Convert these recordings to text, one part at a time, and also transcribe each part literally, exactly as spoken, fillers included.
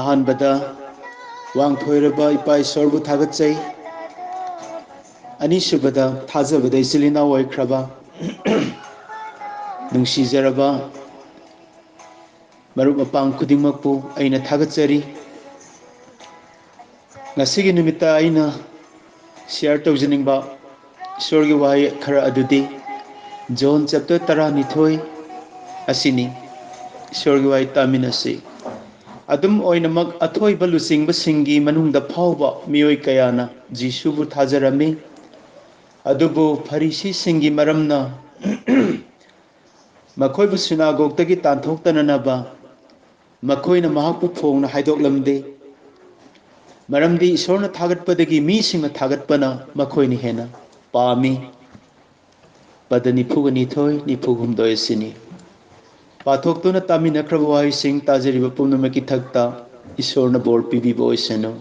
ꯑꯍꯥꯟꯕꯗ ꯋꯥꯡꯊꯣꯏꯔꯕ ꯏꯄꯥ ꯏꯁꯣꯔꯕꯨ ꯊꯥꯒꯠꯆꯩ꯫ ꯑꯅꯤꯁꯨꯕꯗ ꯊꯥꯖꯕꯗ ꯏꯆꯤꯜ ꯏꯅꯥꯎ ꯑꯣꯏꯈ꯭ꯔꯕ ꯅꯨꯡꯁꯤꯖꯔꯕ ꯃꯔꯨꯞ ꯃꯄꯥꯡ ꯈꯨꯗꯤꯡꯃꯛꯄꯨ ꯑꯩꯅ ꯊꯥꯒꯠꯆꯔꯤ꯫ ꯉꯁꯤꯒꯤ ꯅꯨꯃꯤꯠꯇ ꯑꯩꯅ share ꯇꯧꯖꯅꯤꯡꯕ ꯏꯁꯣꯔꯒꯤ ꯋꯥꯍꯩ ꯈꯔ ꯑꯗꯨꯗꯤ ꯖꯣꯟ chapter ꯇꯔꯥꯅꯤꯊꯣꯏ ꯑꯁꯤꯅꯤ꯫ ꯏꯁꯣꯔꯒꯤ ꯋꯥꯍꯩ ꯇꯥꯃꯤꯟꯅꯁꯤ꯫ ꯑꯗꯨꯝ ꯑꯣꯏꯅꯃꯛ, ꯑꯊꯣꯏꯕ ꯂꯨꯆꯤꯡꯕꯁꯤꯡꯒꯤ ꯃꯅꯨꯡꯗ ꯐꯥꯎꯕ ꯃꯤꯑꯣꯏ ꯀꯌꯥꯅ ꯖꯤꯁꯨꯕꯨ ꯊꯥꯖꯔꯝꯃꯤ꯫ ꯑꯗꯨꯕꯨ ꯐꯔꯤꯁꯤꯁꯤꯡꯒꯤ ꯃꯔꯝꯅ ꯃꯈꯣꯏꯕꯨ ꯁꯤꯅꯥꯒꯣꯒꯇꯒꯤ ꯇꯥꯟꯊꯣꯛꯇꯅꯅꯕ ꯃꯈꯣꯏꯅ ꯃꯍꯥꯛꯄꯨ ꯐꯣꯡꯅ ꯍꯥꯏꯗꯣꯛꯂꯝꯗꯦ꯫ ꯃꯔꯝꯗꯤ ꯏꯁꯣꯔꯅ ꯊꯥꯒꯠꯄꯗꯒꯤ ꯃꯤꯁꯤꯡꯅ ꯊꯥꯒꯠꯄꯅ ꯃꯈꯣꯏꯅ ꯍꯦꯟꯅ ꯄꯥꯝꯃꯤ꯫ ꯄꯗ ꯅꯤꯐꯨꯒ ꯅꯤꯊꯣꯏ, ꯅꯤꯐꯨ ꯍꯨꯝꯗꯣꯏ ꯑꯁꯤꯅꯤ꯫ ꯄꯥꯊꯣꯛꯇꯨꯅ ꯇꯥꯃꯤꯟꯅꯈ꯭ꯔꯕ ꯋꯥꯍꯩꯁꯤꯡ ꯇꯥꯖꯔꯤꯕ ꯄꯨꯝꯅꯃꯛꯀꯤ ꯊꯛꯇ ꯏꯁꯣꯔꯅ ꯕꯣꯔ ꯄꯤꯕꯤꯕ ꯑꯣꯏꯁꯅꯨ꯫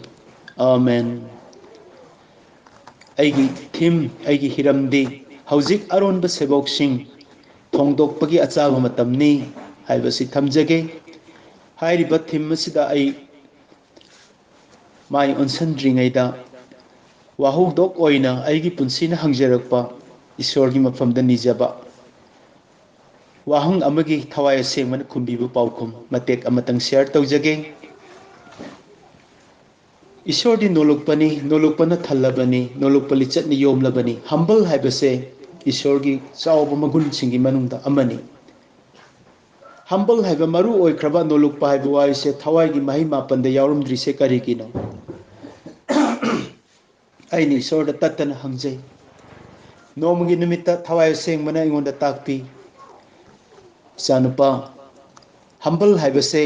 ꯑꯥꯃꯦꯟ꯫ ꯑꯩꯒꯤ theme, ꯑꯩꯒꯤ ꯍꯤꯔꯝꯗꯤ ꯍꯧꯖꯤꯛ ꯑꯔꯣꯟꯕ ꯁꯦꯕꯣꯛꯁꯤꯡ ꯊꯣꯡꯗꯣꯛꯄꯒꯤ ꯑꯆꯥꯕ ꯃꯇꯝꯅꯤ ꯍꯥꯏꯕꯁꯤ ꯊꯝꯖꯒꯦ꯫ ꯍꯥꯏꯔꯤꯕ theme ꯑꯁꯤꯗ ꯑꯩ ꯃꯥꯏ ꯑꯣꯟꯁꯤꯟꯗ꯭ꯔꯤꯉꯩꯗ ꯋꯥꯍꯧꯗꯣꯛ ꯑꯣꯏꯅ ꯑꯩꯒꯤ ꯄꯨꯟꯁꯤꯅ ꯍꯪꯖꯔꯛꯄ ꯏꯁꯣꯔꯒꯤ ꯃꯐꯝꯗ ꯅꯤꯖꯕ ꯋꯥꯍꯪ ꯑꯃꯒꯤ ꯊꯋꯥꯏ ꯑꯁꯦꯡꯕꯅ ꯈꯨꯝꯕꯤꯕ ꯄꯥꯎꯈꯨꯝ ꯃꯇꯦꯛ ꯑꯃꯇꯪ share ꯇꯧꯖꯒꯦ꯫ ꯏꯁꯣꯔꯗꯤ ꯅꯣꯂꯨꯛꯄꯅꯤ, ꯅꯣꯂꯨꯛꯄꯅ ꯊꯜꯂꯕꯅꯤ, ꯅꯣꯂꯨꯛꯄ ꯂꯤꯆꯠꯅ ꯌꯣꯝꯂꯕꯅꯤ꯫ Humble ꯍꯥꯏꯕꯁꯦ ꯏꯁꯣꯔꯒꯤ ꯆꯥꯎꯕ ꯃꯒꯨꯟꯁꯤꯡꯒꯤ ꯃꯅꯨꯡꯗ ꯑꯃꯅꯤ꯫ Humble ꯍꯥꯏꯕ ꯃꯔꯨ ꯑꯣꯏꯈ꯭ꯔꯕ ꯅꯣꯂꯨꯛꯄ ꯍꯥꯏꯕ ꯋꯥꯍꯩꯁꯦ ꯊꯋꯥꯏꯒꯤ ꯃꯍꯩ ꯃꯥꯄꯟꯗ ꯌꯥꯎꯔꯝꯗ꯭ꯔꯤꯁꯦ ꯀꯔꯤꯒꯤꯅꯣ? ꯑꯩꯅ ꯏꯁꯣꯔꯗ ꯇꯠꯇꯅ ꯍꯪꯖꯩ꯫ ꯅꯣꯡꯃꯒꯤ ꯅꯨꯃꯤꯠꯇ ꯊꯋꯥꯏ ꯑꯁꯦꯡꯕꯅ ꯑꯩꯉꯣꯟꯗ ꯇꯥꯛꯄꯤ, "ꯏꯆꯥꯅꯨꯄꯥ, humble ꯍꯥꯏꯕꯁꯦ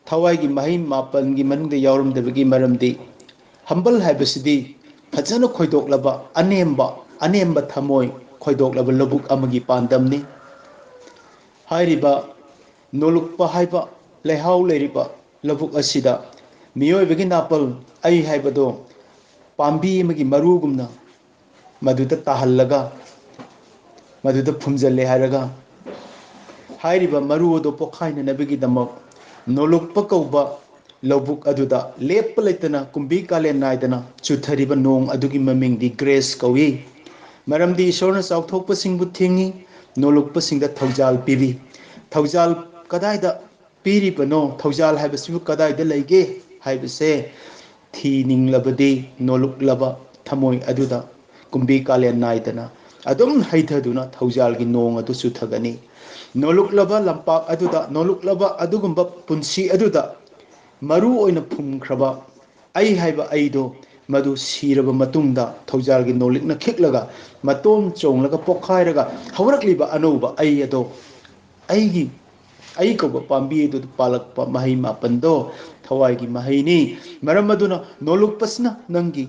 ꯊꯋꯥꯏꯒꯤ ꯃꯍꯩ ꯃꯥꯄꯟꯒꯤ ꯃꯅꯨꯡꯗ ꯌꯥꯎꯔꯝꯗꯕꯒꯤ ꯃꯔꯝꯗꯤ, humble ꯍꯥꯏꯕꯁꯤꯗꯤ ꯐꯖꯅ ꯈꯣꯏꯗꯣꯛꯂꯕ, ꯑꯅꯦꯝꯕ, ꯑꯅꯦꯝꯕ ꯊꯃꯣꯏ ꯈꯣꯏꯗꯣꯛꯂꯕ ꯂꯧꯕꯨꯛ ꯑꯃꯒꯤ ꯄꯥꯟꯗꯝꯅꯤ꯫ ꯍꯥꯏꯔꯤꯕ ꯅꯣꯂꯨꯛꯄ ꯍꯥꯏꯕ ꯂꯩꯍꯥꯎ ꯂꯩꯔꯤꯕ ꯂꯧꯕꯨꯛ ꯑꯁꯤꯗ ꯃꯤꯑꯣꯏꯕꯒꯤ ꯅꯥꯄꯜ, ꯑꯩ ꯍꯥꯏꯕꯗꯣ ꯄꯥꯝꯕꯤ ꯑꯃꯒꯤ ꯃꯔꯨꯒꯨꯝꯅ ꯃꯗꯨꯗ ꯇꯥꯍꯜꯂꯒ ꯃꯗꯨꯗ ꯐꯨꯝꯖꯤꯜꯂꯦ ꯍꯥꯏꯔꯒ, ꯍꯥꯏꯔꯤꯕ ꯃꯔꯨ ꯑꯗꯨ ꯄꯣꯈꯥꯏꯅꯅꯕꯒꯤꯗꯃꯛ ꯅꯣꯂꯨꯛꯄ ꯀꯧꯕ ꯂꯧꯕꯨꯛ ꯑꯗꯨꯗ ꯂꯦꯞꯄ ꯂꯩꯇꯅ ꯀꯨꯝꯕꯤ ꯀꯥꯂꯦꯟ ꯅꯥꯏꯗꯅ ꯆꯨꯊꯔꯤꯕ ꯅꯣꯡ ꯑꯗꯨꯒꯤ ꯃꯃꯤꯡꯗꯤ ꯒ꯭ꯔꯦꯁ ꯀꯧꯏ꯫ ꯃꯔꯝꯗꯤ ꯏꯁꯣꯔꯅ ꯆꯥꯎꯊꯣꯛꯄꯁꯤꯡꯕꯨ ꯊꯤꯡꯏ, ꯅꯣꯂꯨꯛꯄꯁꯤꯡꯗ ꯊꯧꯖꯥꯜ ꯄꯤꯕꯤ꯫ ꯊꯧꯖꯥꯜ ꯀꯗꯥꯏꯗ ꯄꯤꯔꯤꯕꯅꯣ? ꯊꯧꯖꯥꯜ ꯍꯥꯏꯕꯁꯤꯕꯨ ꯀꯗꯥꯏꯗ ꯂꯩꯒꯦ ꯍꯥꯏꯕꯁꯦ ꯊꯤꯅꯤꯡꯂꯕꯗꯤ ꯅꯣꯂꯨꯛꯂꯕ ꯊꯃꯣꯏ ꯑꯗꯨꯗ ꯀꯨꯝꯕꯤ ꯀꯥꯂꯦꯟ ꯅꯥꯏꯗꯅ ꯑꯗꯨꯝ ꯍꯩꯊꯗꯨꯅ ꯊꯧꯖꯥꯜꯒꯤ ꯅꯣꯡ ꯑꯗꯨ ꯆꯨꯊꯒꯅꯤ꯫ ꯅꯣꯂꯨꯛꯂꯕ ꯂꯝꯄꯥꯛ ꯑꯗꯨꯗ, ꯅꯣꯂꯨꯛꯂꯕ ꯑꯗꯨꯒꯨꯝꯕ ꯄꯨꯟꯁꯤ ꯑꯗꯨꯗ ꯃꯔꯨ ꯑꯣꯏꯅ ꯐꯨꯝꯈ꯭ꯔꯕ ꯑꯩ ꯍꯥꯏꯕ ꯑꯩꯗꯣ, ꯃꯗꯨ ꯁꯤꯔꯕ ꯃꯇꯨꯡꯗ ꯊꯧꯖꯥꯜꯒꯤ ꯅꯣꯂꯤꯛꯅ ꯈꯤꯛꯂꯒ, ꯃꯇꯣꯝ ꯆꯣꯡꯂꯒ ꯄꯣꯛꯈꯥꯏꯔꯒ ꯍꯧꯔꯛꯂꯤꯕ ꯑꯅꯧꯕ ꯑꯩ ꯑꯗꯣ, ꯑꯩꯒꯤ, ꯑꯩ ꯀꯧꯕ ꯄꯥꯝꯕꯤ ꯑꯗꯨꯗ ꯄꯥꯜꯂꯛꯄ ꯃꯍꯩ ꯃꯥꯄꯟꯗꯣ ꯊꯋꯥꯏꯒꯤ ꯃꯍꯩꯅꯤ꯫ ꯃꯔꯝ ꯑꯗꯨꯅ ꯅꯣꯂꯨꯛꯄꯁꯤꯅ ꯅꯪꯒꯤ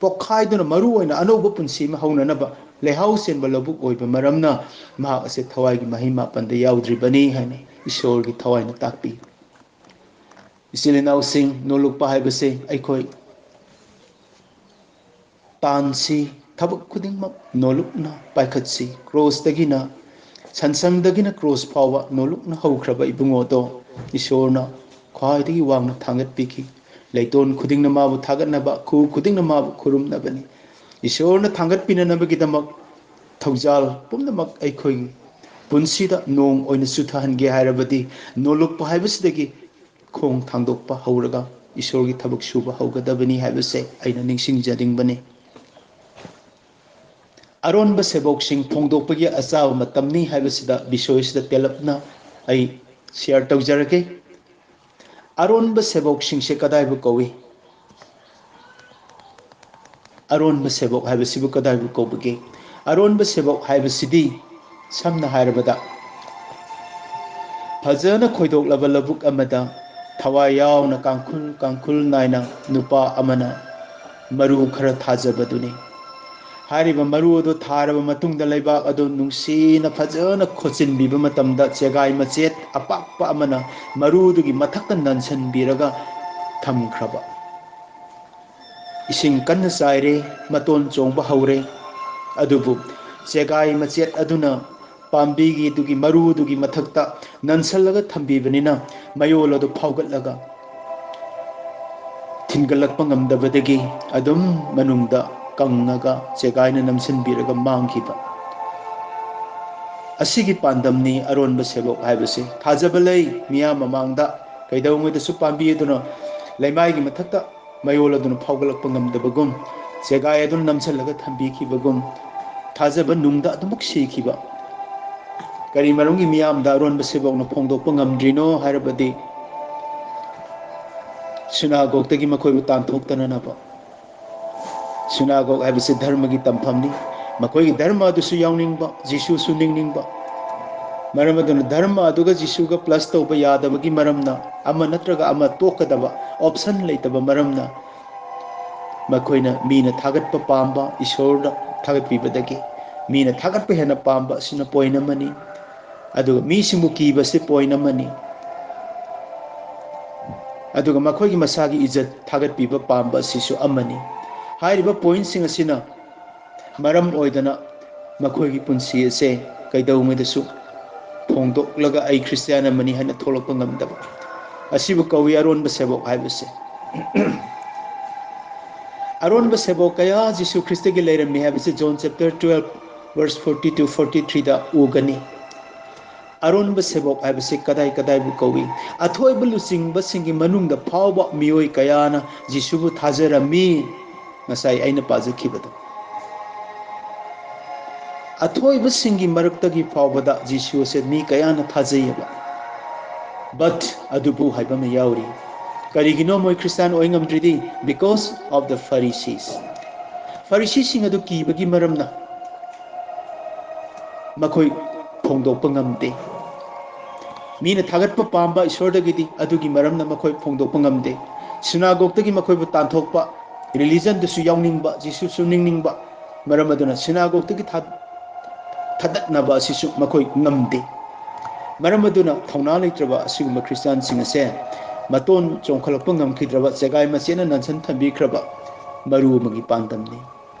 ꯄꯣꯛꯈꯥꯏꯗꯨꯅ ꯃꯔꯨ ꯑꯣꯏꯅ ꯑꯅꯧꯕ ꯄꯨꯟꯁꯤ ꯑꯃ ꯍꯧꯅꯅꯕ ꯂꯩꯍꯥꯎ ꯆꯦꯟꯕ ꯂꯧꯕꯨꯛ ꯑꯣꯏꯕ ꯃꯔꯝꯅ ꯃꯍꯥꯛ ꯑꯁꯦ ꯊꯋꯥꯏꯒꯤ ꯃꯍꯩ ꯃꯥꯄꯟꯗ ꯌꯥꯎꯗ꯭ꯔꯤꯕꯅꯤ ꯍꯥꯏꯅ ꯏꯁꯣꯔꯒꯤ ꯊꯋꯥꯏꯅ ꯇꯥꯛꯄꯤ꯫ ꯏꯆꯤꯜ ꯏꯅꯥꯎꯁꯤꯡ, ꯅꯣꯂꯨꯛꯄ ꯍꯥꯏꯕꯁꯦ ꯑꯩꯈꯣꯏ ꯇꯥꯟꯁꯤ, ꯊꯕꯛ ꯈꯨꯗꯤꯡꯃꯛ ꯅꯣꯂꯨꯛꯅ ꯄꯥꯏꯈꯠꯁꯤ꯫ ꯀ꯭ꯔꯣꯁꯇꯒꯤꯅ, ꯁꯟꯁꯪꯗꯒꯤꯅ ꯀ꯭ꯔꯣꯁ ꯐꯥꯎꯕ ꯅꯣꯂꯨꯛꯅ ꯍꯧꯈ꯭ꯔꯕ ꯏꯕꯨꯡꯉꯣꯗꯣ ꯏꯁꯣꯔꯅ ꯈ꯭ꯋꯥꯏꯗꯒꯤ ꯋꯥꯡꯅ ꯊꯥꯡꯒꯠꯄꯤꯈꯤ꯫ ꯂꯩꯇꯣꯟ ꯈꯨꯗꯤꯡꯅ ꯃꯥꯕꯨ ꯊꯥꯒꯠꯅꯕ, ꯈꯨ ꯈꯨꯗꯤꯡꯅ ꯃꯥꯕꯨ ꯈꯨꯔꯨꯝꯅꯕꯅꯤ꯫ ꯏꯁꯣꯔꯅ ꯊꯥꯡꯒꯠꯄꯤꯅꯅꯕꯒꯤꯗꯃꯛ ꯊꯧꯖꯥꯜ ꯄꯨꯝꯅꯃꯛ ꯑꯩꯈꯣꯏꯒꯤ ꯄꯨꯟꯁꯤꯗ ꯅꯣꯡ ꯑꯣꯏꯅ ꯆꯨꯊꯍꯟꯒꯦ ꯍꯥꯏꯔꯕꯗꯤ ꯅꯣꯂꯨꯛꯄ ꯍꯥꯏꯕꯁꯤꯗꯒꯤ ꯈꯣꯡ ꯊꯥꯡꯗꯣꯛꯄ ꯍꯧꯔꯒ ꯏꯁꯣꯔꯒꯤ ꯊꯕꯛ ꯁꯨꯕ ꯍꯧꯒꯗꯕꯅꯤ ꯍꯥꯏꯕꯁꯦ ꯑꯩꯅ ꯅꯤꯡꯁꯤꯡꯖꯅꯤꯡꯕꯅꯤ꯫ ꯑꯔꯣꯟꯕ ꯁꯦꯕꯣꯛꯁꯤꯡ ꯐꯣꯡꯗꯣꯛꯄꯒꯤ ꯑꯆꯥꯕ ꯃꯇꯝꯅꯤ ꯍꯥꯏꯕꯁꯤꯗ ꯕꯤꯁꯣꯏꯁꯤꯗ ꯇꯦꯜꯂꯞꯅ ꯑꯩ ꯁꯤꯌꯥꯔ ꯇꯧꯖꯔꯒꯦ꯫ ꯑꯔꯣꯟꯕ ꯁꯦꯕꯣꯛꯁꯤꯡꯁꯦ ꯀꯗꯥꯏꯕꯨ ꯀꯧꯏ? ꯑꯔꯣꯟꯕ ꯁꯦꯕꯣꯛ ꯍꯥꯏꯕꯁꯤꯕꯨ ꯀꯗꯥꯏꯕꯨ ꯀꯧꯕꯒꯦ? ꯑꯔꯣꯟꯕ ꯁꯦꯕꯣꯛ ꯍꯥꯏꯕꯁꯤꯗꯤ ꯁꯝꯅ ꯍꯥꯏꯔꯕꯗ ꯐꯖꯅ ꯈꯣꯏꯗꯣꯛꯂꯕ ꯂꯧꯕꯨꯛ ꯑꯃꯗ ꯊꯋꯥꯏ ꯌꯥꯎꯅ ꯀꯥꯡꯈꯨꯜ ꯀꯥꯡꯈꯨꯜ ꯅꯥꯏꯅ ꯅꯨꯄꯥ ꯑꯃꯅ ꯃꯔꯨ ꯈꯔ ꯊꯥꯖꯕꯗꯨꯅꯤ꯫ ꯍꯥꯏꯔꯤꯕ ꯃꯔꯨ ꯑꯗꯨ ꯊꯥꯔꯕ ꯃꯇꯨꯡꯗ ꯂꯩꯕꯥꯛ ꯑꯗꯨ ꯅꯨꯡꯁꯤꯅ ꯐꯖꯅ ꯈꯣꯠꯆꯤꯟꯕꯤꯕ ꯃꯇꯝꯗ ꯆꯦꯒꯥꯏ ꯃꯆꯦꯠ ꯑꯄꯥꯛꯄ ꯑꯃꯅ ꯃꯔꯨꯗꯨꯒꯤ ꯃꯊꯛꯇ ꯅꯟꯁꯤꯟꯕꯤꯔꯒ ꯊꯝꯈ꯭ꯔꯕ꯫ ꯏꯁꯤꯡ ꯀꯟꯅ ꯆꯥꯏꯔꯦ, ꯃꯇꯣꯟ ꯆꯣꯡꯕ ꯍꯧꯔꯦ꯫ ꯑꯗꯨꯕꯨ ꯆꯦꯒꯥꯏ ꯃꯆꯦꯠ ꯑꯗꯨꯅ ꯄꯥꯝꯕꯤꯒꯤꯗꯨꯒꯤ ꯃꯔꯨꯗꯨꯒꯤ ꯃꯊꯛꯇ ꯅꯟꯁꯜꯂꯒ ꯊꯝꯕꯤꯕꯅꯤꯅ ꯃꯌꯣꯜ ꯑꯗꯨ ꯐꯥꯎꯒꯠꯂꯒ ꯍꯤꯡꯒꯠꯂꯛꯄ ꯉꯝꯗꯕꯗꯒꯤ ꯑꯗꯨꯝ ꯃꯅꯨꯡꯗ ꯀꯪꯉꯒ ꯆꯦꯒꯥꯏꯅ ꯅꯝꯁꯤꯟꯕꯤꯔꯒ ꯃꯥꯡꯈꯤꯕ꯫ ꯑꯁꯤꯒꯤ ꯄꯥꯟꯗꯝꯅꯤ ꯑꯔꯣꯟꯕ ꯁꯦꯕꯣꯛ ꯍꯥꯏꯕꯁꯤ꯫ ꯊꯥꯖꯕ ꯂꯩ ꯃꯤꯌꯥꯝ ꯃꯃꯥꯡꯗ ꯀꯩꯗꯧꯉꯩꯗꯁꯨ ꯄꯥꯝꯕꯤ ꯑꯗꯨꯅ ꯂꯩꯃꯥꯏꯒꯤ ꯃꯊꯛꯇ ꯃꯌꯣꯜ ꯑꯗꯨꯅ ꯐꯥꯎꯒꯠꯂꯛꯄ ꯉꯝꯗꯕꯒꯨꯝ, ꯆꯦꯒꯥꯏ ꯑꯗꯨꯅ ꯅꯝꯁꯤꯜꯂꯒ ꯊꯝꯕꯤꯈꯤꯕꯒꯨꯝ, ꯊꯥꯖꯕ ꯅꯨꯡꯗ ꯑꯗꯨꯃꯛ ꯁꯤꯈꯤꯕ꯫ ꯀꯔꯤ ꯃꯔꯝꯒꯤ ꯃꯤꯌꯥꯝꯗ ꯑꯔꯣꯟꯕ ꯁꯦꯕꯣꯛꯅ ꯐꯣꯡꯗꯣꯛꯄ ꯉꯝꯗ꯭ꯔꯤꯅꯣ ꯍꯥꯏꯔꯕꯗꯤ, ꯁꯤꯅꯥꯒꯣꯛꯇꯒꯤ ꯃꯈꯣꯏꯕꯨ ꯇꯥꯟꯊꯣꯛꯇꯅꯅꯕ꯫ ꯁꯤꯅꯥꯒꯣꯛ ꯍꯥꯏꯕꯁꯤ ꯙꯔꯃꯒꯤ ꯇꯝꯐꯝꯅꯤ꯫ ꯃꯈꯣꯏꯒꯤ ꯙꯔꯃ ꯑꯗꯨꯁꯨ ꯌꯥꯎꯅꯤꯡꯕ, ꯖꯤꯁꯨꯁꯨ ꯅꯤꯡꯅꯤꯡꯕ꯫ ꯃꯔꯝ ꯑꯗꯨꯅ ꯙꯔꯃ ꯑꯗꯨꯒ ꯖꯤꯁꯨꯒ ꯄ꯭ꯂꯁ ꯇꯧꯕ ꯌꯥꯗꯕꯒꯤ ꯃꯔꯝꯅ, ꯑꯃ ꯅꯠꯇ꯭ꯔꯒ ꯑꯃ ꯇꯣꯛꯀꯗꯕ ꯑꯣꯞꯁꯟ ꯂꯩꯇꯕ ꯃꯔꯝꯅ, ꯃꯈꯣꯏꯅ ꯃꯤꯅ ꯊꯥꯒꯠꯄ ꯄꯥꯝꯕ, ꯏꯁꯣꯔꯗ ꯊꯥꯒꯠꯄꯤꯕꯗꯒꯤ ꯃꯤꯅ ꯊꯥꯒꯠꯄ ꯍꯦꯟꯅ ꯄꯥꯝꯕ ꯑꯁꯤꯅ ꯄꯣꯏꯟ ꯑꯃꯅꯤ꯫ ꯑꯗꯨꯒ ꯃꯤꯁꯤꯡꯕꯨ ꯀꯤꯕꯁꯤ ꯄꯣꯏꯟ ꯑꯃꯅꯤ꯫ ꯑꯗꯨꯒ ꯃꯈꯣꯏꯒꯤ ꯃꯁꯥꯒꯤ ꯏꯖꯠ ꯊꯥꯒꯠꯄꯤꯕ ꯄꯥꯝꯕ ꯑꯁꯤꯁꯨ ꯑꯃꯅꯤ꯫ ꯍꯥꯏꯔꯤꯕ ꯄꯣꯏꯟꯁꯤꯡ ꯑꯁꯤꯅ ꯃꯔꯝ ꯑꯣꯏꯗꯅ ꯃꯈꯣꯏꯒꯤ ꯄꯨꯟꯁꯤ ꯑꯁꯦ ꯀꯩꯗꯧꯉꯩꯗꯁꯨ ꯐꯣꯡꯗꯣꯛꯂꯒ ꯑꯩ ꯈ꯭ꯔꯤꯁꯇꯤꯌꯥꯟ ꯑꯃꯅꯤ ꯍꯥꯏꯅ ꯊꯣꯛꯂꯛꯄ ꯉꯝꯗꯕ꯫ ꯑꯁꯤꯕꯨ ꯀꯧꯏ ꯑꯔꯣꯟꯕ ꯁꯦꯕꯣꯛ ꯍꯥꯏꯕꯁꯦ꯫ ꯑꯔꯣꯟꯕ ꯁꯦꯕꯣꯛ ꯀꯌꯥ ꯖꯤꯁꯨ ꯈ꯭ꯔꯤꯁꯇꯒꯤ ꯂꯩꯔꯝꯃꯤ ꯍꯥꯏꯕꯁꯤ John chapter twelve verse forty to forty threeꯗ ꯎꯒꯅꯤ꯫ ꯑꯔꯣꯟꯕ ꯁꯦꯕꯣꯛ ꯍꯥꯏꯕꯁꯤ ꯀꯗꯥꯏ ꯀꯗꯥꯏꯕꯨ ꯀꯧꯏ? ꯑꯊꯣꯏꯕ ꯂꯨꯆꯤꯡꯕꯁꯤꯡꯒꯤ ꯃꯅꯨꯡꯗ ꯐꯥꯎꯕ ꯃꯤꯑꯣꯏ ꯀꯌꯥꯅ ꯖꯤꯁꯨꯕꯨ ꯊꯥꯖꯔꯝꯃꯤ꯫ ꯉꯁꯥꯏ ꯑꯩꯅ ꯄꯥꯖꯈꯤꯕꯗꯣ꯫ ꯑꯊꯣꯏꯕꯁꯤꯡꯒꯤ ꯃꯔꯛꯇꯒꯤ ꯐꯥꯎꯕꯗ ꯖꯤꯁꯨ ꯑꯁꯦ ꯃꯤ ꯀꯌꯥꯅ ꯊꯥꯖꯩꯌꯦꯕ꯫ But ꯑꯗꯨꯕꯨ ꯍꯥꯏꯕ ꯑꯃ ꯌꯥꯎꯔꯤ꯫ ꯀꯔꯤꯒꯤꯅꯣ ꯃꯣꯏ ꯈ꯭ꯔꯤꯁꯇꯥꯟ ꯑꯣꯏ ꯉꯝꯗ꯭ꯔꯤꯗꯤ? Because of the Pharisees. ꯐꯔꯤꯁꯤꯁꯤꯡ ꯑꯗꯨ ꯀꯤꯕꯒꯤ ꯃꯔꯝꯅ ꯃꯈꯣꯏ ꯐꯣꯡꯗꯣꯛꯄ ꯉꯝꯗꯦ꯫ ꯃꯤꯅ ꯊꯥꯒꯠꯄ ꯄꯥꯝꯕ ꯏꯁꯣꯔꯗꯒꯤꯗꯤ ꯑꯗꯨꯒꯤ ꯃꯔꯝꯅ ꯃꯈꯣꯏ ꯐꯣꯡꯗꯣꯛꯄ ꯉꯝꯗꯦ꯫ ꯁꯤꯅꯥꯒꯣꯛꯇꯒꯤ ꯃꯈꯣꯏꯕꯨ ꯇꯥꯟꯊꯣꯛꯄ, ꯔꯤꯂꯤꯖꯟꯗꯁꯨ ꯌꯥꯎꯅꯤꯡꯕ, ꯖꯤꯁꯨꯁꯨ ꯅꯤꯡꯅꯤꯡꯕ, ꯃꯔꯝ ꯑꯗꯨꯅ ꯁꯤꯅꯥꯒꯣꯛꯇꯒꯤ ꯊꯥ-, ꯊꯥꯗꯠꯅꯕ ꯑꯁꯤꯁꯨ ꯃꯈꯣꯏ ꯉꯝꯗꯦ꯫ ꯃꯔꯝ ꯑꯗꯨꯅ ꯊꯧꯅꯥ ꯂꯩꯇ꯭ꯔꯕ ꯑꯁꯤꯒꯨꯝꯕ ꯈ꯭ꯔꯤꯁꯇꯤꯌꯥꯟꯁꯤꯡ ꯑꯁꯦ ꯃꯇꯣꯟ ꯆꯣꯡꯈꯠꯂꯛꯄ ꯉꯝꯈꯤꯗ꯭ꯔꯕ, ꯆꯦꯒꯥꯏ ꯃꯆꯦꯠꯅ ꯅꯟꯁꯟ ꯊꯝꯕꯤꯈ꯭ꯔꯕ ꯃꯔꯨ ꯑꯃꯒꯤ ꯄꯥꯟꯗꯝꯅꯤ꯫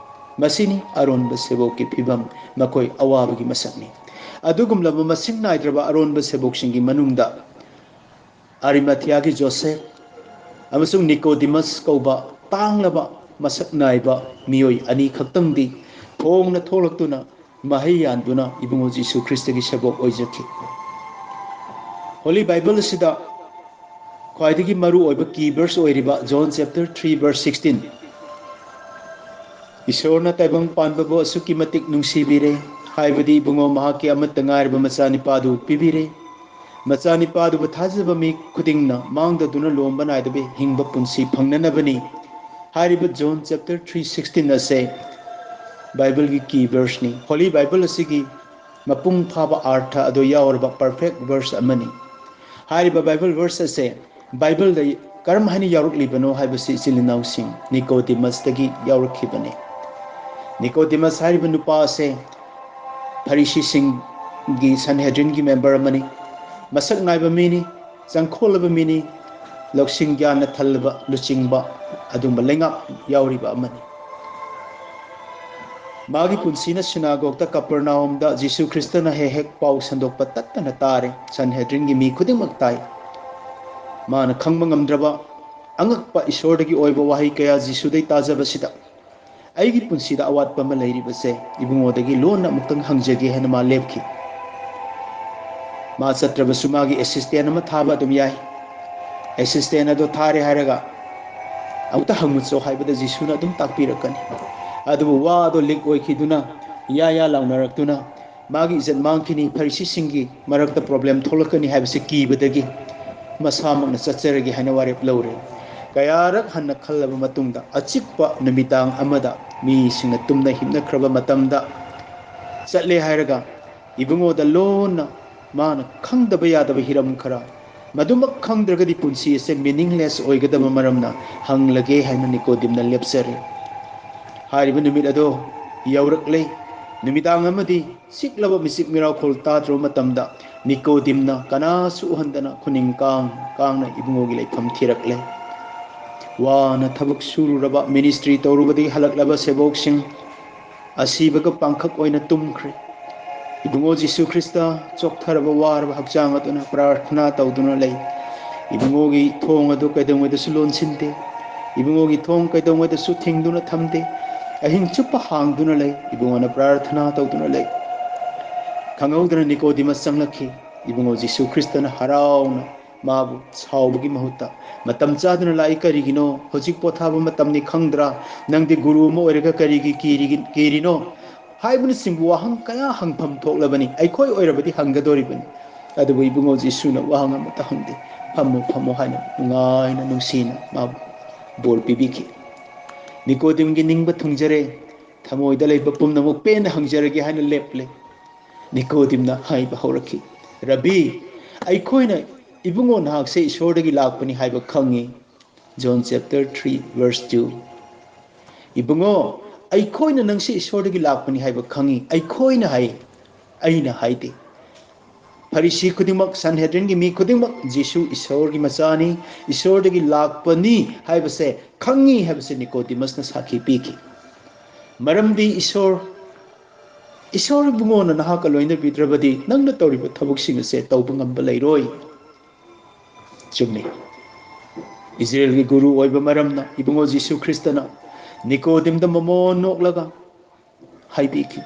ꯃꯁꯤꯅꯤ ꯑꯔꯣꯟꯕ ꯁꯦꯕꯣꯛꯀꯤ ꯐꯤꯕꯝ, ꯃꯈꯣꯏ ꯑꯋꯥꯕꯒꯤ ꯃꯁꯛꯅꯤ꯫ ꯑꯗꯨꯒꯨꯝꯂꯕ ꯃꯁꯤꯡ ꯅꯥꯏꯗ꯭ꯔꯕ ꯑꯔꯣꯟꯕ ꯁꯦꯕꯣꯛꯁꯤꯡꯒꯤ ꯃꯅꯨꯡꯗ ꯑꯔꯤꯃꯥꯊꯤꯌꯥꯒꯤ ꯖꯣꯁꯦꯐ, ꯑꯃꯁꯨꯡ ꯅꯤꯀꯣꯗꯤꯃꯁ ꯀꯧꯕ ꯇꯥꯡꯂꯕ ꯃꯁꯛ ꯅꯥꯏꯕ ꯃꯤꯑꯣꯏ ꯑꯅꯤ ꯈꯛꯇꯪꯗꯤ ꯐꯣꯡꯅ ꯊꯣꯛꯂꯛꯇꯨꯅ ꯃꯍꯩ ꯌꯥꯟꯗꯨꯅ ꯏꯕꯨꯡꯉꯣ ꯖꯤꯁꯨ ꯈ꯭ꯔꯤꯁꯇꯒꯤ ꯁꯦꯕꯣꯛ ꯑꯣꯏꯖꯈꯤ꯫ Holy Bible ꯑꯁꯤꯗ ꯈ꯭ꯋꯥꯏꯗꯒꯤ ꯃꯔꯨ ꯑꯣꯏꯕ key verse ꯑꯣꯏꯔꯤꯕ John chapter three verse sixteen, "ꯏꯁꯣꯔꯅ ꯇꯥꯏꯕꯪ ꯄꯥꯟꯕꯕꯨ ꯑꯁꯨꯛꯀꯤ ꯃꯇꯤꯛ ꯅꯨꯡꯁꯤꯕꯤꯔꯦ, ꯍꯥꯏꯕꯗꯤ ꯏꯕꯨꯡꯉꯣ ꯃꯍꯥꯛꯀꯤ ꯑꯃꯠꯇ ꯉꯥꯏꯔꯕ ꯃꯆꯥꯅꯤꯄꯥꯗꯨ ꯄꯤꯕꯤꯔꯦ꯫ ꯃꯆꯥꯅꯤꯄꯥꯗꯨꯕꯨ ꯊꯥꯖꯕ ꯃꯤ ꯈꯨꯗꯤꯡꯅ ꯃꯥꯡꯗꯗꯨꯅ ꯂꯣꯝꯕ ꯅꯥꯏꯗꯕ ꯍꯤꯡꯕ ꯄꯨꯟꯁꯤ ꯐꯪꯅꯅꯕꯅꯤ" ꯍꯥꯏꯔꯤꯕ John chapter three sixteen ꯑꯁꯦ Bible ꯒꯤ key verse ꯅꯤ꯫ Holy Bible ꯑꯁꯤꯒꯤ ꯃꯄꯨꯡ ꯐꯥꯕ ꯑꯥꯔꯊ ꯑꯗꯨ ꯌꯥꯎꯔꯕ perfect verse ꯑꯃꯅꯤ꯫ ꯍꯥꯏꯔꯤꯕ Bible verse ꯑꯁꯦ Bible ꯗ ꯀꯔꯝ ꯍꯥꯏꯅ ꯌꯥꯎꯔꯛꯂꯤꯕꯅꯣ ꯍꯥꯏꯕꯁꯤ ꯏꯆꯤꯜ ꯏꯅꯥꯎꯁꯤꯡ, ꯅꯤꯀꯣꯗꯤꯃꯁꯇꯒꯤ ꯌꯥꯎꯔꯛꯈꯤꯕꯅꯤ꯫ ꯅꯤꯀꯣꯗꯤꯃꯁ ꯍꯥꯏꯔꯤꯕ ꯅꯨꯄꯥ ꯑꯁꯦ ꯐꯔꯤꯁꯤꯁꯤꯡꯒꯤ Sanhedrin ꯒꯤ member ꯑꯃꯅꯤ꯫ ꯃꯁꯛ ꯅꯥꯏꯕ ꯃꯤꯅꯤ, ꯆꯪꯈꯣꯜꯂꯕ ꯃꯤꯅꯤ, ꯂꯧꯁꯤꯡ ꯒ꯭ꯌꯥꯟꯅ ꯊꯜꯂꯕ ꯂꯨꯆꯤꯡꯕ ꯑꯗꯨꯒꯨꯝꯕ ꯂꯩꯉꯥꯛ ꯌꯥꯎꯔꯤꯕ ꯑꯃꯅꯤ꯫ ꯃꯥꯒꯤ ꯄꯨꯟꯁꯤꯅ ꯁꯤꯅꯥꯒꯣꯒꯇ ꯀꯄꯔꯅꯥꯎꯝꯗ ꯖꯤꯁꯨ ꯈ꯭ꯔꯤꯁꯇꯅ ꯍꯦꯛ ꯍꯦꯛ ꯄꯥꯎ ꯁꯟꯗꯣꯛꯄ ꯇꯠꯇꯅ ꯇꯥꯔꯦ꯫ Sanhedrin ꯒꯤ ꯃꯤ ꯈꯨꯗꯤꯡꯃꯛ ꯇꯥꯏ꯫ ꯃꯥꯅ ꯈꯪꯕ ꯉꯝꯗ꯭ꯔꯕ ꯑꯉꯛꯄ ꯏꯁꯣꯔꯗꯒꯤ ꯑꯣꯏꯕ ꯋꯥꯍꯩ ꯀꯌꯥ ꯖꯤꯁꯨꯗꯩ ꯇꯥꯖꯕꯁꯤꯗ, "ꯑꯩꯒꯤ ꯄꯨꯟꯁꯤꯗ ꯑꯋꯥꯠꯄ ꯑꯃ ꯂꯩꯔꯤꯕꯁꯦ ꯏꯕꯨꯡꯉꯣꯗꯒꯤ ꯂꯣꯟꯅ ꯑꯃꯨꯛꯇꯪ ꯍꯪꯖꯒꯦ" ꯍꯥꯏꯅ ꯃꯥ ꯂꯦꯞꯈꯤ꯫ ꯃꯥ ꯆꯠꯇ꯭ꯔꯕꯁꯨ ꯃꯥꯒꯤ assistant ꯑꯃ ꯊꯥꯕ ꯑꯗꯨꯝ ꯌꯥꯏ꯫ Assistant ꯑꯗꯣ ꯊꯥꯔꯦ ꯍꯥꯏꯔꯒ ꯑꯃꯨꯛꯇ ꯍꯪꯉꯨꯆꯣ ꯍꯥꯏꯕꯗ ꯖꯤꯁꯨꯅ ꯑꯗꯨꯝ ꯇꯥꯛꯄꯤꯔꯛꯀꯅꯤ꯫ ꯑꯗꯨꯕꯨ ꯋꯥ ꯑꯗꯣ leak ꯑꯣꯏꯈꯤꯗꯨꯅ, ꯌꯥ ꯌꯥ ꯂꯥꯎꯅꯔꯛꯇꯨꯅ ꯃꯥꯒꯤ ꯏꯖꯠ ꯃꯥꯡꯈꯤꯅꯤ, ꯐꯔꯤꯁꯤꯁꯤꯡꯒꯤ ꯃꯔꯛꯇ problem ꯊꯣꯛꯂꯛꯀꯅꯤ ꯍꯥꯏꯕꯁꯤ ꯀꯤꯕꯗꯒꯤ ꯃꯁꯥꯃꯛꯅ ꯆꯠꯆꯔꯒꯦ ꯍꯥꯏꯅ ꯋꯥꯔꯦꯞ ꯂꯧꯔꯦ꯫ ꯀꯌꯥꯔꯛ ꯍꯟꯅ ꯈꯜꯂꯕ ꯃꯇꯨꯡꯗ ꯑꯆꯤꯛꯄ ꯅꯨꯃꯤꯗꯥꯡ ꯑꯃꯗ ꯃꯤꯁꯤꯡꯅ ꯇꯨꯝꯅ ꯍꯤꯞꯅꯈ꯭ꯔꯕ ꯃꯇꯝꯗ ꯆꯠꯂꯦ ꯍꯥꯏꯔꯒ ꯏꯕꯨꯡꯉꯣꯗ ꯂꯣꯟꯅ ꯃꯥꯅ ꯈꯪꯗꯕ ꯌꯥꯗꯕ ꯍꯤꯔꯝ ꯈꯔ, ꯃꯗꯨꯃꯛ ꯈꯪꯗ꯭ꯔꯒꯗꯤ ꯄꯨꯟꯁꯤ ꯑꯁꯦ meaningless ꯑꯣꯏꯒꯗꯕ ꯃꯔꯝꯅ ꯍꯪꯂꯒꯦ ꯍꯥꯏꯅ ꯅꯤꯀꯣꯗꯤꯝꯅ ꯂꯦꯞꯆꯔꯦ꯫ ꯍꯥꯏꯔꯤꯕ ꯅꯨꯃꯤꯠ ꯑꯗꯣ ꯌꯧꯔꯛꯂꯦ꯫ ꯅꯨꯃꯤꯗꯥꯡ ꯑꯃꯗꯤ ꯆꯤꯛꯂꯕ ꯃꯤꯆꯤꯛ ꯃꯤꯔꯥꯎꯈꯣꯜ ꯇꯥꯗ꯭ꯔꯕ ꯃꯇꯝꯗ ꯅꯤꯀꯣꯗꯤꯝꯅ ꯀꯅꯥꯁꯨ ꯎꯍꯟꯗꯅ ꯈꯨꯅꯤꯡ ꯀꯥꯡ ꯀꯥꯡꯅ ꯏꯕꯨꯡꯉꯣꯒꯤ ꯂꯩꯐꯝ ꯊꯤꯔꯛꯂꯦ꯫ ꯋꯥꯅ ꯊꯕꯛ ꯁꯨꯔꯨꯔꯕ, ministry ꯇꯧꯔꯨꯕꯗꯒꯤ ꯍꯜꯂꯛꯂꯕ ꯁꯦꯕꯣꯛꯁꯤꯡ, ꯑꯁꯤꯕꯒ ꯄꯥꯡꯈꯛ ꯑꯣꯏꯅ ꯇꯨꯝꯈ꯭ꯔꯦ꯫ ꯏꯕꯨꯡꯉꯣ ꯖꯤꯁꯨ ꯈ꯭ꯔꯤꯁꯇ ꯆꯣꯛꯊꯔꯕ ꯋꯥꯔꯕ ꯍꯛꯆꯥꯡ ꯑꯗꯨꯅ ꯄ꯭ꯔꯥꯔꯊꯅꯥ ꯇꯧꯗꯨꯅ ꯂꯩ꯫ ꯏꯕꯨꯡꯉꯣꯒꯤ ꯊꯣꯡ ꯑꯗꯨ ꯀꯩꯗꯧꯉꯩꯗꯁꯨ ꯂꯣꯟꯁꯤꯟꯗꯦ꯫ ꯏꯕꯨꯡꯉꯣꯒꯤ ꯊꯣꯡ ꯀꯩꯗꯧꯉꯩꯗꯁꯨ ꯊꯤꯡꯗꯨꯅ ꯊꯝꯗꯦ꯫ ꯑꯍꯤꯡ ꯆꯨꯞꯄ ꯍꯥꯡꯗꯨꯅ ꯂꯩ꯫ ꯏꯕꯨꯡꯉꯣꯅ ꯄ꯭ꯔꯥꯔꯊꯅꯥ ꯇꯧꯗꯨꯅ ꯂꯩ꯫ ꯈꯪꯍꯧꯗꯅ ꯅꯤꯀꯣꯗꯤꯃꯁ ꯆꯪꯂꯛꯈꯤ꯫ ꯏꯕꯨꯡꯉꯣ ꯖꯤꯁꯨ ꯈ꯭ꯔꯤꯁꯇꯅ ꯍꯔꯥꯎꯅ ꯃꯥꯕꯨ ꯁꯥꯎꯕꯒꯤ ꯃꯍꯨꯠꯇ, "ꯃꯇꯝ ꯆꯥꯗꯅ ꯂꯥꯛꯏ ꯀꯔꯤꯒꯤꯅꯣ? ꯍꯧꯖꯤꯛ ꯄꯣꯊꯥꯕ ꯃꯇꯝꯅꯤ ꯈꯪꯗ꯭ꯔꯥ? ꯅꯪꯗꯤ ꯒꯨꯔꯨ ꯑꯃ ꯑꯣꯏꯔꯒ ꯀꯔꯤꯒꯤ ꯀꯤꯔꯤꯒꯤ-, ꯀꯤꯔꯤꯅꯣ?" ꯍꯥꯏꯕꯅꯆꯤꯡꯕ ꯋꯥꯍꯪ ꯀꯌꯥ ꯍꯪꯐꯝ ꯊꯣꯛꯂꯕꯅꯤ꯫ ꯑꯩꯈꯣꯏ ꯑꯣꯏꯔꯕꯗꯤ ꯍꯪꯒꯗꯧꯔꯤꯕꯅꯤ꯫ ꯑꯗꯨꯕꯨ ꯏꯕꯨꯡꯉꯣ ꯖꯤꯁꯨꯅ ꯋꯥꯍꯪ ꯑꯃꯠꯇ ꯍꯪꯗꯦ꯫ "ꯐꯝꯃꯨ, ꯐꯝꯃꯨ" ꯍꯥꯏꯅ ꯅꯨꯡꯉꯥꯏꯅ ꯅꯨꯡꯁꯤꯅ ꯃꯥꯕꯨ ꯕꯣꯔ ꯄꯤꯕꯤꯈꯤ꯫ ꯅꯤꯀꯣꯗꯤꯝꯒꯤ ꯅꯤꯡꯕ ꯊꯨꯡꯖꯔꯦ, ꯊꯃꯣꯏꯗ ꯂꯩꯕ ꯄꯨꯝꯅꯃꯛ ꯄꯦꯟꯅ ꯍꯪꯖꯔꯒꯦ ꯍꯥꯏꯅ ꯂꯦꯞꯂꯦ꯫ ꯅꯤꯀꯣꯗꯤꯝꯅ ꯍꯥꯏꯕ ꯍꯧꯔꯛꯈꯤ, "ꯔꯕꯤ, ꯑꯩꯈꯣꯏꯅ ꯏꯕꯨꯡꯉꯣ ꯅꯍꯥꯛꯁꯦ ꯏꯁꯣꯔꯗꯒꯤ ꯂꯥꯛꯄꯅꯤ ꯍꯥꯏꯕ ꯈꯪꯉꯤ"꯫ John chapter three verse two꯫ "ꯏꯕꯨꯡꯉꯣ, ꯑꯩꯈꯣꯏꯅ ꯅꯪꯁꯦ ꯏꯁꯣꯔꯗꯒꯤ ꯂꯥꯛꯄꯅꯤ ꯍꯥꯏꯕ ꯈꯪꯉꯤ"꯫ "ꯑꯩꯈꯣꯏꯅ" ꯍꯥꯏ, ꯑꯩꯅ ꯍꯥꯏꯗꯦ꯫ ꯐꯔꯤꯁꯤ ꯈꯨꯗꯤꯡꯃꯛ, ꯁꯟꯍꯦꯗ꯭ꯔꯤꯟꯒꯤ ꯃꯤ ꯈꯨꯗꯤꯡꯃꯛ ꯖꯤꯁꯨ ꯏꯁꯣꯔꯒꯤ ꯃꯆꯥꯅꯤ, ꯏꯁꯣꯔꯗꯒꯤ ꯂꯥꯛꯄꯅꯤ ꯍꯥꯏꯕꯁꯦ ꯈꯪꯉꯤ ꯍꯥꯏꯕꯁꯦ ꯅꯤꯀꯣꯗꯤꯃꯁꯅ ꯁꯥꯈꯤ ꯄꯤꯈꯤ꯫ ꯃꯔꯝꯗꯤ ꯏꯁꯣꯔ, ꯏꯁꯣꯔ ꯏꯕꯨꯡꯉꯣꯅ ꯅꯍꯥꯛꯀ ꯂꯣꯏꯅꯕꯤꯗ꯭ꯔꯕꯗꯤ ꯅꯪꯅ ꯇꯧꯔꯤꯕ ꯊꯕꯛꯁꯤꯡ ꯑꯁꯦ ꯇꯧꯕ ꯉꯝꯕ ꯂꯩꯔꯣꯏ꯫ ꯆꯨꯝꯃꯤ꯫ ꯏꯖꯔꯦꯜꯒꯤ ꯒꯨꯔꯨ ꯑꯣꯏꯕ ꯃꯔꯝꯅ ꯏꯕꯨꯡꯉꯣ ꯖꯤꯁꯨ ꯈ꯭ꯔꯤꯁꯇꯅ ꯅꯤꯀꯣꯗꯤꯝꯗ ꯃꯃꯣꯟ ꯅꯣꯛꯂꯒ ꯍꯥꯏꯕꯤꯈꯤ,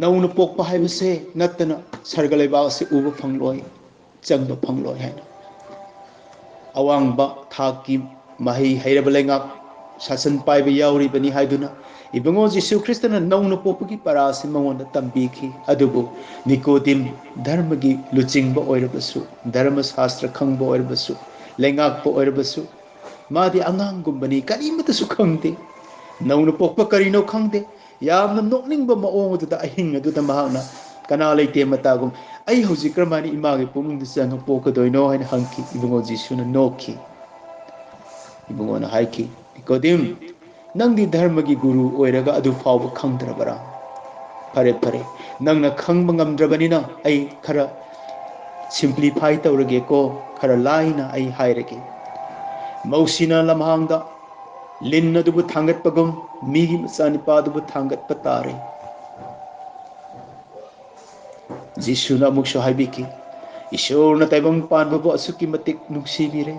"ꯅꯧꯅ ꯄꯣꯛꯄ ꯍꯥꯏꯕꯁꯦ ꯅꯠꯇꯅ ꯁꯔꯒ ꯂꯩꯕꯥꯛ ꯑꯁꯤ ꯎꯕ ꯐꯪꯂꯣꯏ, ꯆꯪꯕ ꯐꯪꯂꯣꯏ" ꯍꯥꯏꯅ꯫ ꯑꯋꯥꯡꯕ ꯊꯥꯛꯀꯤ ꯃꯍꯩ ꯍꯩꯔꯕ ꯂꯩꯉꯥꯛ ꯁꯥꯁꯟ ꯄꯥꯏꯕ ꯌꯥꯎꯔꯤꯕꯅꯤ ꯍꯥꯏꯗꯨꯅ ꯏꯕꯨꯡꯉꯣ ꯖꯤꯁꯨ ꯈ꯭ꯔꯤꯁꯇꯅ ꯅꯧꯅ ꯄꯣꯛꯄꯒꯤ ꯄꯔꯥ ꯑꯁꯤ ꯃꯉꯣꯟꯗ ꯇꯝꯕꯤꯈꯤ꯫ ꯑꯗꯨꯕꯨ ꯅꯤꯀꯣꯗꯤꯝ ꯙꯔꯃꯒꯤ ꯂꯨꯆꯤꯡꯕ ꯑꯣꯏꯔꯕꯁꯨ, ꯙꯔꯃ ꯁꯥꯁꯇ꯭ꯔ ꯈꯪꯕ ꯑꯣꯏꯔꯕꯁꯨ, ꯂꯩꯉꯥꯛꯄ ꯑꯣꯏꯔꯕꯁꯨ, ꯃꯥꯗꯤ ꯑꯉꯥꯡꯒꯨꯝꯕꯅꯤ, ꯀꯔꯤꯃꯠꯇꯁꯨ ꯈꯪꯗꯦ꯫ ꯅꯧꯅ ꯄꯣꯛꯄ ꯀꯔꯤꯅꯣ ꯈꯪꯗꯦ꯫ ꯌꯥꯝꯅ ꯅꯣꯛꯅꯤꯡꯕ ꯃꯑꯣꯡ ꯑꯗꯨꯗ ꯑꯍꯤꯡ ꯑꯗꯨꯗ ꯃꯍꯥꯛꯅ ꯀꯅꯥ ꯂꯩꯇꯦ ꯃꯇꯥꯒꯨꯝ, "ꯑꯩ ꯍꯧꯖꯤꯛ ꯀꯔꯝꯍꯥꯏꯅ ꯏꯃꯥꯒꯤ ꯄꯨꯛꯅꯨꯡꯗ ꯆꯪꯉ ꯄꯣꯛꯀꯗꯣꯏꯅꯣ?" ꯍꯥꯏꯅ ꯍꯪꯈꯤ꯫ ꯏꯕꯨꯡꯉꯣ ꯖꯤꯁꯨꯅ ꯅꯣꯛꯈꯤ꯫ ꯏꯕꯨꯡꯉꯣꯅ ꯍꯥꯏꯈꯤ, "ꯅꯤꯀꯣꯗꯤꯝ, ꯅꯪꯗꯤ ꯙꯔꯃꯒꯤ ꯒꯨꯔꯨ ꯑꯣꯏꯔꯒ ꯑꯗꯨ ꯐꯥꯎꯕ ꯈꯪꯗ꯭ꯔꯕꯔꯥ? ꯐꯔꯦ, ꯐꯔꯦ, ꯅꯪꯅ ꯈꯪꯕ ꯉꯝꯗ꯭ꯔꯕꯅꯤꯅ ꯑꯩ ꯈꯔ simplify ꯇꯧꯔꯒꯦꯀꯣ, ꯈꯔ ꯂꯥꯏꯅ ꯑꯩ ꯍꯥꯏꯔꯒꯦ꯫ ꯃꯧꯁꯤꯅ ꯂꯝꯍꯥꯡꯗ ꯂꯤꯟ ꯑꯗꯨꯕꯨ ꯊꯥꯡꯒꯠꯄꯒꯨꯝ ꯃꯤꯒꯤ ꯃꯆꯥꯅꯤꯄꯥ ꯑꯗꯨꯕꯨ ꯊꯥꯡꯒꯠꯄ ꯇꯥꯔꯦ"꯫ ꯖꯤꯁꯨꯅ ꯑꯃꯨꯛꯁꯨ ꯍꯥꯏꯕꯤꯈꯤ, "ꯏꯁꯣꯔꯅ ꯇꯥꯏꯕꯪ ꯄꯥꯟꯕꯕꯨ ꯑꯁꯨꯛꯀꯤ ꯃꯇꯤꯛ ꯅꯨꯡꯁꯤꯕꯤꯔꯦ,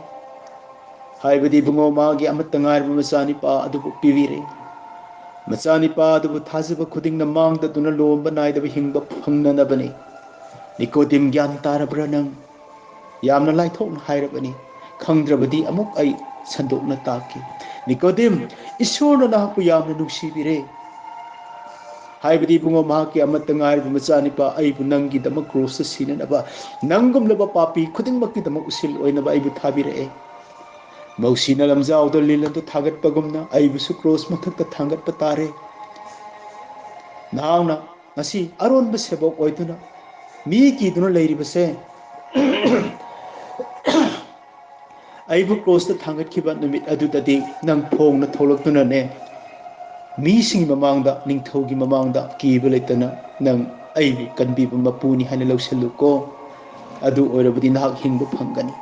ꯍꯥꯏꯕꯗꯤ ꯏꯕꯨꯡꯉꯣ ꯃꯥꯒꯤ ꯑꯃꯠꯇ ꯉꯥꯏꯔꯕ ꯃꯆꯥꯅꯤꯄꯥ ꯑꯗꯨꯕꯨ ꯄꯤꯕꯤꯔꯦ꯫ ꯃꯆꯥꯅꯤꯄꯥ ꯑꯗꯨꯕꯨ ꯊꯥꯖꯕ ꯈꯨꯗꯤꯡꯅ ꯃꯥꯡꯗꯗꯨꯅ ꯂꯣꯝꯕ ꯅꯥꯏꯗꯕ ꯍꯤꯡꯕ ꯐꯪꯅꯅꯕꯅꯤ꯫ ꯅꯤꯀꯣꯗꯤꯝ, ꯒ꯭ꯌꯥꯟ ꯇꯥꯔꯕ꯭ꯔꯥ ꯅꯪ?" ꯌꯥꯝꯅ ꯂꯥꯏꯊꯣꯛꯅ ꯍꯥꯏꯔꯕꯅꯤ꯫ ꯈꯪꯗ꯭ꯔꯕꯗꯤ ꯑꯃꯨꯛ ꯑꯩ ꯁꯟꯗꯣꯛꯅ ꯇꯥꯛꯀꯦ꯫ "ꯅꯤꯀꯣꯗꯤꯝ, ꯏꯁꯣꯔꯅ ꯅꯍꯥꯛꯄꯨ ꯌꯥꯝꯅ ꯅꯨꯡꯁꯤꯕꯤꯔꯦ꯫ ꯍꯥꯏꯕꯗꯤ ꯏꯕꯨꯡꯉꯣ, ꯃꯍꯥꯛꯀꯤ ꯑꯃꯠꯇ ꯉꯥꯏꯔꯕ ꯃꯆꯥꯅꯤꯄꯥ ꯑꯩꯕꯨ ꯅꯪꯒꯤꯗꯃꯛ ꯀ꯭ꯔꯣꯁꯇ ꯁꯤꯅꯅꯕ, ꯅꯪꯒꯨꯝꯂꯕ ꯄꯥꯄꯤ ꯈꯨꯗꯤꯡꯃꯛꯀꯤꯗꯃꯛ ꯎꯁꯤꯜ ꯑꯣꯏꯅꯕ ꯑꯩꯕꯨ ꯊꯥꯕꯤꯔꯛꯑꯦ꯫ ꯃꯧꯁꯤꯅ ꯂꯝꯖꯥꯎꯗ ꯂꯤꯟ ꯑꯗꯨ ꯊꯥꯒꯠꯄꯒꯨꯝꯅ ꯑꯩꯕꯨꯁꯨ ꯀ꯭ꯔꯣꯁ ꯃꯊꯛꯇ ꯊꯥꯡꯒꯠꯄ ꯇꯥꯔꯦ꯫ ꯅꯍꯥꯛꯅ ꯉꯁꯤ ꯑꯔꯣꯟꯕ ꯁꯦꯕꯣꯛ ꯑꯣꯏꯗꯨꯅ ꯃꯤ ꯀꯤꯗꯨꯅ ꯂꯩꯔꯤꯕꯁꯦ, ꯑꯩꯕꯨ ꯀ꯭ꯔꯣꯁꯇ ꯊꯥꯡꯒꯠꯈꯤꯕ ꯅꯨꯃꯤꯠ ꯑꯗꯨꯗꯗꯤ ꯅꯪ ꯐꯣꯡꯅ ꯊꯣꯛꯂꯛꯇꯨꯅꯅꯦ, ꯃꯤꯁꯤꯡꯒꯤ ꯃꯃꯥꯡꯗ, ꯅꯤꯡꯊꯧꯒꯤ ꯃꯃꯥꯡꯗ ꯀꯤꯕ ꯂꯩꯇꯅ ꯅꯪ ꯑꯩꯕꯨ ꯀꯟꯕꯤꯕ ꯃꯄꯨꯅꯤ ꯍꯥꯏꯅ ꯂꯧꯁꯤꯜꯂꯨꯀꯣ꯫ ꯑꯗꯨ ꯑꯣꯏꯔꯕꯗꯤ ꯅꯍꯥꯛ ꯍꯤꯡꯕ ꯐꯪꯒꯅꯤ꯫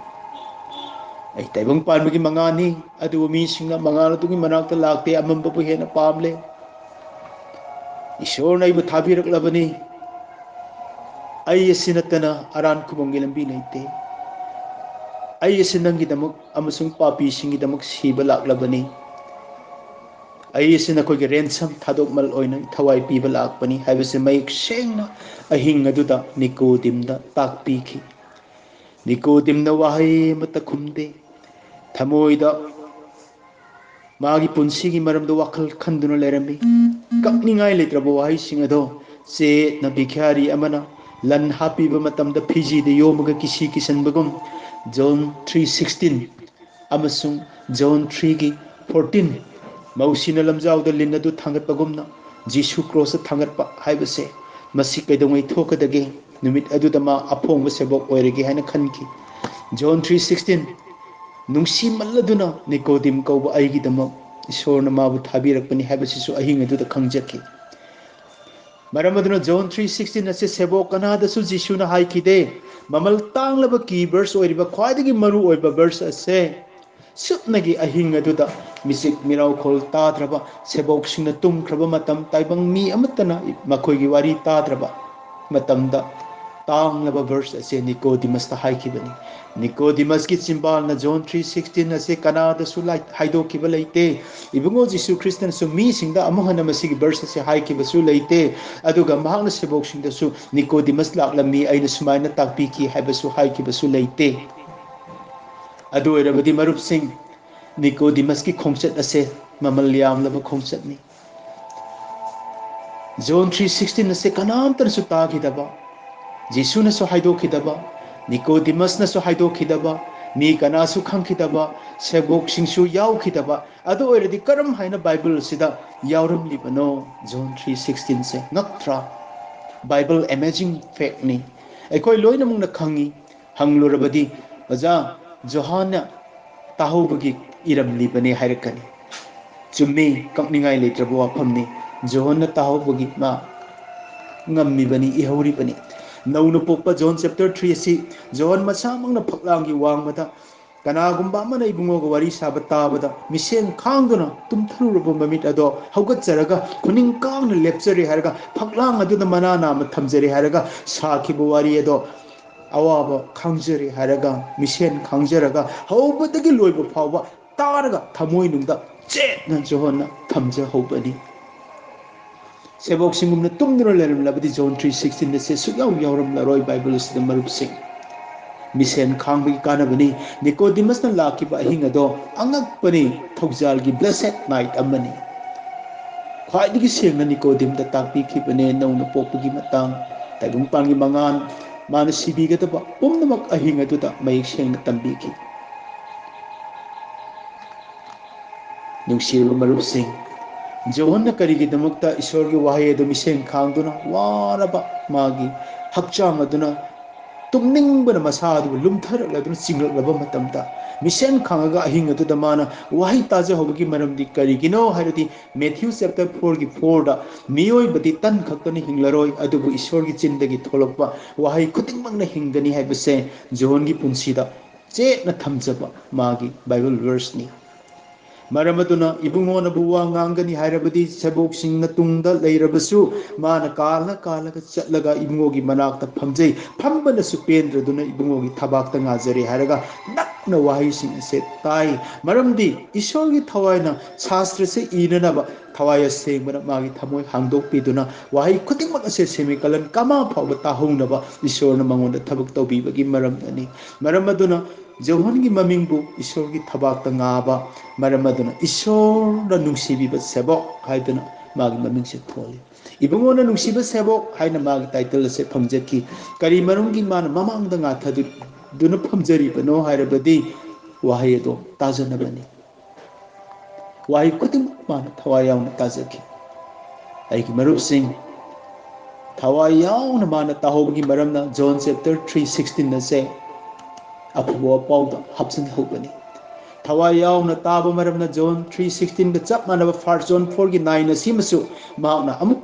ꯑꯩ ꯇꯥꯏꯕꯪ ꯄꯥꯟꯕꯒꯤ ꯃꯉꯥꯜꯅꯤ, ꯑꯗꯨꯕꯨ ꯃꯤꯁꯤꯡꯅ ꯃꯉꯥꯜ ꯑꯗꯨꯒꯤ ꯃꯅꯥꯛꯇ ꯂꯥꯛꯇꯦ, ꯑꯃꯝꯕꯕꯨ ꯍꯦꯟꯅ ꯄꯥꯝꯂꯦ꯫ ꯏꯁꯣꯔꯅ ꯑꯩꯕꯨ ꯊꯥꯕꯤꯔꯛꯂꯕꯅꯤ꯫ ꯑꯩ ꯑꯁꯤ ꯅꯠꯇꯅ ꯑꯔꯥꯟ ꯈꯨꯕꯝꯒꯤ ꯂꯝꯕꯤ ꯂꯩꯇꯦ꯫ ꯑꯩ ꯑꯁꯤ ꯅꯪꯒꯤꯗꯃꯛ ꯑꯃꯁꯨꯡ ꯄꯥꯄꯤꯁꯤꯡꯒꯤꯗꯃꯛ ꯁꯤꯕ ꯂꯥꯛꯂꯕꯅꯤ꯫ ꯑꯩ ꯑꯁꯤ ꯅꯈꯣꯏꯒꯤ ꯔꯦꯟꯁꯝ ꯊꯥꯗꯣꯛꯃꯜ ꯑꯣꯏꯅ ꯊꯋꯥꯏ ꯄꯤꯕ ꯂꯥꯛꯄꯅꯤ ꯍꯥꯏꯕꯁꯤ ꯃꯌꯦꯛ ꯁꯦꯡꯅ ꯑꯍꯤꯡ ꯑꯗꯨꯗ ꯅꯤꯀꯣꯗꯤꯝꯗ ꯇꯥꯛꯄꯤꯈꯤ꯫ ꯅꯤꯀꯣꯗꯤꯝꯅ ꯋꯥꯍꯩ ꯑꯃꯠꯇ ꯈꯨꯝꯗꯦ꯫ ꯊꯃꯣꯏꯗ ꯃꯥꯒꯤ ꯄꯨꯟꯁꯤꯒꯤ ꯃꯔꯝꯗ ꯋꯥꯈꯜ ꯈꯟꯗꯨꯅ ꯂꯩꯔꯝꯃꯤ꯫ ꯀꯞꯅꯤꯡꯉꯥꯏ ꯂꯩꯇ꯭ꯔꯕ ꯋꯥꯍꯩꯁꯤꯡ ꯑꯗꯣ ꯆꯦꯠꯅ ꯚꯤꯈ꯭ꯌꯥꯔꯤ ꯑꯃꯅ ꯂꯟ ꯍꯥꯞꯄꯤꯕ ꯃꯇꯝꯗ ꯐꯤꯖꯤꯗ ꯌꯣꯝꯃꯒ ꯀꯤꯁꯤ ꯀꯤꯁꯟꯕꯒꯨꯝ, ꯖꯣꯟ ꯊ꯭ꯔꯤ ꯁꯤꯛꯁꯇꯤꯟ ꯑꯃꯁꯨꯡ ꯖꯣꯟ ꯊ꯭ꯔꯤꯒꯤ ꯐꯣꯔꯇꯤꯟ, ꯃꯧꯁꯤꯅ ꯂꯝꯖꯥꯎꯗ ꯂꯤꯟ ꯑꯗꯨ ꯊꯥꯡꯒꯠꯄꯒꯨꯝꯅ ꯖꯤꯁꯨ ꯀ꯭ꯔꯣꯁꯇ ꯊꯥꯡꯒꯠꯄ ꯍꯥꯏꯕꯁꯦ, ꯃꯁꯤ ꯀꯩꯗꯧꯉꯩ ꯊꯣꯛꯀꯗꯒꯦ? ꯅꯨꯃꯤꯠ ꯑꯗꯨꯗ ꯃꯥ ꯑꯐꯣꯡꯕ ꯁꯦꯕꯣꯛ ꯑꯣꯏꯔꯒꯦ ꯍꯥꯏꯅ ꯈꯟꯈꯤ꯫ ꯖꯣꯟ ꯊ꯭ꯔꯤ ꯁꯤꯛꯁꯇꯤꯟ, ꯅꯨꯡꯁꯤꯃꯜꯂꯗꯨꯅ ꯅꯤꯀꯣꯗꯤꯝ ꯀꯧꯕ ꯑꯩꯒꯤꯗꯃꯛ ꯏꯁꯣꯔꯅ ꯃꯥꯕꯨ ꯊꯥꯕꯤꯔꯛꯄꯅꯤ ꯍꯥꯏꯕꯁꯤꯁꯨ ꯑꯍꯤꯡ ꯑꯗꯨꯗ ꯈꯪꯖꯈꯤ꯫ ꯃꯔꯝ ꯑꯗꯨꯅ ꯖꯣꯟ ꯊ꯭ꯔꯤ ꯁꯤꯛꯁꯇꯤꯟ ꯑꯁꯤ ꯁꯦꯕꯣꯛ ꯀꯅꯥꯗꯁꯨ ꯖꯤꯁꯨꯅ ꯍꯥꯏꯈꯤꯗꯦ꯫ ꯃꯃꯜ ꯇꯥꯡꯂꯕ ꯀꯤ ꯚꯔꯁ ꯑꯣꯏꯔꯤꯕ ꯈ꯭ꯋꯥꯏꯗꯒꯤ ꯃꯔꯨ ꯑꯣꯏꯕ ꯚꯔꯁ ꯑꯁꯦ ꯁꯨꯞꯅꯒꯤ ꯑꯍꯤꯡ ꯑꯗꯨꯗ ꯃꯤꯆꯤꯛ ꯃꯤꯔꯥꯎꯈꯣꯜ ꯇꯥꯗ꯭ꯔꯕ, ꯁꯦꯕꯣꯛꯁꯤꯡꯅ ꯇꯨꯝꯈ꯭ꯔꯕ ꯃꯇꯝ, ꯇꯥꯏꯕꯪ ꯃꯤ ꯑꯃꯠꯇꯅ ꯃꯈꯣꯏꯒꯤ ꯋꯥꯔꯤ ꯇꯥꯗ꯭ꯔꯕ ꯃꯇꯝꯗ, ꯇꯥꯡꯂꯕ verse ꯑꯁꯦ ꯅꯤꯀꯣꯗꯤꯃꯁꯇ ꯍꯥꯏꯈꯤꯕꯅꯤ꯫ ꯅꯤꯀꯣꯗꯤꯃꯁꯀꯤ ꯆꯤꯝꯕꯥꯜꯅ John three sixteen ꯑꯁꯦ ꯀꯅꯥꯗꯁꯨ ꯂꯥꯏ-, ꯍꯥꯏꯗꯣꯛꯈꯤꯕ ꯂꯩꯇꯦ꯫ ꯏꯕꯨꯡꯉꯣ ꯖꯤꯁꯨ ꯈ꯭ꯔꯤꯁꯇꯅꯁꯨ ꯃꯤꯁꯤꯡꯗ ꯑꯃꯨꯛ ꯍꯟꯅ ꯃꯁꯤꯒꯤ verse ꯑꯁꯦ ꯍꯥꯏꯈꯤꯕꯁꯨ ꯂꯩꯇꯦ꯫ ꯑꯗꯨꯒ ꯃꯍꯥꯛꯅ ꯁꯦꯕꯣꯛꯁꯤꯡꯗꯁꯨ ꯅꯤꯀꯣꯗꯤꯃꯁ ꯂꯥꯛꯂꯝꯃꯤ, ꯑꯩꯅ ꯁꯨꯃꯥꯏꯅ ꯇꯥꯛꯄꯤꯈꯤ ꯍꯥꯏꯕꯁꯨ ꯍꯥꯏꯈꯤꯕꯁꯨ ꯂꯩꯇꯦ꯫ ꯑꯗꯨ ꯑꯣꯏꯔꯕꯗꯤ ꯃꯔꯨꯞꯁꯤꯡ, ꯅꯤꯀꯣꯗꯤꯃꯁꯀꯤ ꯈꯣꯡꯆꯠ ꯑꯁꯦ ꯃꯃꯜ ꯌꯥꯝꯂꯕ ꯈꯣꯡꯆꯠꯅꯤ꯫ John three sixteen ꯑꯁꯦ ꯀꯅꯥꯝꯇꯅꯁꯨ ꯇꯥꯈꯤꯗꯕ, ꯖꯤꯁꯨꯅꯁꯨ ꯍꯥꯏꯗꯣꯛꯈꯤꯗꯕ, ꯅꯤꯀꯣꯗꯤꯃꯁꯅꯁꯨ ꯍꯥꯏꯗꯣꯛꯈꯤꯗꯕ, ꯃꯤ ꯀꯅꯥꯁꯨ ꯈꯪꯈꯤꯗꯕ, ꯁꯦꯕꯣꯛꯁꯤꯡꯁꯨ ꯌꯥꯎꯈꯤꯗꯕ, ꯑꯗꯨ ꯑꯣꯏꯔꯗꯤ ꯀꯔꯝ ꯍꯥꯏꯅ ꯕꯥꯏꯕꯜ ꯑꯁꯤꯗ ꯌꯥꯎꯔꯝꯂꯤꯕꯅꯣ? John three sixteen ꯁꯦ ꯉꯛꯇ꯭ꯔꯥ? ꯕꯥꯏꯕꯜ amazing factꯅꯤ꯫ ꯑꯩꯈꯣꯏ ꯂꯣꯏꯅꯃꯛꯅ ꯈꯪꯉꯤ꯫ ꯍꯪꯂꯨꯔꯕꯗꯤ, "ꯑꯣꯖꯥ, ꯖꯣꯍꯥꯟꯅ ꯇꯥꯍꯧꯕꯒꯤ ꯏꯔꯝꯂꯤꯕꯅꯦ" ꯍꯥꯏꯔꯛꯀꯅꯤ꯫ ꯆꯨꯝꯃꯤ, ꯀꯛꯅꯤꯡꯉꯥꯏ ꯂꯩꯇ꯭ꯔꯕ ꯋꯥꯐꯝꯅꯤ꯫ ꯖꯣꯍꯟꯅ ꯇꯥꯍꯧꯕꯒꯤ ꯃꯥ ꯉꯝꯃꯤꯕꯅꯤ, ꯏꯍꯧꯔꯤꯕꯅꯤ꯫ ꯅꯧꯅ ꯄꯣꯛꯄ ꯖꯣꯟ chapter three ꯑꯁꯤ ꯖꯣꯍꯟ ꯃꯁꯥꯃꯛꯅ ꯐꯛꯂꯥꯡꯒꯤ ꯋꯥꯡꯃꯗ ꯀꯅꯥꯒꯨꯝꯕ ꯑꯃꯅ ꯏꯕꯨꯡꯉꯣꯒ ꯋꯥꯔꯤ ꯁꯥꯕ ꯇꯥꯕꯗ ꯃꯤꯁꯦꯟ ꯈꯥꯡꯗꯨꯅ ꯇꯨꯝꯊꯔꯨꯔꯕ ꯃꯃꯤꯠ ꯑꯗꯣ ꯍꯧꯒꯠꯆꯔꯒ ꯈꯨꯅꯤꯡ ꯀꯥꯡꯅ ꯂꯦꯞꯆꯔꯦ ꯍꯥꯏꯔꯒ ꯐꯛꯂꯥꯡ ꯑꯗꯨꯗ ꯃꯅꯥ ꯅꯥꯝꯃ ꯊꯝꯖꯔꯦ ꯍꯥꯏꯔꯒ ꯁꯥꯈꯤꯕ ꯋꯥꯔꯤ ꯑꯗꯣ ꯑꯋꯥꯕ ꯈꯥꯡꯖꯔꯦ ꯍꯥꯏꯔꯒ, ꯃꯤꯁꯦꯟ ꯈꯥꯡꯖꯔꯒ ꯍꯧꯕꯗꯒꯤ ꯂꯣꯏꯕ ꯐꯥꯎꯕ ꯇꯥꯔꯒ ꯊꯃꯣꯏꯅꯨꯡꯗ ꯆꯦꯠꯅ ꯖꯣꯍꯟꯅ ꯊꯝꯖꯍꯧꯕꯅꯤ꯫ ꯁꯦꯕꯣꯛꯁꯤꯡꯒꯨꯝꯅ ꯇꯨꯝꯗꯨꯅ ꯂꯩꯔꯝꯂꯕꯗꯤ ꯖꯣꯟ three sixteen ꯑꯁꯦ ꯁꯨꯛꯌꯥꯎ ꯌꯥꯎꯔꯝꯂꯔꯣꯏ ꯕꯥꯏꯕꯜ ꯑꯁꯤꯗ, ꯃꯔꯨꯞꯁꯤꯡ꯫ ꯃꯤꯁꯦꯟ ꯈꯥꯡꯕꯒꯤ ꯀꯥꯟꯅꯕꯅꯤ꯫ ꯅꯤꯀꯣꯗꯤꯃꯁꯅ ꯂꯥꯛꯈꯤꯕ ꯑꯍꯤꯡ ꯑꯗꯣ ꯑꯉꯛꯄꯅꯤ, ꯊꯧꯖꯥꯜꯒꯤ blessed night ꯑꯃꯅꯤ꯫ ꯈ꯭ꯋꯥꯏꯗꯒꯤ ꯁꯦꯡꯅ ꯅꯤꯀꯣꯗꯤꯝꯗ ꯇꯥꯛꯄꯤꯈꯤꯕꯅꯦ ꯅꯧꯅ ꯄꯣꯛꯄꯒꯤ ꯃꯇꯥꯡ, ꯇꯥꯏꯕꯪꯄꯥꯟꯒꯤ ꯃꯉꯥꯜ, ꯃꯥꯅ ꯁꯤꯕꯤꯒꯗꯕ ꯄꯨꯝꯅꯃꯛ ꯑꯍꯤꯡ ꯑꯗꯨꯗ ꯃꯌꯦꯛ ꯁꯦꯡꯅ ꯇꯝꯕꯤꯈꯤ꯫ ꯅꯨꯡꯁꯤꯔꯕ ꯃꯔꯨꯞꯁꯤꯡ, ꯖꯣꯍꯟꯅ ꯀꯔꯤꯒꯤꯗꯃꯛꯇ ꯏꯁꯣꯔꯒꯤ ꯋꯥꯍꯩ ꯑꯗꯨ ꯃꯤꯁꯦꯟ ꯈꯥꯡꯗꯨꯅ ꯋꯥꯔꯕ ꯃꯥꯒꯤ ꯍꯛꯆꯥꯡ ꯑꯗꯨꯅ ꯇꯨꯝꯅꯤꯡꯕꯅ ꯃꯁꯥ ꯑꯗꯨꯕꯨ ꯂꯨꯝꯊꯔꯛꯂꯗꯨꯅ ꯆꯤꯡꯂꯛꯂꯕ ꯃꯇꯝꯗ, ꯃꯤꯁꯦꯟ ꯈꯥꯡꯉꯒ ꯑꯍꯤꯡ ꯑꯗꯨꯗ ꯃꯥꯅ ꯋꯥꯍꯩ ꯇꯥꯖꯍꯧꯕꯒꯤ ꯃꯔꯝꯗꯤ ꯀꯔꯤꯒꯤꯅꯣ ꯍꯥꯏꯔꯗꯤ, ꯃꯦꯊ꯭ꯌꯨ chapter fourꯒꯤ fourꯗ, "ꯃꯤꯑꯣꯏꯕꯗꯤ ꯇꯟ ꯈꯛꯇꯅ ꯍꯤꯡꯂꯔꯣꯏ, ꯑꯗꯨꯕꯨ ꯏꯁꯣꯔꯒꯤ ꯆꯤꯟꯗꯒꯤ ꯊꯣꯛꯂꯛꯄ ꯋꯥꯍꯩ ꯈꯨꯗꯤꯡꯃꯛꯅ ꯍꯤꯡꯒꯅꯤ" ꯍꯥꯏꯕꯁꯦ ꯖꯣꯍꯟꯒꯤ ꯄꯨꯟꯁꯤꯗ ꯆꯦꯠꯅ ꯊꯝꯖꯕ ꯃꯥꯒꯤ ꯕꯥꯏꯕꯜ verseꯅꯤ꯫ ꯃꯔꯝ ꯑꯗꯨꯅ ꯏꯕꯨꯡꯉꯣꯅꯕꯨ ꯋꯥ ꯉꯥꯡꯒꯅꯤ ꯍꯥꯏꯔꯕꯗꯤ ꯁꯦꯕꯣꯛꯁꯤꯡꯅ ꯇꯨꯡꯗ ꯂꯩꯔꯕꯁꯨ ꯃꯥꯅ ꯀꯥꯜꯂ ꯀꯥꯜꯂꯒ ꯆꯠꯂꯒ ꯏꯕꯨꯡꯉꯣꯒꯤ ꯃꯅꯥꯛꯇ ꯐꯝꯖꯩ꯫ ꯐꯝꯕꯅꯁꯨ ꯄꯦꯟꯗ꯭ꯔꯗꯨꯅ ꯏꯕꯨꯡꯉꯣꯒꯤ ꯊꯕꯥꯛꯇ ꯉꯥꯖꯔꯦ ꯍꯥꯏꯔꯒ ꯅꯛꯅ ꯋꯥꯍꯩꯁꯤꯡ ꯑꯁꯦ ꯇꯥꯏ꯫ ꯃꯔꯝꯗꯤ ꯏꯁꯣꯔꯒꯤ ꯊꯋꯥꯏꯅ ꯁꯥꯁꯇ꯭ꯔꯁꯦ ꯏꯅꯅꯕ ꯊꯋꯥꯏ ꯑꯁꯦꯡꯕꯅ ꯃꯥꯒꯤ ꯊꯃꯣꯏ ꯍꯥꯡꯗꯣꯛꯄꯤꯗꯨꯅ ꯋꯥꯍꯩ ꯈꯨꯗꯤꯡꯃꯛ ꯑꯁꯦ ꯁꯦꯃꯤꯀꯂꯟ ꯀꯃꯥ ꯐꯥꯎꯕ ꯇꯥꯍꯧꯅꯕ ꯏꯁꯣꯔꯅ ꯃꯉꯣꯟꯗ ꯊꯕꯛ ꯇꯧꯕꯤꯕꯒꯤ ꯃꯔꯝꯗꯅꯤ꯫ ꯃꯔꯝ ꯑꯗꯨꯅ ꯖꯣꯍꯟꯒꯤ ꯃꯃꯤꯡꯕꯨ ꯏꯁꯣꯔꯒꯤ ꯊꯕꯥꯛꯇ ꯉꯥꯕ ꯃꯔꯝ ꯑꯗꯨꯅ ꯏꯁꯣꯔꯅ ꯅꯨꯡꯁꯤꯕꯤꯕ ꯁꯦꯕꯣꯛ ꯍꯥꯏꯗꯨꯅ ꯃꯥꯒꯤ ꯃꯃꯤꯡꯁꯦ ꯊꯣꯜꯂꯤ꯫ ꯏꯕꯨꯡꯉꯣꯅ ꯅꯨꯡꯁꯤꯕ ꯁꯦꯕꯣꯛ ꯍꯥꯏꯅ ꯃꯥꯒꯤ ꯇꯥꯏꯇꯜ ꯑꯁꯦ ꯐꯪꯖꯈꯤ꯫ ꯀꯔꯤ ꯃꯔꯝꯒꯤ ꯃꯥꯅ ꯃꯃꯥꯡꯗ ꯉꯥꯊꯗꯨꯅ ꯐꯝꯖꯔꯤꯕꯅꯣ ꯍꯥꯏꯔꯕꯗꯤ ꯋꯥꯍꯩ ꯑꯗꯣ ꯇꯥꯖꯅꯕꯅꯤ꯫ ꯋꯥꯍꯩ ꯈꯨꯗꯤꯡꯃꯛ ꯃꯥꯅ ꯊꯋꯥꯏ ꯌꯥꯎꯅ ꯇꯥꯖꯈꯤ꯫ ꯑꯩꯒꯤ ꯃꯔꯨꯞꯁꯤꯡ, ꯊꯋꯥꯏ ꯌꯥꯎꯅ ꯃꯥꯅ ꯇꯥꯍꯧꯕꯒꯤ ꯃꯔꯝꯅ ꯖꯣꯟ ꯆꯦꯞꯇꯔ ꯊ꯭ꯔꯤ ꯁꯤꯛꯁꯇꯤꯟ ꯑꯁꯦ ꯑꯐꯕ ꯄꯥꯎꯗ ꯍꯥꯞꯆꯤꯟꯍꯧꯕꯅꯤ꯫ ꯊꯋꯥꯏ ꯌꯥꯎꯅ ꯇꯥꯕ ꯃꯔꯝꯅ ꯖꯣꯟ ꯊ꯭ꯔꯤ ꯁꯤꯛꯁꯇꯤꯟꯒ ꯆꯞ ꯃꯥꯟꯅꯕ ꯐꯥꯔꯁ ꯖꯣꯟ ꯐꯣꯔꯒꯤ ꯅꯥꯏꯟ ꯑꯁꯤꯃꯁꯨ ꯃꯍꯥꯛꯅ ꯑꯃꯨꯛ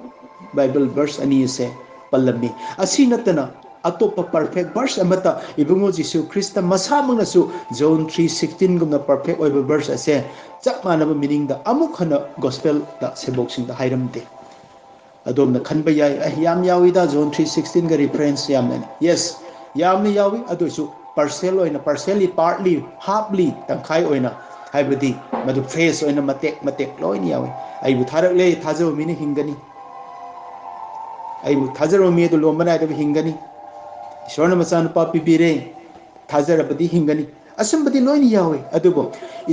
ꯕꯥꯏꯕꯜ ꯚꯔꯁ ꯑꯅꯤ ꯑꯁꯦ ꯄꯜꯂꯝꯃꯤ꯫ ꯑꯁꯤ ꯅꯠꯇꯅ ꯑꯇꯣꯞꯄ ꯄꯔꯐꯦꯛ ꯚꯔꯁ ꯑꯃꯠꯇ ꯏꯕꯨꯡꯉꯣ Jesus Christ ꯃꯁꯥꯃꯛꯅꯁꯨ zone three ꯁꯤꯛꯁꯇꯤꯟꯒꯨꯝꯅ perfect ꯑꯣꯏꯕ ꯚꯔꯁ ꯑꯁꯦ ꯆꯞ ꯃꯥꯟꯅꯕ ꯃꯤꯅꯤꯡꯗ ꯑꯃꯨꯛ ꯍꯟꯅ ꯒꯣꯁꯄꯦꯜꯗ ꯁꯦꯕꯣꯛꯁꯤꯡꯗ ꯍꯥꯏꯔꯝꯗꯦ꯫ ꯑꯗꯣꯝꯅ ꯈꯟꯕ ꯌꯥꯏ, "ꯑꯩ ꯌꯥꯝ ꯌꯥꯎꯏꯗ ꯖꯣꯟ ꯊ꯭ꯔꯤ ꯁꯤꯛꯁꯇꯤꯟꯒ ꯔꯤꯐꯔꯦꯟꯁ ꯌꯥꯝꯅ"꯫ ꯌꯦꯁ, ꯌꯥꯝꯅ ꯌꯥꯎꯏ, ꯑꯗꯨ ꯑꯣꯏꯁꯨ ꯄꯥꯔꯁꯦꯜ ꯑꯣꯏꯅ, ꯄꯥꯔꯁꯦꯜꯂꯤ, ꯄꯥꯔꯠꯂꯤ, ꯍꯥꯞꯂꯤ, ꯇꯪꯈꯥꯏ ꯑꯣꯏꯅ, ꯍꯥꯏꯕꯗꯤ ꯃꯗꯨ ꯐ꯭ꯔꯦꯁ ꯑꯣꯏꯅ ꯃꯇꯦꯛ ꯃꯇꯦꯛ ꯂꯣꯏꯅ ꯌꯥꯎꯏ꯫ "ꯑꯩꯕꯨ ꯊꯥꯔꯛꯂꯦ, ꯊꯥꯖꯕ ꯃꯤꯅ ꯍꯤꯡꯒꯅꯤ꯫ ꯑꯩꯕꯨ ꯊꯥꯖꯔꯕ ꯃꯤ ꯑꯗꯨ ꯂꯣꯝꯕ ꯅꯥꯏꯗꯕ ꯍꯤꯡꯒꯅꯤ꯫ ꯏꯁꯣꯔꯅ ꯃꯆꯥꯅꯨꯄꯥ ꯄꯤꯕꯤꯔꯦ, ꯊꯥꯖꯔꯕꯗꯤ ꯍꯤꯡꯒꯅꯤ"꯫ ꯑꯁꯨꯝꯕꯗꯤ ꯂꯣꯏꯅ ꯌꯥꯎꯏ꯫ ꯑꯗꯨꯕꯨ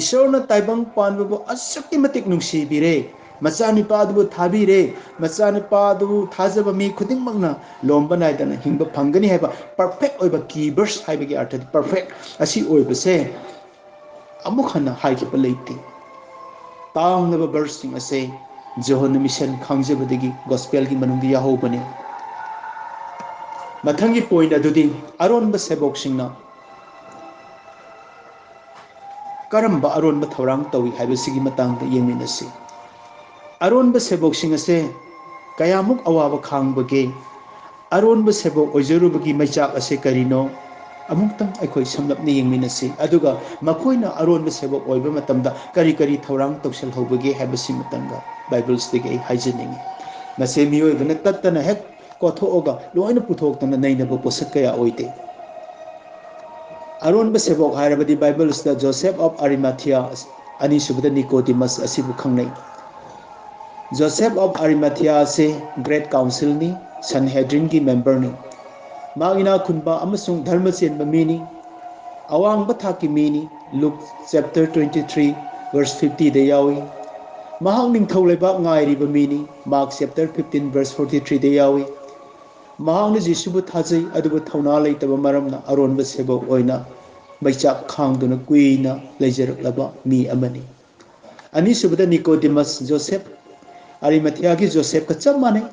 ꯏꯁꯣꯔꯅ ꯇꯥꯏꯕꯪ ꯄꯥꯟꯕꯕꯨ ꯑꯁꯨꯛꯀꯤ ꯃꯇꯤꯛ ꯅꯨꯡꯁꯤꯕꯤꯔꯦ, ꯃꯆꯥꯅꯨꯄꯥ ꯑꯗꯨꯕꯨ ꯊꯥꯕꯤꯔꯦ, ꯃꯆꯥꯅꯨꯄꯥ ꯑꯗꯨꯕꯨ ꯊꯥꯖꯕ ꯃꯤ ꯈꯨꯗꯤꯡꯃꯛꯅ ꯂꯣꯝꯕ ꯅꯥꯏꯗꯅ ꯍꯤꯡꯕ ꯐꯪꯒꯅꯤ ꯍꯥꯏꯕ ꯄꯔꯐꯦꯛ ꯑꯣꯏꯕ ꯀꯤ ꯚꯔꯁ ꯍꯥꯏꯕꯒꯤ ꯑꯔꯊꯗꯤ ꯄꯔꯐꯦꯛ ꯑꯁꯤ ꯑꯣꯏꯕꯁꯦ ꯑꯃꯨꯛ ꯍꯟꯅ ꯍꯥꯏꯈꯤꯕ ꯂꯩꯇꯦ꯫ ꯇꯥꯡꯂꯕ ꯚꯔꯁꯁꯤꯡ ꯑꯁꯦ ꯖꯣꯍꯟꯅ ꯃꯤꯁꯟ ꯈꯥꯡꯖꯕꯗꯒꯤ ꯒꯣꯁꯄꯦꯜꯒꯤ ꯃꯅꯨꯡꯗ ꯌꯥꯎꯍꯧꯕꯅꯤ꯫ ꯃꯊꯪꯒꯤ ꯄꯣꯏꯟꯠ ꯑꯗꯨꯗꯤ ꯑꯔꯣꯟꯕ ꯁꯦꯕꯣꯛꯁꯤꯡꯅ ꯀꯔꯝꯕ ꯑꯔꯣꯟꯕ ꯊꯧꯔꯥꯡ ꯇꯧꯏ ꯍꯥꯏꯕꯁꯤꯒꯤ ꯃꯇꯥꯡꯗ ꯌꯦꯡꯃꯤꯟꯅꯁꯤ꯫ ꯑꯔꯣꯟꯕ ꯁꯦꯕꯣꯛꯁꯤꯡ ꯑꯁꯦ ꯀꯌꯥꯃꯨꯛ ꯑꯋꯥꯕ ꯈꯥꯡꯕꯒꯦ? ꯑꯔꯣꯟꯕ ꯁꯦꯕꯣꯛ ꯑꯣꯏꯖꯔꯨꯕꯒꯤ ꯃꯩꯆꯥꯛ ꯑꯁꯦ ꯀꯔꯤꯅꯣ? ꯑꯃꯨꯛꯇꯪ ꯑꯩꯈꯣꯏ ꯁꯝꯂꯞꯅ ꯌꯦꯡꯃꯤꯟꯅꯁꯤ꯫ ꯑꯗꯨꯒ ꯃꯈꯣꯏꯅ ꯑꯔꯣꯟꯕ ꯁꯦꯕꯣꯛ ꯑꯣꯏꯕ ꯃꯇꯝꯗ ꯀꯔꯤ ꯀꯔꯤ ꯊꯧꯔꯥꯡ ꯇꯧꯁꯤꯜꯍꯧꯕꯒꯦ ꯍꯥꯏꯕꯁꯤ ꯃꯇꯝꯗ ꯕꯥꯏꯕꯜꯁꯤꯗꯒꯤ ꯑꯩ ꯍꯥꯏꯖꯅꯤꯡꯏ꯫ ꯃꯁꯤ ꯃꯤꯑꯣꯏꯕꯅ ꯇꯠꯇꯅ ꯍꯦꯛ ꯀꯣꯊꯣꯛꯑꯒ ꯂꯣꯏꯅ ꯄꯨꯊꯣꯛꯇꯅ ꯅꯩꯅꯕ ꯄꯣꯠꯁꯛ ꯀꯌꯥ ꯑꯣꯏꯗꯦ꯫ ꯑꯔꯣꯟꯕ ꯁꯦꯕꯣꯛ ꯍꯥꯏꯔꯕꯗꯤ ꯕꯥꯏꯕꯜꯁꯤꯗ ꯖꯣꯁꯦꯐ ꯑꯣꯐ ꯑꯔꯤꯃꯥꯊꯤꯌꯥ, ꯑꯅꯤꯁꯨꯕꯗ ꯅꯤꯀꯣꯗꯤꯃꯁ ꯑꯁꯤꯕꯨ ꯈꯪꯅꯩ꯫ ꯖꯣꯁꯦꯐ ꯑꯣꯐ ꯑꯔꯤꯃꯥꯊꯤꯌꯥ ꯑꯁꯤ ꯒ꯭ꯔꯦꯠ ꯀꯥꯎꯟꯁꯤꯜꯅꯤ, ꯁꯟꯍꯦꯗ꯭ꯔꯤꯟꯒꯤ ꯃꯦꯝꯕꯔꯅꯤ꯫ ꯃꯍꯥꯛ ꯏꯅꯥꯛ ꯈꯨꯟꯕ ꯑꯃꯁꯨꯡ ꯙꯔꯃ ꯆꯦꯟꯕ ꯃꯤꯅꯤ꯫ ꯑꯋꯥꯡꯕ ꯊꯥꯛꯀꯤ ꯃꯤꯅꯤ꯫ Luke chapter twenty three verse ꯐꯤꯐꯇꯤꯗ ꯌꯥꯎꯏ꯫ ꯃꯍꯥꯛ ꯅꯤꯡꯊꯧ ꯂꯩꯕꯥꯛ ꯉꯥꯏꯔꯤꯕ ꯃꯤꯅꯤ꯫ Mark chapter fifteen verse forty ꯊ꯭ꯔꯤꯗ ꯌꯥꯎꯏ꯫ ꯃꯍꯥꯛꯅ ꯖꯤꯁꯨꯕꯨ ꯊꯥꯖꯩ, ꯑꯗꯨꯕꯨ ꯊꯧꯅꯥ ꯂꯩꯇꯕ ꯃꯔꯝꯅ ꯑꯔꯣꯟꯕ ꯁꯦꯕꯣꯛ ꯑꯣꯏꯅ ꯃꯩꯆꯥꯛ ꯈꯥꯡꯗꯨꯅ ꯀꯨꯏꯅ ꯂꯩꯖꯔꯛꯂꯕ ꯃꯤ ꯑꯃꯅꯤ꯫ ꯑꯅꯤꯁꯨꯕꯗ ꯅꯤꯀꯣꯗꯤꯃꯁ, ꯖꯣꯁꯦꯐ, ꯑꯔꯤꯃꯊꯤꯌꯥꯒꯤ ꯖꯣꯁꯦꯐꯀ ꯆꯞ ꯃꯥꯟꯅꯩ꯫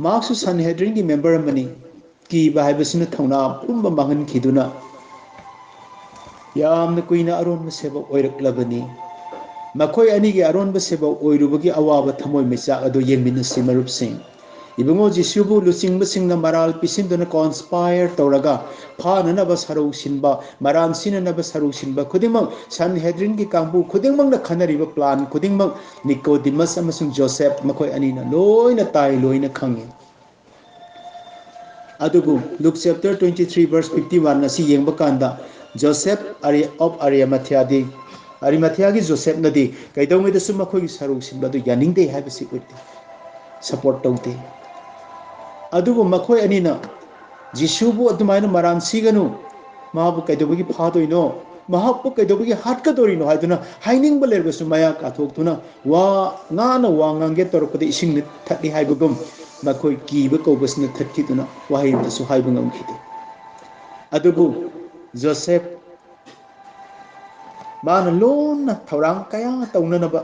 ꯃꯍꯥꯛꯁꯨ ꯁꯟꯍꯦꯗ꯭ꯔꯤꯟꯒꯤ ꯃꯦꯝꯕꯔ ꯑꯃꯅꯤ꯫ ꯀꯤꯕ ꯍꯥꯏꯕꯁꯤꯅ ꯊꯧꯅꯥ ꯄꯨꯝꯕ ꯃꯥꯡꯍꯟꯈꯤꯗꯨꯅ ꯌꯥꯝꯅ ꯀꯨꯏꯅ ꯑꯔꯣꯟꯕ ꯁꯦꯕꯣꯛ ꯑꯣꯏꯔꯛꯂꯕꯅꯤ꯫ ꯃꯈꯣꯏ ꯑꯅꯤꯒꯤ ꯑꯔꯣꯟꯕ ꯁꯦꯕꯣꯛ ꯑꯣꯏꯔꯨꯕꯒꯤ ꯑꯋꯥꯕ ꯊꯃꯣꯏ ꯃꯩꯆꯥꯛ ꯑꯗꯨ ꯌꯦꯡꯃꯤꯟꯅꯁꯤ, ꯃꯔꯨꯞꯁꯤꯡ꯫ ꯏꯕꯨꯡꯉꯣ ꯖꯤꯁꯨꯕꯨ ꯂꯨꯆꯤꯡꯕꯁꯤꯡꯅ ꯃꯔꯥꯜ ꯄꯤꯁꯤꯟꯗꯨꯅ ꯀꯣꯟꯁꯄꯥꯌꯔ ꯇꯧꯔꯒ ꯐꯥꯅꯅꯕ ꯁꯔꯧ ꯁꯤꯟꯕ, ꯃꯔꯥꯟ ꯁꯤꯅꯅꯕ ꯁꯔꯧ ꯁꯤꯟꯕ ꯈꯨꯗꯤꯡꯃꯛ ꯁꯟꯍꯦꯗ꯭ꯔꯤꯟꯒꯤ ꯀꯥꯡꯕꯨ ꯈꯨꯗꯤꯡꯃꯛꯅ ꯈꯟꯅꯔꯤꯕ ꯄ꯭ꯂꯥꯟ ꯈꯨꯗꯤꯡꯃꯛ ꯅꯤꯀꯣꯗꯤꯃꯁ ꯑꯃꯁꯨꯡ ꯖꯣꯁꯦꯐ ꯃꯈꯣꯏ ꯑꯅꯤꯅ ꯂꯣꯏꯅ ꯇꯥꯏ, ꯂꯣꯏꯅ ꯈꯪꯉꯤ꯫ ꯑꯗꯨꯕꯨ Luke chapter twenty three verse fifty one ꯑꯁꯤ ꯌꯦꯡꯕ ꯀꯥꯟꯗ ꯖꯣꯁꯦꯐ ꯑꯔꯤ-, ꯑꯣꯐ ꯑꯔꯤꯃꯊꯤꯌꯥꯗꯤ, ꯑꯔꯤꯃꯊꯤꯌꯥꯒꯤ ꯖꯣꯁꯦꯐꯅꯗꯤ ꯀꯩꯗꯧꯉꯩꯗꯁꯨ ꯃꯈꯣꯏꯒꯤ ꯁꯔꯧ ꯁꯤꯟꯕ ꯑꯗꯨ ꯌꯥꯅꯤꯡꯗꯦ ꯍꯥꯏꯕꯁꯤ ꯎꯠꯂꯤ, ꯁꯄꯣꯔꯠ ꯇꯧꯗꯦ꯫ ꯑꯗꯨꯕꯨ ꯃꯈꯣꯏ ꯑꯅꯤꯅ ꯖꯤꯁꯨꯕꯨ ꯑꯗꯨꯃꯥꯏꯅ ꯃꯔꯥꯟ ꯁꯤꯒꯅꯨ, ꯃꯍꯥꯛꯄꯨ ꯀꯩꯗꯧꯕꯒꯤ ꯐꯥꯗꯣꯏꯅꯣ, ꯃꯍꯥꯛꯄꯨ ꯀꯩꯗꯧꯕꯒꯤ ꯍꯥꯠꯀꯗꯧꯔꯤꯅꯣ ꯍꯥꯏꯗꯨꯅ ꯍꯥꯏꯅꯤꯡꯕ ꯂꯩꯔꯕꯁꯨ ꯃꯌꯥ ꯀꯥꯊꯣꯛꯇꯨꯅ ꯋꯥ ꯉꯥꯅ ꯋꯥ ꯉꯥꯡꯒꯦ ꯇꯧꯔꯛꯄꯗ ꯏꯁꯤꯡꯅ ꯊꯠꯂꯤ ꯍꯥꯏꯕꯒꯨꯝ ꯃꯈꯣꯏ ꯀꯤꯕ ꯀꯧꯕꯁꯤꯅ ꯊꯠꯈꯤꯗꯨꯅ ꯋꯥꯍꯩ ꯑꯃꯇꯁꯨ ꯍꯥꯏꯕ ꯉꯝꯈꯤꯗꯦ꯫ ꯑꯗꯨꯕꯨ ꯖꯣꯁꯦꯐ ꯃꯥꯅ ꯂꯣꯟꯅ ꯊꯧꯔꯥꯡ ꯀꯌꯥ ꯇꯧꯅꯅꯕ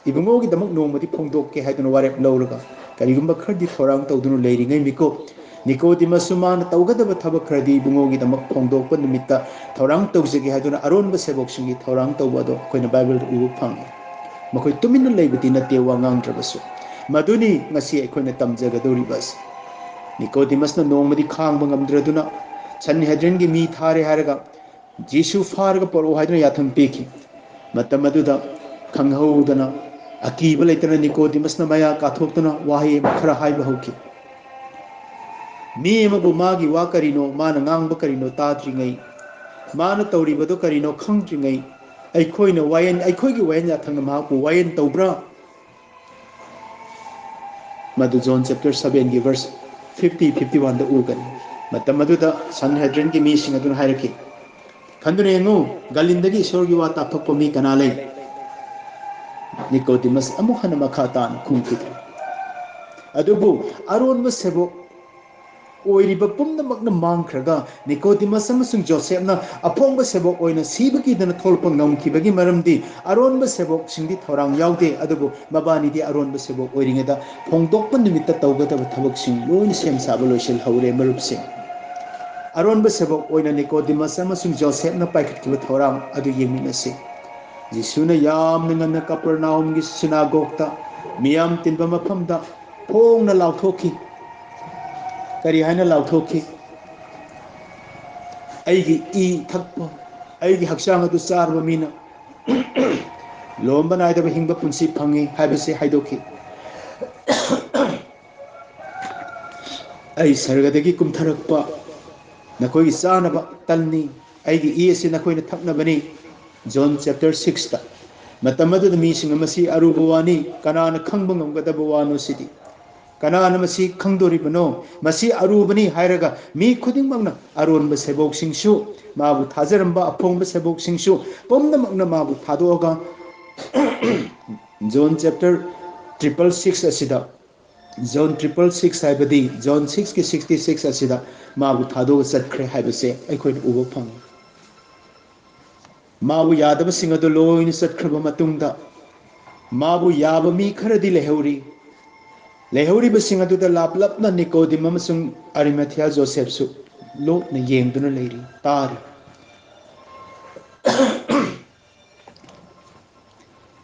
ꯏꯕꯨꯡꯉꯣꯒꯤꯗꯃꯛ ꯅꯣꯡꯃꯗꯤ ꯐꯣꯡꯗꯣꯛꯀꯦ ꯍꯥꯏꯗꯨꯅ ꯋꯥꯔꯦꯞ ꯂꯧꯔꯒ ꯀꯔꯤꯒꯨꯝꯕ ꯈꯔꯗꯤ ꯊꯧꯔꯥꯡ ꯇꯧꯗꯨꯅ ꯂꯩꯔꯤꯉꯩ ꯃꯤꯀꯨꯞ ꯅꯤꯀꯣꯗꯤꯃꯁꯁꯨ ꯃꯥꯅ ꯇꯧꯒꯗꯕ ꯊꯕꯛ ꯈꯔꯗꯤ ꯏꯕꯨꯡꯉꯣꯒꯤꯗꯃꯛ ꯐꯣꯡꯗꯣꯛꯄ ꯅꯨꯃꯤꯠꯇ ꯊꯧꯔꯥꯡ ꯇꯧꯖꯒꯦ ꯍꯥꯏꯗꯨꯅ ꯑꯔꯣꯟꯕ ꯁꯦꯕꯣꯛꯁꯤꯡꯒꯤ ꯊꯧꯔꯥꯡ ꯇꯧꯕ ꯑꯗꯣ ꯑꯩꯈꯣꯏꯅ ꯕꯥꯏꯕꯜꯗ ꯎꯕ ꯐꯪꯉꯤ꯫ ꯃꯈꯣꯏ ꯇꯨꯃꯤꯟꯅ ꯂꯩꯕꯗꯤ ꯅꯠꯇꯦ, ꯋꯥ ꯉꯥꯡꯗ꯭ꯔꯕꯁꯨ꯫ ꯃꯗꯨꯅꯤ ꯉꯁꯤ ꯑꯩꯈꯣꯏꯅ ꯇꯝꯖꯒꯗꯧꯔꯤꯕ ꯑꯁꯤ꯫ ꯅꯤꯀꯣꯗꯤꯃꯁꯅ ꯅꯣꯡꯃꯗꯤ ꯈꯥꯡꯕ ꯉꯝꯗ꯭ꯔꯗꯨꯅ ꯁꯟꯍꯦꯗ꯭ꯔꯤꯟꯒꯤ ꯃꯤ ꯊꯥꯔꯦ ꯍꯥꯏꯔꯒ ꯖꯤꯁꯨ ꯐꯥꯔꯒ ꯄꯣꯔꯛꯑꯣ ꯍꯥꯏꯗꯨꯅ ꯌꯥꯊꯪ ꯄꯤꯈꯤ꯫ ꯃꯇꯝ ꯑꯗꯨꯗ ꯈꯪꯍꯧꯗꯅ ꯑꯀꯤꯕ ꯂꯩꯇꯅ ꯅꯤꯀꯣꯗꯤꯃꯁꯅ ꯃꯌꯥ ꯀꯥꯊꯣꯛꯇꯨꯅ ꯋꯥꯍꯩ ꯑꯃ ꯈꯔ ꯍꯥꯏꯕ ꯍꯧꯈꯤ꯫ ꯃꯤ ꯑꯃꯕꯨ ꯃꯥꯒꯤ ꯋꯥ ꯀꯔꯤꯅꯣ, ꯃꯥꯅ ꯉꯥꯡꯕ ꯀꯔꯤꯅꯣ ꯇꯥꯗ꯭ꯔꯤꯉꯩ, ꯃꯥꯅ ꯇꯧꯔꯤꯕꯗꯨ ꯀꯔꯤꯅꯣ ꯈꯪꯗ꯭ꯔꯤꯉꯩ, ꯑꯩꯈꯣꯏꯅ ꯋꯥꯌꯦꯟ, ꯑꯩꯈꯣꯏꯒꯤ ꯋꯥꯌꯦꯟ ꯌꯥꯊꯪꯅ ꯃꯍꯥꯛꯄꯨ ꯋꯥꯌꯦꯟ ꯇꯧꯕ꯭ꯔꯥ? ꯃꯗꯨ ꯖꯣꯟ chapter sevenꯒꯤ verse fifty, fifty oneꯗ ꯎꯒꯅꯤ꯫ ꯃꯇꯝ ꯑꯗꯨꯗ ꯁꯟꯍꯦꯗ꯭ꯔꯤꯟꯒꯤ ꯃꯤꯁꯤꯡ ꯑꯗꯨꯅ ꯍꯥꯏꯔꯛꯈꯤ, "ꯈꯟꯗꯨꯅ ꯌꯦꯡꯉꯨ, ꯒꯥꯂꯤꯟꯗꯒꯤ ꯏꯁꯣꯔꯒꯤ ꯋꯥ ꯇꯥꯛꯊꯣꯛꯄ ꯃꯤ ꯀꯅꯥ ꯂꯩ?" ꯅꯤꯀꯣꯗꯤꯃꯁ ꯑꯃꯨꯛ ꯍꯟꯅ ꯃꯈꯥ ꯇꯥꯅ ꯈꯨꯝꯈꯤꯗ꯭ꯔꯦ꯫ ꯑꯗꯨꯕꯨ ꯑꯔꯣꯟꯕ ꯁꯦꯕꯣꯛ ꯑꯣꯏꯔꯤꯕ ꯄꯨꯝꯅꯃꯛꯅ ꯃꯥꯡꯈ꯭ꯔꯒ ꯅꯤꯀꯣꯗꯤꯃꯁ ꯑꯃꯁꯨꯡ ꯖꯣꯁꯦꯞꯅ ꯑꯐꯣꯡꯕ ꯁꯦꯕꯣꯛ ꯑꯣꯏꯅ ꯁꯤꯕ ꯀꯤꯗꯅ ꯊꯣꯛꯂꯛꯄ ꯉꯝꯈꯤꯕꯒꯤ ꯃꯔꯝꯗꯤ ꯑꯔꯣꯟꯕ ꯁꯦꯕꯣꯛꯁꯤꯡꯗꯤ ꯊꯧꯔꯥꯡ ꯌꯥꯎꯗꯦ, ꯑꯗꯨꯕꯨ ꯃꯕꯥꯅꯤꯗꯤ ꯑꯔꯣꯟꯕ ꯁꯦꯕꯣꯛ ꯑꯣꯏꯔꯤꯉꯩꯗ ꯐꯣꯡꯗꯣꯛꯄ ꯅꯨꯃꯤꯠꯇ ꯇꯧꯒꯗꯕ ꯊꯕꯛꯁꯤꯡ ꯂꯣꯏꯅ ꯁꯦꯝ ꯁꯥꯕ ꯂꯣꯏꯁꯤꯜꯍꯧꯔꯦ꯫ ꯃꯔꯨꯞꯁꯤꯡ, ꯑꯔꯣꯟꯕ ꯁꯦꯕꯣꯛ ꯑꯣꯏꯅ ꯅꯤꯀꯣꯗꯤꯃꯁ ꯑꯃꯁꯨꯡ ꯖꯣꯁꯦꯞꯅ ꯄꯥꯏꯈꯠꯈꯤꯕ ꯊꯧꯔꯥꯡ ꯑꯗꯨ ꯌꯦꯡꯃꯤꯟꯅꯁꯤ꯫ ꯖꯤꯁꯨꯅ ꯌꯥꯝꯅ ꯉꯟꯅ ꯀꯄꯔꯅꯥꯎꯝꯒꯤ ꯁꯤꯅꯥꯒꯣꯒꯇ, ꯃꯤꯌꯥꯝ ꯇꯤꯟꯕ ꯃꯐꯝꯗ ꯐꯣꯡꯅ ꯂꯥꯎꯊꯣꯛꯈꯤ꯫ ꯀꯔꯤ ꯍꯥꯏꯅ ꯂꯥꯎꯊꯣꯛꯈꯤ? "ꯑꯩꯒꯤ ꯏ ꯊꯛꯄ, ꯑꯩꯒꯤ ꯍꯛꯆꯥꯡ ꯑꯗꯨ ꯆꯥꯔꯕ ꯃꯤꯅ ꯂꯣꯝꯕ ꯅꯥꯏꯗꯕ ꯍꯤꯡꯕ ꯄꯨꯟꯁꯤ ꯐꯪꯉꯤ" ꯍꯥꯏꯕꯁꯤ ꯍꯥꯏꯗꯣꯛꯈꯤ꯫ "ꯑꯩ ꯁꯔꯒꯗꯒꯤ ꯀꯨꯝꯊꯔꯛꯄ ꯅꯈꯣꯏꯒꯤ ꯆꯥꯅꯕ ꯇꯟꯅꯤ, ꯑꯩꯒꯤ ꯏ ꯑꯁꯤ ꯅꯈꯣꯏꯅ ꯊꯛꯅꯕꯅꯤ"꯫ Zone chapter sixꯇ꯫ ꯃꯇꯝ ꯑꯗꯨꯗ ꯃꯤꯁꯤꯡꯅ, "ꯃꯁꯤ ꯑꯔꯨꯕ ꯋꯥꯅꯤ, ꯀꯅꯥꯅ ꯈꯪꯕ ꯉꯝꯒꯗꯕ ꯋꯥꯅꯣ ꯁꯤꯗꯤ? ꯀꯅꯥꯅ ꯃꯁꯤ ꯈꯪꯗꯣꯔꯤꯕꯅꯣ? ꯃꯁꯤ ꯑꯔꯨꯕꯅꯤ" ꯍꯥꯏꯔꯒ ꯃꯤ ꯈꯨꯗꯤꯡꯃꯛꯅ, ꯑꯔꯣꯟꯕ ꯁꯦꯕꯣꯛꯁꯤꯡꯁꯨ, ꯃꯥꯕꯨ ꯊꯥꯖꯔꯝꯕ ꯑꯐꯣꯡꯕ ꯁꯦꯕꯣꯛꯁꯤꯡꯁꯨ, ꯄꯨꯝꯅꯃꯛꯅ ꯃꯥꯕꯨ ꯊꯥꯗꯣꯛꯑꯒ ꯖꯣꯟ chapter triple six ꯑꯁꯤꯗ, ꯖꯣꯟ triple six ꯍꯥꯏꯕꯗꯤ ꯖꯣꯟ sixꯀꯤ sixty six ꯑꯁꯤꯗ ꯃꯥꯕꯨ ꯊꯥꯗꯣꯛꯑꯒ ꯆꯠꯈ꯭ꯔꯦ ꯍꯥꯏꯕꯁꯦ ꯑꯩꯈꯣꯏꯅ ꯎꯕ ꯐꯪꯉꯤ꯫ ꯃꯥꯕꯨ ꯌꯥꯗꯕꯁꯤꯡ ꯑꯗꯨ ꯂꯣꯏꯅ ꯆꯠꯈ꯭ꯔꯕ ꯃꯇꯨꯡꯗ, ꯃꯥꯕꯨ ꯌꯥꯕ ꯃꯤ ꯈꯔꯗꯤ ꯂꯩꯍꯧꯔꯤ꯫ ꯂꯩꯍꯧꯔꯤꯕꯁꯤꯡ ꯑꯗꯨꯗ ꯂꯥꯞꯂꯞꯅ ꯅꯤꯀꯣꯗꯤꯝ ꯑꯃꯁꯨꯡ ꯑꯔꯤꯃꯊꯤꯌꯥ ꯖꯣꯁꯦꯐꯁꯨ ꯂꯣꯠꯅ ꯌꯦꯡꯗꯨꯅ ꯂꯩꯔꯤ, ꯇꯥꯔꯤ꯫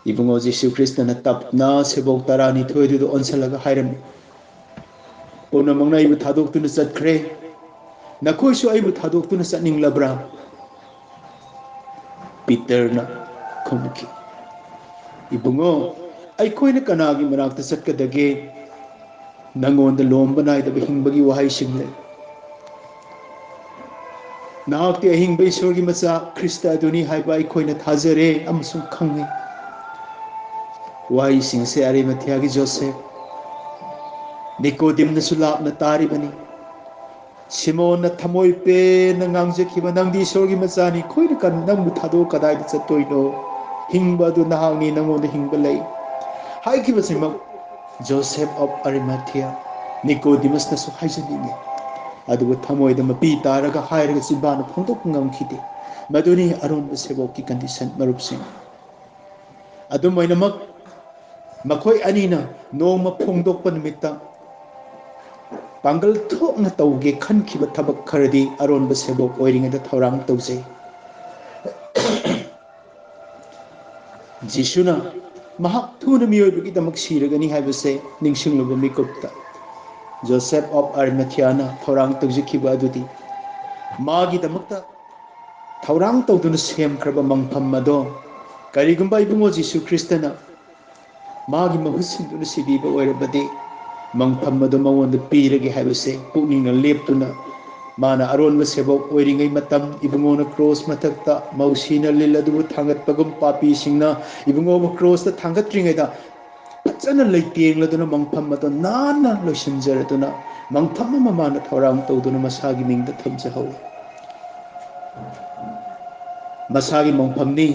ꯏꯕꯨꯡꯉꯣ ꯖꯤꯁꯨ ꯈ꯭ꯔꯤꯁꯇꯅ ꯇꯞꯅ ꯁꯦꯕꯣꯛ ꯇꯔꯥꯅꯤꯊꯣꯏꯗꯨꯗ ꯑꯣꯟꯁꯤꯜꯂꯒ ꯍꯥꯏꯔꯝꯃꯤ, "ꯄꯨꯝꯅꯃꯛꯅ ꯑꯩꯕꯨ ꯊꯥꯗꯣꯛꯇꯨꯅ ꯆꯠꯈ꯭ꯔꯦ, "ꯅꯈꯣꯏꯁꯨ ꯑꯩꯕꯨ ꯊꯥꯗꯣꯛꯇꯨꯅ ꯆꯠꯅꯤꯡꯂꯕ꯭ꯔꯥ?" ꯄꯤꯇꯔꯅ ꯈꯨꯝꯈꯤ, "ꯏꯕꯨꯡꯉꯣ, ꯑꯩꯈꯣꯏꯅ ꯀꯅꯥꯒꯤ ꯃꯅꯥꯛꯇ ꯆꯠꯀꯗꯒꯦ? ꯅꯉꯣꯟꯗ ꯂꯣꯝꯕ ꯅꯥꯏꯗꯕ ꯍꯤꯡꯕꯒꯤ ꯋꯥꯍꯩꯁꯤꯡ ꯂꯩ꯫ ꯅꯍꯥꯛꯇꯤ ꯑꯍꯤꯡꯕ ꯏꯁꯣꯔꯒꯤ ꯃꯆꯥ ꯈ꯭ꯔꯤꯁꯇ ꯑꯗꯨꯅꯤ ꯍꯥꯏꯕ ꯑꯩꯈꯣꯏꯅ ꯊꯥꯖꯔꯦ ꯑꯃꯁꯨꯡ ꯈꯪꯉꯤ꯫" ꯋꯥꯍꯩꯁꯤꯡ ꯑꯁꯤ ꯑꯔꯤꯃꯊꯤꯌꯥꯒꯤ ꯖꯣꯁꯦꯐ, ꯅꯤꯀꯣꯗꯤꯝꯅꯁꯨ ꯂꯥꯞꯅ ꯇꯥꯔꯤꯕꯅꯤ꯫ ꯁꯤꯃꯣꯟꯅ ꯊꯃꯣꯏ ꯄꯦꯟꯅ ꯉꯥꯡꯖꯈꯤꯕ, "ꯅꯪꯗꯤ ꯏꯁꯣꯔꯒꯤ ꯃꯆꯥꯅꯤ, ꯑꯩꯈꯣꯏꯅ ꯀꯟ-, ꯅꯪꯕꯨ ꯊꯥꯗꯣꯛꯑ ꯀꯗꯥꯏꯗ ꯆꯠꯇꯣꯏꯅꯣ? ꯍꯤꯡꯕ ꯑꯗꯨ ꯅꯍꯥꯛꯅꯤ, ꯅꯉꯣꯟꯗ ꯍꯤꯡꯕ ꯂꯩ" ꯍꯥꯏꯈꯤꯕꯁꯤꯃꯛ ꯖꯣꯁꯦꯐ ꯑꯣꯐ ꯑꯔꯤꯃꯥꯊꯤꯌꯥ, ꯅꯤꯀꯣꯗꯤꯃꯁꯅꯁꯨ ꯍꯥꯏꯖꯅꯤꯡꯉꯤ꯫ ꯑꯗꯨꯕꯨ ꯊꯃꯣꯏꯗ ꯃꯄꯤ ꯇꯥꯔꯒ ꯍꯥꯏꯔꯒ ꯆꯤꯟꯕꯥꯟꯅ ꯐꯣꯡꯗꯣꯛꯄ ꯉꯝꯈꯤꯗꯦ꯫ ꯃꯗꯨꯅꯤ ꯑꯔꯣꯟꯕ ꯁꯦꯕꯣꯛꯀꯤ ꯀꯟꯗꯤꯁꯟ, ꯃꯔꯨꯞꯁꯤꯡ꯫ ꯑꯗꯨꯝ ꯑꯣꯏꯅꯃꯛ, ꯃꯈꯣꯏ ꯑꯅꯤꯅ ꯅꯣꯡꯃ ꯐꯣꯡꯗꯣꯛꯄ ꯅꯨꯃꯤꯠꯇ ꯄꯥꯡꯒꯜ ꯊꯣꯛꯅ ꯇꯧꯒꯦ ꯈꯟꯈꯤꯕ ꯊꯕꯛ ꯈꯔꯗꯤ ꯑꯔꯣꯟꯕ ꯁꯦꯕꯣꯛ ꯑꯣꯏꯔꯤꯉꯩꯗ ꯊꯧꯔꯥꯡ ꯇꯧꯖꯩ꯫ ꯖꯤꯁꯨꯅ ꯃꯍꯥꯛ ꯊꯨꯅ ꯃꯤꯑꯣꯏꯕꯒꯤꯗꯃꯛ ꯁꯤꯔꯒꯅꯤ ꯍꯥꯏꯕꯁꯦ ꯅꯤꯡꯁꯤꯡꯂꯨꯕ ꯃꯤꯀꯨꯞꯇ, ꯖꯣꯁꯦꯐ ꯑꯣꯐ ꯑꯔꯤꯃꯊꯤꯌꯥꯅ ꯊꯧꯔꯥꯡ ꯇꯧꯖꯈꯤꯕ ꯑꯗꯨꯗꯤ ꯃꯥꯒꯤꯗꯃꯛꯇ ꯊꯧꯔꯥꯡ ꯇꯧꯗꯨꯅ ꯁꯦꯝꯈ꯭ꯔꯕ ꯃꯪꯐꯝ ꯑꯗꯣ, ꯀꯔꯤꯒꯨꯝꯕ ꯏꯕꯨꯡꯉꯣ ꯖꯤꯁꯨ ꯈ꯭ꯔꯤꯁꯇꯅ ꯃꯥꯒꯤ ꯃꯍꯨꯠ ꯁꯤꯟꯗꯨꯅ ꯁꯤꯕꯤꯕ ꯑꯣꯏꯔꯕꯗꯤ, ꯃꯪꯐꯝ ꯑꯗꯨ ꯃꯉꯣꯟꯗ ꯄꯤꯔꯒꯦ ꯍꯥꯏꯕꯁꯦ ꯄꯨꯛꯅꯤꯡꯅ ꯂꯦꯞꯇꯨꯅ, ꯃꯥꯅ ꯑꯔꯣꯟꯕ ꯁꯦꯕꯣꯛ ꯑꯣꯏꯔꯤꯉꯩ ꯃꯇꯝ, ꯏꯕꯨꯡꯉꯣꯅ ꯀ꯭ꯔꯣꯁ ꯃꯊꯛꯇ ꯃꯧꯁꯤꯅ ꯂꯤꯜ ꯑꯗꯨꯕꯨ ꯊꯥꯡꯒꯠꯄꯒꯨꯝ, ꯄꯥꯄꯤꯁꯤꯡꯅ ꯏꯕꯨꯡꯉꯣꯕꯨ ꯀ꯭ꯔꯣꯁꯇ ꯊꯥꯡꯒꯠꯇ꯭ꯔꯤꯉꯩꯗ ꯐꯖꯅ ꯂꯩꯇꯦꯡꯂꯗꯨꯅ, ꯃꯪꯐꯝ ꯑꯗꯨ ꯅꯥꯟꯅ ꯂꯣꯏꯁꯤꯟꯖꯔꯗꯨꯅ, ꯃꯪꯐꯝ ꯑꯃ ꯃꯥꯅ ꯊꯧꯔꯥꯡ ꯇꯧꯗꯨꯅ ꯃꯁꯥꯒꯤ ꯃꯤꯡꯗ ꯊꯝꯖꯍꯧꯏ꯫ ꯃꯁꯥꯒꯤ ꯃꯪꯐꯝꯅꯤ,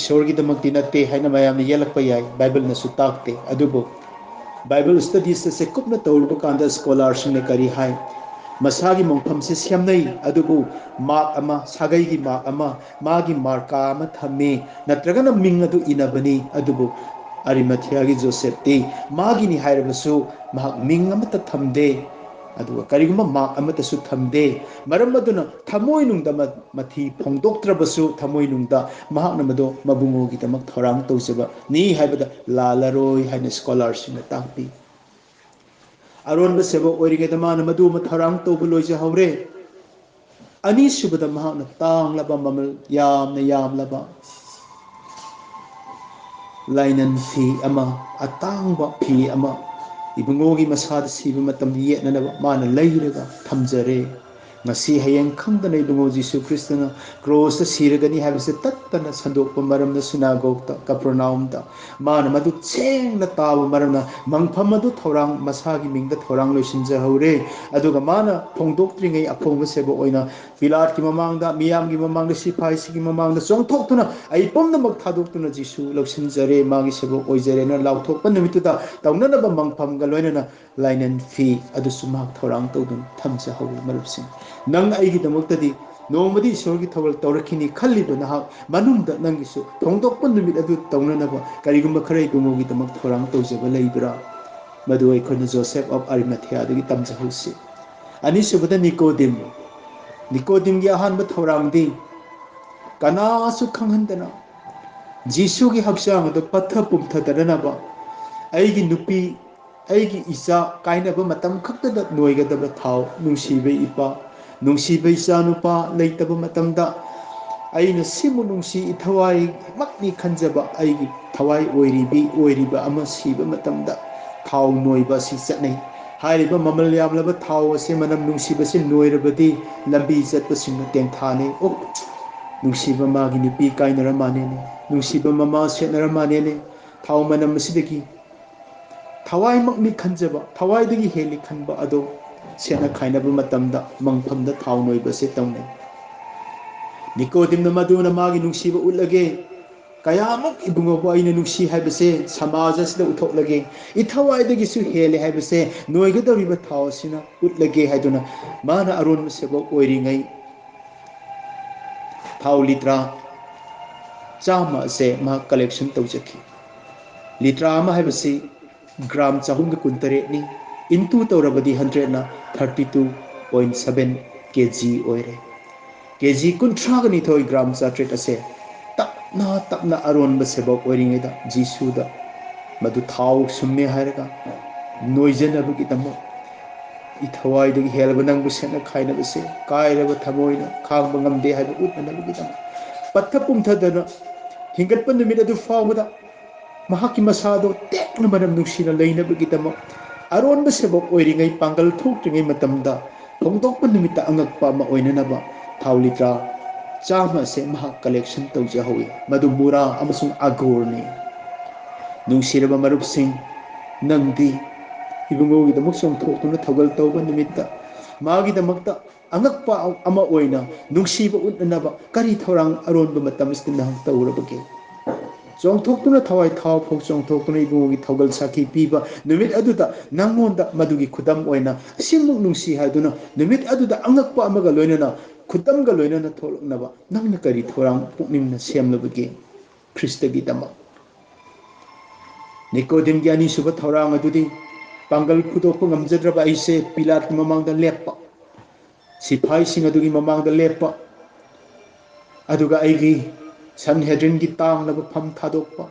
ꯏꯁꯣꯔꯒꯤꯗꯃꯛꯇꯤ ꯅꯠꯇꯦ ꯍꯥꯏꯅ ꯃꯌꯥꯝꯅ ꯌꯦꯜꯂꯛꯄ ꯌꯥꯏ, ꯕꯥꯏꯕꯜꯅꯁꯨ ꯇꯥꯛꯇꯦ꯫ ꯑꯗꯨꯕꯨ ꯕꯥꯏꯕꯜ ꯁ꯭ꯇꯗꯤꯁ ꯑꯁꯦ ꯀꯨꯞꯅ ꯇꯧꯔꯨꯕ ꯀꯥꯟꯗ ꯁ꯭ꯀꯣꯂꯥꯔꯁꯤꯡꯅ ꯀꯔꯤ ꯍꯥꯏ? ꯃꯁꯥꯒꯤ ꯃꯪꯐꯝꯁꯦ ꯁꯦꯝꯅꯩ, ꯑꯗꯨꯕꯨ ꯃꯥꯔꯛ ꯑꯃ, ꯁꯥꯒꯩꯒꯤ ꯃꯥꯔꯛ ꯑꯃ, ꯃꯥꯒꯤ ꯃꯥꯔꯀꯥ ꯑꯃ ꯊꯝꯃꯤ, ꯅꯠꯇ꯭ꯔꯒꯅ ꯃꯤꯡ ꯑꯗꯨ ꯏꯅꯕꯅꯤ꯫ ꯑꯗꯨꯕꯨ ꯑꯔꯤꯃꯊꯤꯌꯥꯒꯤ ꯖꯣꯁꯦꯐꯇꯤ ꯃꯥꯒꯤꯅꯤ ꯍꯥꯏꯔꯕꯁꯨ ꯃꯍꯥꯛ ꯃꯤꯡ ꯑꯃꯠꯇ ꯊꯝꯗꯦ, ꯑꯗꯨꯒ ꯀꯔꯤꯒꯨꯝꯕ ꯃꯥꯔꯛ ꯑꯃꯠꯇꯁꯨ ꯊꯝꯗꯦ꯫ ꯃꯔꯝ ꯑꯗꯨꯅ ꯊꯃꯣꯏꯅꯨꯡꯗ ꯃ-, ꯃꯊꯤ ꯐꯣꯡꯗꯣꯛꯇ꯭ꯔꯕꯁꯨ ꯊꯃꯣꯏꯅꯨꯡꯗ ꯃꯍꯥꯛꯅ ꯃꯗꯨ ꯃꯕꯨꯡꯉꯣꯒꯤꯗꯃꯛ ꯊꯧꯔꯥꯡ ꯇꯧꯖꯕꯅꯤ ꯍꯥꯏꯕꯗ ꯂꯥꯜꯂꯔꯣꯏ ꯍꯥꯏꯅ ꯁ꯭ꯀꯣꯂꯥꯔꯁꯤꯡꯅ ꯇꯥꯛꯄꯤ꯫ ꯑꯔꯣꯟꯕ ꯁꯦꯕꯣꯛ ꯑꯣꯏꯔꯤꯉꯩꯗ ꯃꯥꯅ ꯃꯗꯨ ꯑꯃ ꯊꯧꯔꯥꯡ ꯇꯧꯕ ꯂꯣꯏꯖꯍꯧꯔꯦ꯫ ꯑꯅꯤꯁꯨꯕꯗ ꯃꯍꯥꯛꯅ ꯇꯥꯡꯂꯕ, ꯃꯃꯜ ꯌꯥꯝꯅ ꯌꯥꯝꯂꯕ ꯂꯥꯏꯅꯟ ꯐꯤ ꯑꯃ, ꯑꯇꯥꯡꯕ ꯐꯤ ꯑꯃ, ꯏꯕꯨꯡꯉꯣꯒꯤ ꯃꯁꯥꯗ ꯁꯤꯕ ꯃꯇꯝꯗ ꯌꯦꯠꯅꯅꯕ ꯃꯥꯅ ꯂꯩꯔꯒ ꯊꯝꯖꯔꯦ꯫ ꯉꯁꯤ ꯍꯌꯦꯡ ꯈꯪꯗꯅ ꯏꯕꯨꯡꯉꯣ ꯖꯤꯁꯨ ꯈ꯭ꯔꯤꯁꯇꯅ ꯀ꯭ꯔꯣꯁꯇ ꯁꯤꯔꯒꯅꯤ ꯍꯥꯏꯕꯁꯦ ꯇꯠꯇꯅ ꯁꯟꯗꯣꯛꯄ ꯃꯔꯝꯅ ꯁꯤꯅꯥꯒꯣꯒꯇ, ꯀꯄꯔꯅꯥꯎꯝꯗ ꯃꯥꯅ ꯃꯗꯨ ꯁꯦꯡꯅ ꯇꯥꯕ ꯃꯔꯝꯅ ꯃꯪꯐꯝ ꯑꯗꯨ ꯊꯧꯔꯥꯡ, ꯃꯁꯥꯒꯤ ꯃꯤꯡꯗ ꯊꯧꯔꯥꯡ ꯂꯣꯏꯁꯤꯟꯖꯍꯧꯔꯦ꯫ ꯑꯗꯨꯒ ꯃꯥꯅ ꯐꯣꯡꯗꯣꯛꯇ꯭ꯔꯤꯉꯩ ꯑꯐꯣꯡꯕ ꯁꯦꯕꯣꯛ ꯑꯣꯏꯅ ꯄꯤꯂꯥꯠꯀꯤ ꯃꯃꯥꯡꯗ, ꯃꯤꯌꯥꯝꯒꯤ ꯃꯃꯥꯡꯗ, ꯁꯤꯐꯥꯏꯁꯤꯒꯤ ꯃꯃꯥꯡꯗ ꯆꯣꯡꯊꯣꯛꯇꯨꯅ, "ꯑꯩ ꯄꯨꯝꯅꯃꯛ ꯊꯥꯗꯣꯛꯇꯨꯅ ꯖꯤꯁꯨ ꯂꯧꯁꯤꯟꯖꯔꯦ, ꯃꯥꯒꯤ ꯁꯦꯕꯣꯛ ꯑꯣꯏꯖꯔꯦꯅ" ꯂꯥꯎꯊꯣꯛꯄ ꯅꯨꯃꯤꯠꯇꯨꯗ ꯇꯧꯅꯅꯕ ꯃꯪꯐꯝꯒ ꯂꯣꯏꯅꯅ ꯂꯥꯏꯅꯟ ꯐꯤ ꯑꯗꯨꯁꯨ ꯃꯍꯥꯛ ꯊꯧꯔꯥꯡ ꯇꯧꯗꯨꯅ ꯊꯝꯖꯍꯧꯋꯤ꯫ ꯃꯔꯨꯞꯁꯤꯡ, ꯅꯪ ꯑꯩꯒꯤꯗꯃꯛꯇꯗꯤ ꯅꯣꯡꯃꯗꯤ ꯏꯁꯣꯔꯒꯤ ꯊꯧꯒꯜ ꯇꯧꯔꯛꯈꯤꯅꯤ ꯈꯜꯂꯤꯕ ꯅꯍꯥꯛ ꯃꯅꯨꯡꯗ ꯅꯪꯒꯤꯁꯨ ꯐꯣꯡꯗꯣꯛꯄ ꯅꯨꯃꯤꯠ ꯑꯗꯨ ꯇꯧꯅꯅꯕ ꯀꯔꯤꯒꯨꯝꯕ ꯈꯔ ꯏꯕꯨꯡꯉꯣꯒꯤꯗꯃꯛ ꯊꯧꯔꯥꯡ ꯇꯧꯖꯕ ꯂꯩꯕ꯭ꯔꯥ? ꯃꯗꯨ ꯑꯩꯈꯣꯏꯅ ꯖꯣꯁꯦꯐ ꯑꯣꯐ ꯑꯔꯤꯃꯊꯤꯌꯥꯗꯒꯤ ꯇꯝꯖꯍꯧꯁꯤ꯫ ꯑꯅꯤꯁꯨꯕꯗ ꯅꯤꯀꯣꯗꯤꯝ꯫ ꯅꯤꯀꯣꯗꯤꯝꯒꯤ ꯑꯍꯥꯟꯕ ꯊꯧꯔꯥꯡꯗꯤ ꯀꯅꯥꯁꯨ ꯈꯪꯍꯟꯗꯅ ꯖꯤꯁꯨꯒꯤ ꯍꯛꯆꯥꯡ ꯑꯗꯨ ꯄꯠꯊ ꯄꯨꯝꯊꯗꯅꯅꯕ, ꯑꯩꯒꯤ ꯅꯨꯄꯤ, ꯑꯩꯒꯤ ꯏꯆꯥ ꯀꯥꯏꯅꯕ ꯃꯇꯝ ꯈꯛꯇꯗ ꯅꯣꯏꯒꯗꯕ ꯊꯥꯎ, ꯅꯨꯡꯁꯤꯕ ꯏꯄꯥ, ꯅꯨꯡꯁꯤꯕ ꯏꯆꯥꯅꯨꯄꯥ ꯂꯩꯇꯕ ꯃꯇꯝꯗ, ꯑꯩꯅ ꯁꯤꯃꯨꯛ ꯅꯨꯡꯁꯤ, ꯏꯊꯋꯥꯏꯃꯛꯅꯤ ꯈꯟꯖꯕ ꯑꯩꯒꯤ ꯊꯋꯥꯏ ꯑꯣꯏꯔꯤꯕꯤ, ꯑꯣꯏꯔꯤꯕ ꯑꯃ ꯁꯤꯕ ꯃꯇꯝꯗ ꯊꯥꯎ ꯅꯣꯏꯕ ꯑꯁꯤ ꯆꯠꯅꯩ꯫ ꯍꯥꯏꯔꯤꯕ ꯃꯃꯜ ꯌꯥꯝꯂꯕ ꯊꯥꯎ ꯑꯁꯤ ꯃꯅꯝ ꯅꯨꯡꯁꯤꯕꯁꯤ ꯅꯣꯏꯔꯕꯗꯤ ꯂꯝꯕꯤ ꯆꯠꯄꯁꯤꯡꯅ ꯇꯦꯡꯊꯥꯅꯩ꯫ "ꯑꯣ, ꯅꯨꯡꯁꯤꯕ ꯃꯥꯒꯤ ꯅꯨꯄꯤ ꯀꯥꯏꯅꯔ ꯃꯥꯅꯦꯅꯦ, ꯅꯨꯡꯁꯤꯕ ꯃꯃꯥ ꯁꯦꯠꯅꯔ ꯃꯥꯅꯦꯅꯦ"꯫ ꯊꯥꯎ ꯃꯅꯝ ꯑꯁꯤꯗꯒꯤ ꯊꯋꯥꯏꯃꯛꯅꯤ ꯈꯟꯖꯕ, ꯊꯋꯥꯏꯗꯒꯤ ꯍꯦꯜꯂꯤ ꯈꯟꯕ ꯑꯗꯣ ꯁꯦꯠꯅ ꯈꯥꯏꯅꯕ ꯃꯇꯝꯗ ꯃꯪꯐꯝꯗ ꯊꯥꯎ ꯅꯣꯏꯕꯁꯦ ꯇꯧꯅꯩ꯫ ꯅꯤꯀꯣꯗꯤꯝꯅ ꯃꯗꯨꯅ ꯃꯥꯒꯤ ꯅꯨꯡꯁꯤꯕ ꯎꯠꯂꯒꯦ, ꯀꯌꯥꯃꯨꯛ ꯏꯕꯨꯡꯉꯣꯕꯨ ꯑꯩꯅ ꯅꯨꯡꯁꯤ ꯍꯥꯏꯕꯁꯦ ꯁꯃꯥꯖ ꯑꯁꯤꯗ ꯎꯠꯊꯣꯛꯂꯒꯦ, ꯏꯊꯋꯥꯏꯗꯒꯤꯁꯨ ꯍꯦꯜꯂꯦ ꯍꯥꯏꯕꯁꯦ ꯅꯣꯏꯒꯗꯧꯔꯤꯕ ꯊꯥꯎ ꯑꯁꯤꯅ ꯎꯠꯂꯒꯦ ꯍꯥꯏꯗꯨꯅ ꯃꯥꯅ ꯑꯔꯣꯟꯕ ꯁꯦꯕꯣꯛ ꯑꯣꯏꯔꯤꯉꯩ ꯊꯥꯎ ꯂꯤꯇ꯭ꯔꯥ ꯆꯥꯝꯃ ꯑꯁꯦ ꯃꯍꯥꯛ ꯀꯂꯦꯛꯁꯟ ꯇꯧꯖꯈꯤ꯫ ꯂꯤꯇ꯭ꯔꯥ ꯑꯃ ꯍꯥꯏꯕꯁꯤ ꯒ꯭ꯔꯥꯝ ꯆꯍꯨꯝꯒ ꯀꯨꯟꯇꯔꯦꯠꯅꯤ, ꯏꯟꯇꯨ ꯇꯧꯔꯕꯗꯤ ꯍꯟꯗ꯭ꯔꯦꯠꯅ ꯊꯥꯔꯇꯤ ꯇꯨ ꯄꯣꯏꯟ ꯁꯕꯦꯟ ꯀꯦ ꯖꯤ ꯑꯣꯏꯔꯦ꯫ ꯀꯦ ꯖꯤ ꯀꯨꯟꯊ꯭ꯔꯥꯒ ꯅꯤꯊꯣꯏ ꯒ꯭ꯔꯥꯝ ꯆꯥꯇ꯭ꯔꯦꯠ ꯑꯁꯦ ꯇꯞꯅ ꯇꯞꯅ ꯑꯔꯣꯟꯕ ꯁꯦꯕꯣꯛ ꯑꯣꯏꯔꯤꯉꯩꯗ ꯖꯤꯁꯨꯗ ꯃꯗꯨ ꯊꯥꯎ ꯁꯨꯝꯃꯦ ꯍꯥꯏꯔꯒ ꯅꯣꯏꯖꯅꯕꯒꯤꯗꯃꯛ ꯏꯊꯋꯥꯏꯗꯒꯤ ꯍꯦꯜꯂꯕ ꯅꯪꯕꯨ ꯁꯦꯠꯅ ꯈꯥꯏꯅꯕꯁꯦ ꯀꯥꯏꯔꯕ ꯊꯃꯣꯏꯅ ꯈꯥꯡꯕ ꯉꯝꯗꯦ ꯍꯥꯏꯕ ꯎꯠꯅꯅꯕꯒꯤꯗꯃꯛ ꯄꯠꯊ ꯄꯨꯝꯊꯗꯅ ꯍꯤꯡꯒꯠꯄ ꯅꯨꯃꯤꯠ ꯑꯗꯨ ꯐꯥꯎꯕꯗ ꯃꯍꯥꯛꯀꯤ ꯃꯁꯥꯗꯣ ꯇꯦꯛꯅ ꯃꯅꯝ ꯅꯨꯡꯁꯤꯅ ꯂꯩꯅꯕꯒꯤꯗꯃꯛ ꯑꯔꯣꯟꯕ ꯁꯦꯕꯣꯛ ꯑꯣꯏꯔꯤꯉꯩ ꯄꯥꯡꯒꯜ ꯊꯣꯛꯇ꯭ꯔꯤꯉꯩ ꯃꯇꯝꯗ ꯐꯣꯡꯗꯣꯛꯄ ꯅꯨꯃꯤꯠꯇ ꯑꯉꯛꯄ ꯑꯃ ꯑꯣꯏꯅꯅꯕ ꯊꯥꯎ ꯂꯤꯇ꯭ꯔꯥ ꯆꯥꯝꯃ ꯑꯁꯦ ꯃꯍꯥꯛ ꯀꯂꯦꯛꯁꯟ ꯇꯧꯖꯍꯧꯏ꯫ ꯃꯗꯨ ꯃꯨꯔꯥ ꯑꯃꯁꯨꯡ ꯑꯒꯣꯔꯅꯤ꯫ ꯅꯨꯡꯁꯤꯔꯕ ꯃꯔꯨꯞꯁꯤꯡ, ꯅꯪꯗꯤ ꯏꯕꯨꯡꯉꯣꯒꯤꯗꯃꯛ ꯆꯣꯡꯊꯣꯛꯇꯨꯅ ꯊꯧꯒꯜ ꯇꯧꯕ ꯅꯨꯃꯤꯠꯇ ꯃꯥꯒꯤꯗꯃꯛꯇ ꯑꯉꯛꯄ ꯑꯃ ꯑꯣꯏꯅ ꯅꯨꯡꯁꯤꯕ ꯎꯠꯅꯅꯕ ꯀꯔꯤ ꯊꯧꯔꯥꯡ ꯑꯔꯣꯟꯕ ꯃꯇꯝ ꯑꯁꯤꯗ ꯅꯍꯥꯛ ꯇꯧꯔꯕꯒꯦ? ꯆꯣꯡꯊꯣꯛꯇꯨꯅ ꯊꯋꯥꯏ ꯊꯥꯎ ꯐꯥꯎ ꯆꯣꯡꯊꯣꯛꯇꯨꯅ ꯏꯕꯨꯡꯉꯣꯒꯤ ꯊꯧꯒꯜ ꯁꯥꯈꯤ ꯄꯤꯕ ꯅꯨꯃꯤꯠ ꯑꯗꯨꯗ ꯅꯪꯉꯣꯟꯗ ꯃꯗꯨꯒꯤ ꯈꯨꯗꯝ ꯑꯣꯏꯅ ꯑꯁꯤꯃꯨꯛ ꯅꯨꯡꯁꯤ ꯍꯥꯏꯗꯨꯅ ꯅꯨꯃꯤꯠ ꯑꯗꯨꯗ ꯑꯉꯛꯄ ꯑꯃꯒ ꯂꯣꯏꯅꯅ ꯈꯨꯗꯝꯒ ꯂꯣꯏꯅꯅ ꯊꯣꯛꯂꯛꯅꯕ ꯅꯪꯅ ꯀꯔꯤ ꯊꯧꯔꯥꯡ ꯄꯨꯛꯅꯤꯡꯅ ꯁꯦꯝꯂꯕꯒꯦ? ꯈ꯭ꯔꯤꯁꯇꯒꯤꯗꯃꯛ꯫ ꯅꯤꯀꯣꯗꯤꯝꯒꯤ ꯑꯅꯤꯁꯨꯕ ꯊꯧꯔꯥꯡ ꯑꯗꯨꯗꯤ ꯄꯥꯡꯒꯜ ꯐꯨꯗꯣꯛꯄ ꯉꯝꯖꯗ꯭ꯔꯕ ꯑꯩꯁꯦ ꯄꯤꯂꯥꯠꯀꯤ ꯃꯃꯥꯡꯗ ꯂꯦꯞꯄ, ꯁꯤꯐꯥꯏꯁꯤꯡ ꯑꯗꯨꯒꯤ ꯃꯃꯥꯡꯗ ꯂꯦꯞꯄ, ꯑꯗꯨꯒ ꯑꯩꯒꯤ ꯁꯟꯍꯦꯗ꯭ꯔꯤꯟꯒꯤ ꯇꯥꯡꯂꯕ ꯐꯝ ꯊꯥꯗꯣꯛꯄ,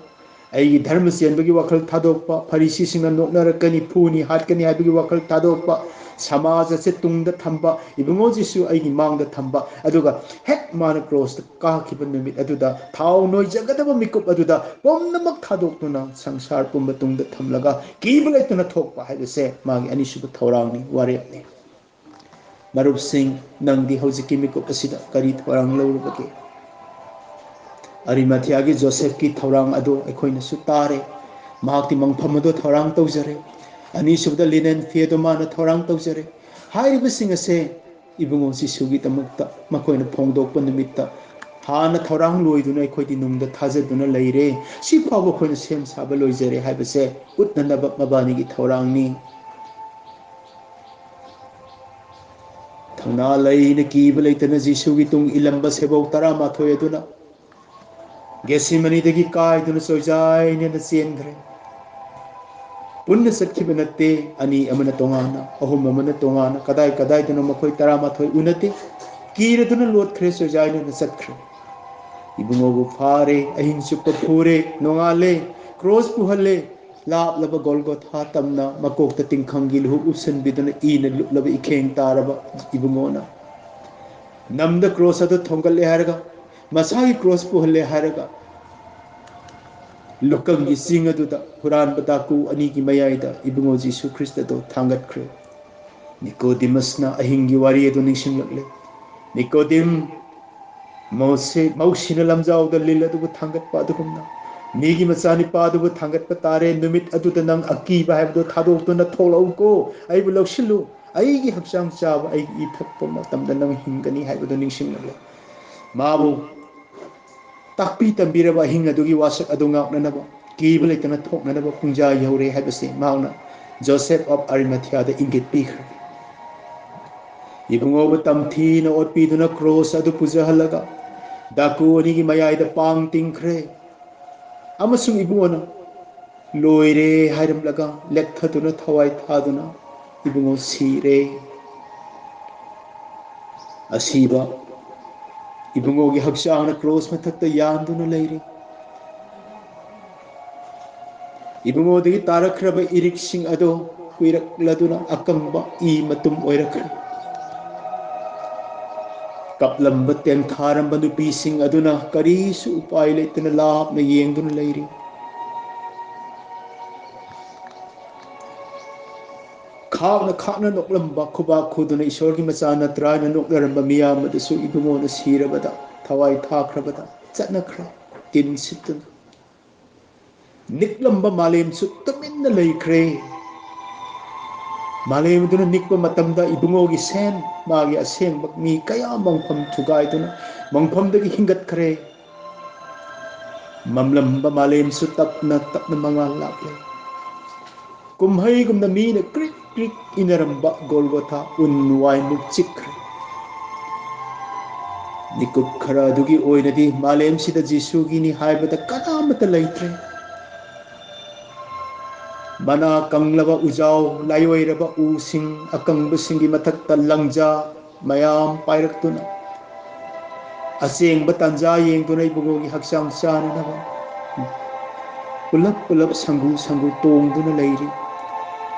ꯑꯩꯒꯤ ꯙꯔꯃ ꯆꯦꯟꯕꯒꯤ ꯋꯥꯈꯜ ꯊꯥꯗꯣꯛꯄ, ꯐꯔꯤꯁꯤꯁꯤꯡꯅ ꯅꯣꯛꯅꯔꯛꯀꯅꯤ, ꯐꯨꯅꯤ, ꯍꯥꯠꯀꯅꯤ ꯍꯥꯏꯕꯒꯤ ꯋꯥꯈꯜ ꯊꯥꯗꯣꯛꯄ, ꯁꯃꯥꯖ ꯑꯁꯦ ꯇꯨꯡꯗ ꯊꯝꯕ, ꯏꯕꯨꯡꯉꯣ ꯖꯤꯁꯨ ꯑꯩꯒꯤ ꯃꯥꯡꯗ ꯊꯝꯕ, ꯑꯗꯨꯒ ꯍꯦꯛ ꯃꯥꯅ ꯀ꯭ꯔꯣꯁꯇ ꯀꯥꯈꯤꯕ ꯅꯨꯃꯤꯠ ꯑꯗꯨꯗ ꯊꯥꯎ ꯅꯣꯏꯖꯒꯗꯕ ꯃꯤꯀꯨꯞ ꯑꯗꯨꯗ ꯄꯨꯝꯅꯃꯛ ꯊꯥꯗꯣꯛꯇꯨꯅ ꯁꯪꯁꯥꯔ ꯄꯨꯝꯕ ꯇꯨꯡꯗ ꯊꯝꯂꯒ ꯀꯤꯕ ꯂꯩꯇꯅ ꯊꯣꯛꯄ ꯍꯥꯏꯕꯁꯦ ꯃꯥꯒꯤ ꯑꯅꯤꯁꯨꯕ ꯊꯧꯔꯥꯡꯅꯤ, ꯋꯥꯔꯦꯞꯅꯤ꯫ ꯃꯔꯨꯞꯁꯤꯡ, ꯅꯪꯗꯤ ꯍꯧꯖꯤꯛꯀꯤ ꯃꯤꯀꯨꯞ ꯑꯁꯤꯗ ꯀꯔꯤ ꯊꯧꯔꯥꯡ ꯂꯧꯔꯨꯕꯒꯦ? ꯑꯔꯤꯃꯥꯊꯤꯌꯥꯒꯤ ꯖꯣꯁꯦꯐꯀꯤ ꯊꯧꯔꯥꯡ ꯑꯗꯨ ꯑꯩꯈꯣꯏꯅꯁꯨ ꯇꯥꯔꯦ꯫ ꯃꯍꯥꯛꯇꯤ ꯃꯪꯐꯝ ꯑꯗꯨ ꯊꯧꯔꯥꯡ ꯇꯧꯖꯔꯦ꯫ ꯑꯅꯤꯁꯨꯕꯗ ꯂꯤꯅꯦꯟ ꯐꯤ ꯑꯗꯨ ꯃꯥꯅ ꯊꯧꯔꯥꯡ ꯇꯧꯖꯔꯦ꯫ ꯍꯥꯏꯔꯤꯕꯁꯤꯡ ꯑꯁꯦ ꯏꯕꯨꯡꯉꯣ ꯖꯤꯁꯨꯒꯤꯗꯃꯛꯇ ꯃꯈꯣꯏꯅ ꯐꯣꯡꯗꯣꯛꯄ ꯅꯨꯃꯤꯠꯇ ꯍꯥꯟꯅ ꯊꯧꯔꯥꯡ ꯂꯣꯏꯗꯨꯅ ꯑꯩꯈꯣꯏꯗꯤ ꯅꯨꯡꯗ ꯊꯥꯖꯗꯨꯅ ꯂꯩꯔꯦ꯫ ꯁꯤ ꯐꯥꯎꯕ ꯑꯩꯈꯣꯏꯅ ꯁꯦꯝ ꯁꯥꯕ ꯂꯣꯏꯖꯔꯦ ꯍꯥꯏꯕꯁꯦ ꯎꯠꯅꯅꯕ ꯃꯕꯥꯅꯤꯒꯤ ꯊꯧꯔꯥꯡꯅꯤ꯫ ꯊꯧꯅꯥ ꯂꯩꯅ ꯀꯤꯕ ꯂꯩꯇꯅ ꯖꯤꯁꯨꯒꯤ ꯇꯨꯡ ꯏꯜꯂꯝꯕ ꯁꯦꯕꯧ ꯇꯔꯥꯃꯥꯊꯣꯏ ꯑꯗꯨꯅ ꯒꯦꯁꯤꯃꯅꯤꯗꯒꯤ ꯀꯥꯏꯗꯨꯅ ꯆꯣꯏꯖꯥꯏꯅꯅ ꯆꯦꯟꯈ꯭ꯔꯦ꯫ ꯄꯨꯟꯅ ꯆꯠꯈꯤꯕ ꯅꯠꯇꯦ, ꯑꯅꯤ ꯑꯃꯅ ꯇꯣꯉꯥꯟꯅ, ꯑꯍꯨꯝ ꯑꯃꯅ ꯇꯣꯉꯥꯟꯅ, ꯀꯗꯥꯏ ꯀꯗꯥꯏꯗꯅꯣ ꯃꯈꯣꯏ ꯇꯔꯥꯃꯥꯊꯣꯏ ꯎꯅꯗꯦ꯫ ꯀꯤꯔꯗꯨꯅ ꯂꯣꯠꯈ꯭ꯔꯦ, ꯆꯣꯏꯖꯥꯏꯅꯅ ꯆꯠꯈ꯭ꯔꯦ꯫ ꯏꯕꯨꯡꯉꯣꯕꯨ ꯐꯥꯔꯦ, ꯑꯍꯤꯡ ꯆꯨꯞꯄ ꯐꯨꯔꯦ, ꯅꯣꯡꯉꯥꯜꯂꯦ, ꯀ꯭ꯔꯣꯁ ꯄꯨꯍꯜꯂꯦ꯫ ꯂꯥꯞꯂꯕ ꯒꯣꯜꯒꯣꯊꯥ ꯇꯝꯅ ꯃꯀꯣꯛꯇ ꯇꯤꯡꯈꯪꯒꯤ ꯂꯨꯍꯨꯞ ꯎꯞꯁꯤꯟꯕꯤꯗꯨꯅ ꯏꯅ ꯂꯨꯞꯂꯕ ꯏꯈꯦꯡ ꯇꯥꯔꯕ ꯏꯕꯨꯡꯉꯣꯅ ꯅꯝꯗ ꯀ꯭ꯔꯣꯁ ꯑꯗꯨ ꯊꯣꯡꯒꯠꯂꯦ ꯍꯥꯏꯔꯒ, ꯃꯁꯥꯒꯤ ꯀ꯭ꯔꯣꯁ ꯄꯨꯍꯜꯂꯦ ꯍꯥꯏꯔꯒ, ꯂꯨꯀꯪꯒꯤ ꯆꯤꯡ ꯑꯗꯨꯗ ꯍꯨꯔꯥꯟꯕ ꯗꯥꯀꯨ ꯑꯅꯤꯒꯤ ꯃꯌꯥꯏꯗ ꯏꯕꯨꯡꯉꯣ ꯖꯤꯁꯨ ꯈ꯭ꯔꯤꯁꯇꯗꯣ ꯊꯥꯡꯒꯠꯈ꯭ꯔꯦ꯫ ꯅꯤꯀꯣꯗꯤꯃꯁꯅ ꯑꯍꯤꯡꯒꯤ ꯋꯥꯔꯤ ꯑꯗꯨ ꯅꯤꯡꯁꯤꯡꯂꯛꯂꯦ꯫ "ꯅꯤꯀꯣꯗꯤꯝ, ꯃꯧꯁꯤ-, ꯃꯧꯁꯤꯅ ꯂꯝꯖꯥꯎꯗ ꯂꯤꯜ ꯑꯗꯨꯕꯨ ꯊꯥꯡꯒꯠꯄ ꯑꯗꯨꯒꯨꯝꯅ ꯃꯤꯒꯤ ꯃꯆꯥꯅꯤꯄꯥ ꯑꯗꯨꯕꯨ ꯊꯥꯡꯒꯠꯄ ꯇꯥꯔꯦ꯫ ꯅꯨꯃꯤꯠ ꯑꯗꯨꯗ ꯅꯪ ꯑꯀꯤꯕ ꯍꯥꯏꯕꯗꯨ ꯊꯥꯗꯣꯛꯇꯨꯅ ꯊꯣꯛꯂꯛꯎꯀꯣ, ꯑꯩꯕꯨ ꯂꯧꯁꯤꯜꯂꯨ꯫ ꯑꯩꯒꯤ ꯍꯛꯆꯥꯡ ꯆꯥꯕ, ꯑꯩꯒꯤ ꯏ ꯊꯛꯄ ꯃꯇꯝꯗ ꯅꯪ ꯍꯤꯡꯒꯅꯤ" ꯍꯥꯏꯕꯗꯨ ꯅꯤꯡꯁꯤꯡꯂꯛꯂꯦ꯫ ꯃꯥꯕꯨ ꯇꯥꯛꯄꯤ ꯇꯝꯕꯤꯔꯕ ꯑꯍꯤꯡ ꯑꯗꯨꯒꯤ ꯋꯥꯁꯛ ꯑꯗꯨ ꯉꯥꯛꯅꯅꯕ, ꯀꯤꯕ ꯂꯩꯇꯅ ꯊꯣꯛꯅꯅꯕ ꯄꯨꯡꯖꯥ ꯌꯧꯔꯦ ꯍꯥꯏꯕꯁꯤ ꯃꯍꯥꯛꯅ ꯖꯣꯁꯦꯐ ꯑꯣꯐ ꯑꯔꯤꯃꯊꯤꯌꯥꯗ ꯏꯪꯒꯤꯠ ꯄꯤꯈ꯭ꯔꯦ꯫ ꯏꯕꯨꯡꯉꯣꯕꯨ ꯇꯝꯊꯤꯅ ꯑꯣꯠꯄꯤꯗꯨꯅ ꯀ꯭ꯔꯣꯁ ꯑꯗꯨ ꯄꯨꯖꯍꯜꯂꯒ ꯗꯥꯀꯨ ꯑꯅꯤꯒꯤ ꯃꯌꯥꯏꯗ ꯄꯥꯡ ꯇꯤꯡꯈ꯭ꯔꯦ꯫ ꯑꯃꯁꯨꯡ ꯏꯕꯨꯡꯉꯣꯅ "ꯂꯣꯏꯔꯦ" ꯍꯥꯏꯔꯝꯂꯒ ꯂꯦꯛꯊꯗꯨꯅ ꯊꯋꯥꯏ ꯊꯥꯗꯨꯅ ꯏꯕꯨꯡꯉꯣ ꯁꯤꯔꯦ꯫ ꯑꯁꯤꯕ ꯏꯕꯨꯡꯉꯣꯒꯤ ꯍꯛꯆꯥꯡꯅ ꯀ꯭ꯔꯣꯁ ꯃꯊꯛꯇ ꯌꯥꯟꯗꯨꯅ ꯂꯩꯔꯤ꯫ ꯏꯕꯨꯡꯉꯣꯗꯒꯤ ꯇꯥꯔꯛꯈ꯭ꯔꯕ ꯏꯔꯤꯛꯁꯤꯡ ꯑꯗꯨ ꯀꯨꯏꯔꯛꯂꯗꯨꯅ ꯑꯀꯪꯕ ꯏ ꯃꯇꯨꯝ ꯑꯣꯏꯔꯛꯈ꯭ꯔꯦ꯫ ꯀꯞꯂꯝꯕ ꯇꯦꯡꯊꯥꯔꯝꯕ ꯅꯨꯄꯤꯁꯤꯡ ꯑꯗꯨꯅ ꯀꯔꯤꯁꯨ ꯎꯄꯥꯏ ꯂꯩꯇꯅ ꯂꯥꯞꯅ ꯌꯦꯡꯗꯨꯅ ꯂꯩꯔꯤ꯫ ꯈꯥꯛꯅ ꯈꯥꯛꯅ ꯅꯣꯛꯂꯝꯕ, ꯈꯨꯕꯥꯛ ꯈꯨꯗꯨꯅ "ꯏꯁꯣꯔꯒꯤ ꯃꯆꯥ ꯅꯠꯇ꯭ꯔꯥ?" ꯍꯥꯏꯅ ꯅꯣꯛꯅꯔꯝꯕ ꯃꯤꯌꯥꯝ ꯑꯗꯨꯁꯨ ꯏꯕꯨꯡꯉꯣꯅ ꯁꯤꯔꯕꯗ, ꯊꯋꯥꯏ ꯊꯥꯈ꯭ꯔꯕꯗ ꯆꯠꯅꯈ꯭ꯔꯦ, ꯇꯤꯟ ꯁꯤꯠꯇꯨꯅ꯫ ꯅꯤꯛꯂꯝꯕ ꯃꯥꯂꯦꯝꯁꯨ ꯇꯨꯃꯤꯟꯅ ꯂꯩꯈ꯭ꯔꯦ꯫ ꯃꯥꯂꯦꯝ ꯑꯗꯨꯅ ꯅꯤꯛꯄ ꯃꯇꯝꯗ ꯏꯕꯨꯡꯉꯣꯒꯤ ꯁꯦꯟ, ꯃꯥꯒꯤ ꯑꯁꯦꯡꯕ ꯃꯤ ꯀꯌꯥ ꯃꯪꯐꯝ ꯊꯨꯒꯥꯏꯗꯨꯅ ꯃꯪꯐꯝꯗꯒꯤ ꯍꯤꯡꯒꯠꯈ꯭ꯔꯦ꯫ ꯃꯝꯂꯝꯕ ꯃꯥꯂꯦꯝꯁꯨ ꯇꯞꯅ ꯇꯞꯅ ꯃꯉꯥꯜ ꯂꯥꯛꯂꯦ꯫ ꯀꯨꯝꯍꯩꯒꯨꯝꯅ ꯃꯤꯅ ꯀ꯭ꯔꯤꯛ ꯀ꯭ꯔꯤꯛ ꯏꯅꯔꯝꯕ ꯒꯣꯜꯒꯣꯊꯥ ꯎꯟ ꯋꯥꯏꯃꯨꯛ ꯆꯤꯛꯈ꯭ꯔꯦ꯫ ꯃꯤꯀꯨꯞ ꯈꯔ ꯑꯗꯨꯒꯤ ꯑꯣꯏꯅꯗꯤ ꯃꯥꯂꯦꯝꯁꯤꯗ ꯖꯤꯁꯨꯒꯤꯅꯤ ꯍꯥꯏꯕꯗ ꯀꯅꯥꯃꯠꯇ ꯂꯩꯇ꯭ꯔꯦ꯫ ꯃꯅꯥ ꯀꯪꯂꯕ ꯎꯖꯥꯎ, ꯂꯥꯏꯑꯣꯏꯔꯕ ꯎꯁꯤꯡ, ꯑꯀꯪꯕꯁꯤꯡꯒꯤ ꯃꯊꯛꯇ ꯂꯪꯖꯥ ꯃꯌꯥꯝ ꯄꯥꯏꯔꯛꯇꯨꯅ, ꯑꯆꯦꯡꯕ ꯇꯥꯟꯖꯥ ꯌꯦꯡꯗꯨꯅ ꯏꯕꯨꯡꯉꯣꯒꯤ ꯍꯛꯆꯥꯡ ꯆꯥꯅꯅꯕ ꯄꯨꯂꯞ ꯄꯨꯂꯞ ꯁꯪꯒꯨ ꯁꯪꯒꯨ ꯇꯣꯡꯗꯨꯅ ꯂꯩꯔꯤ꯫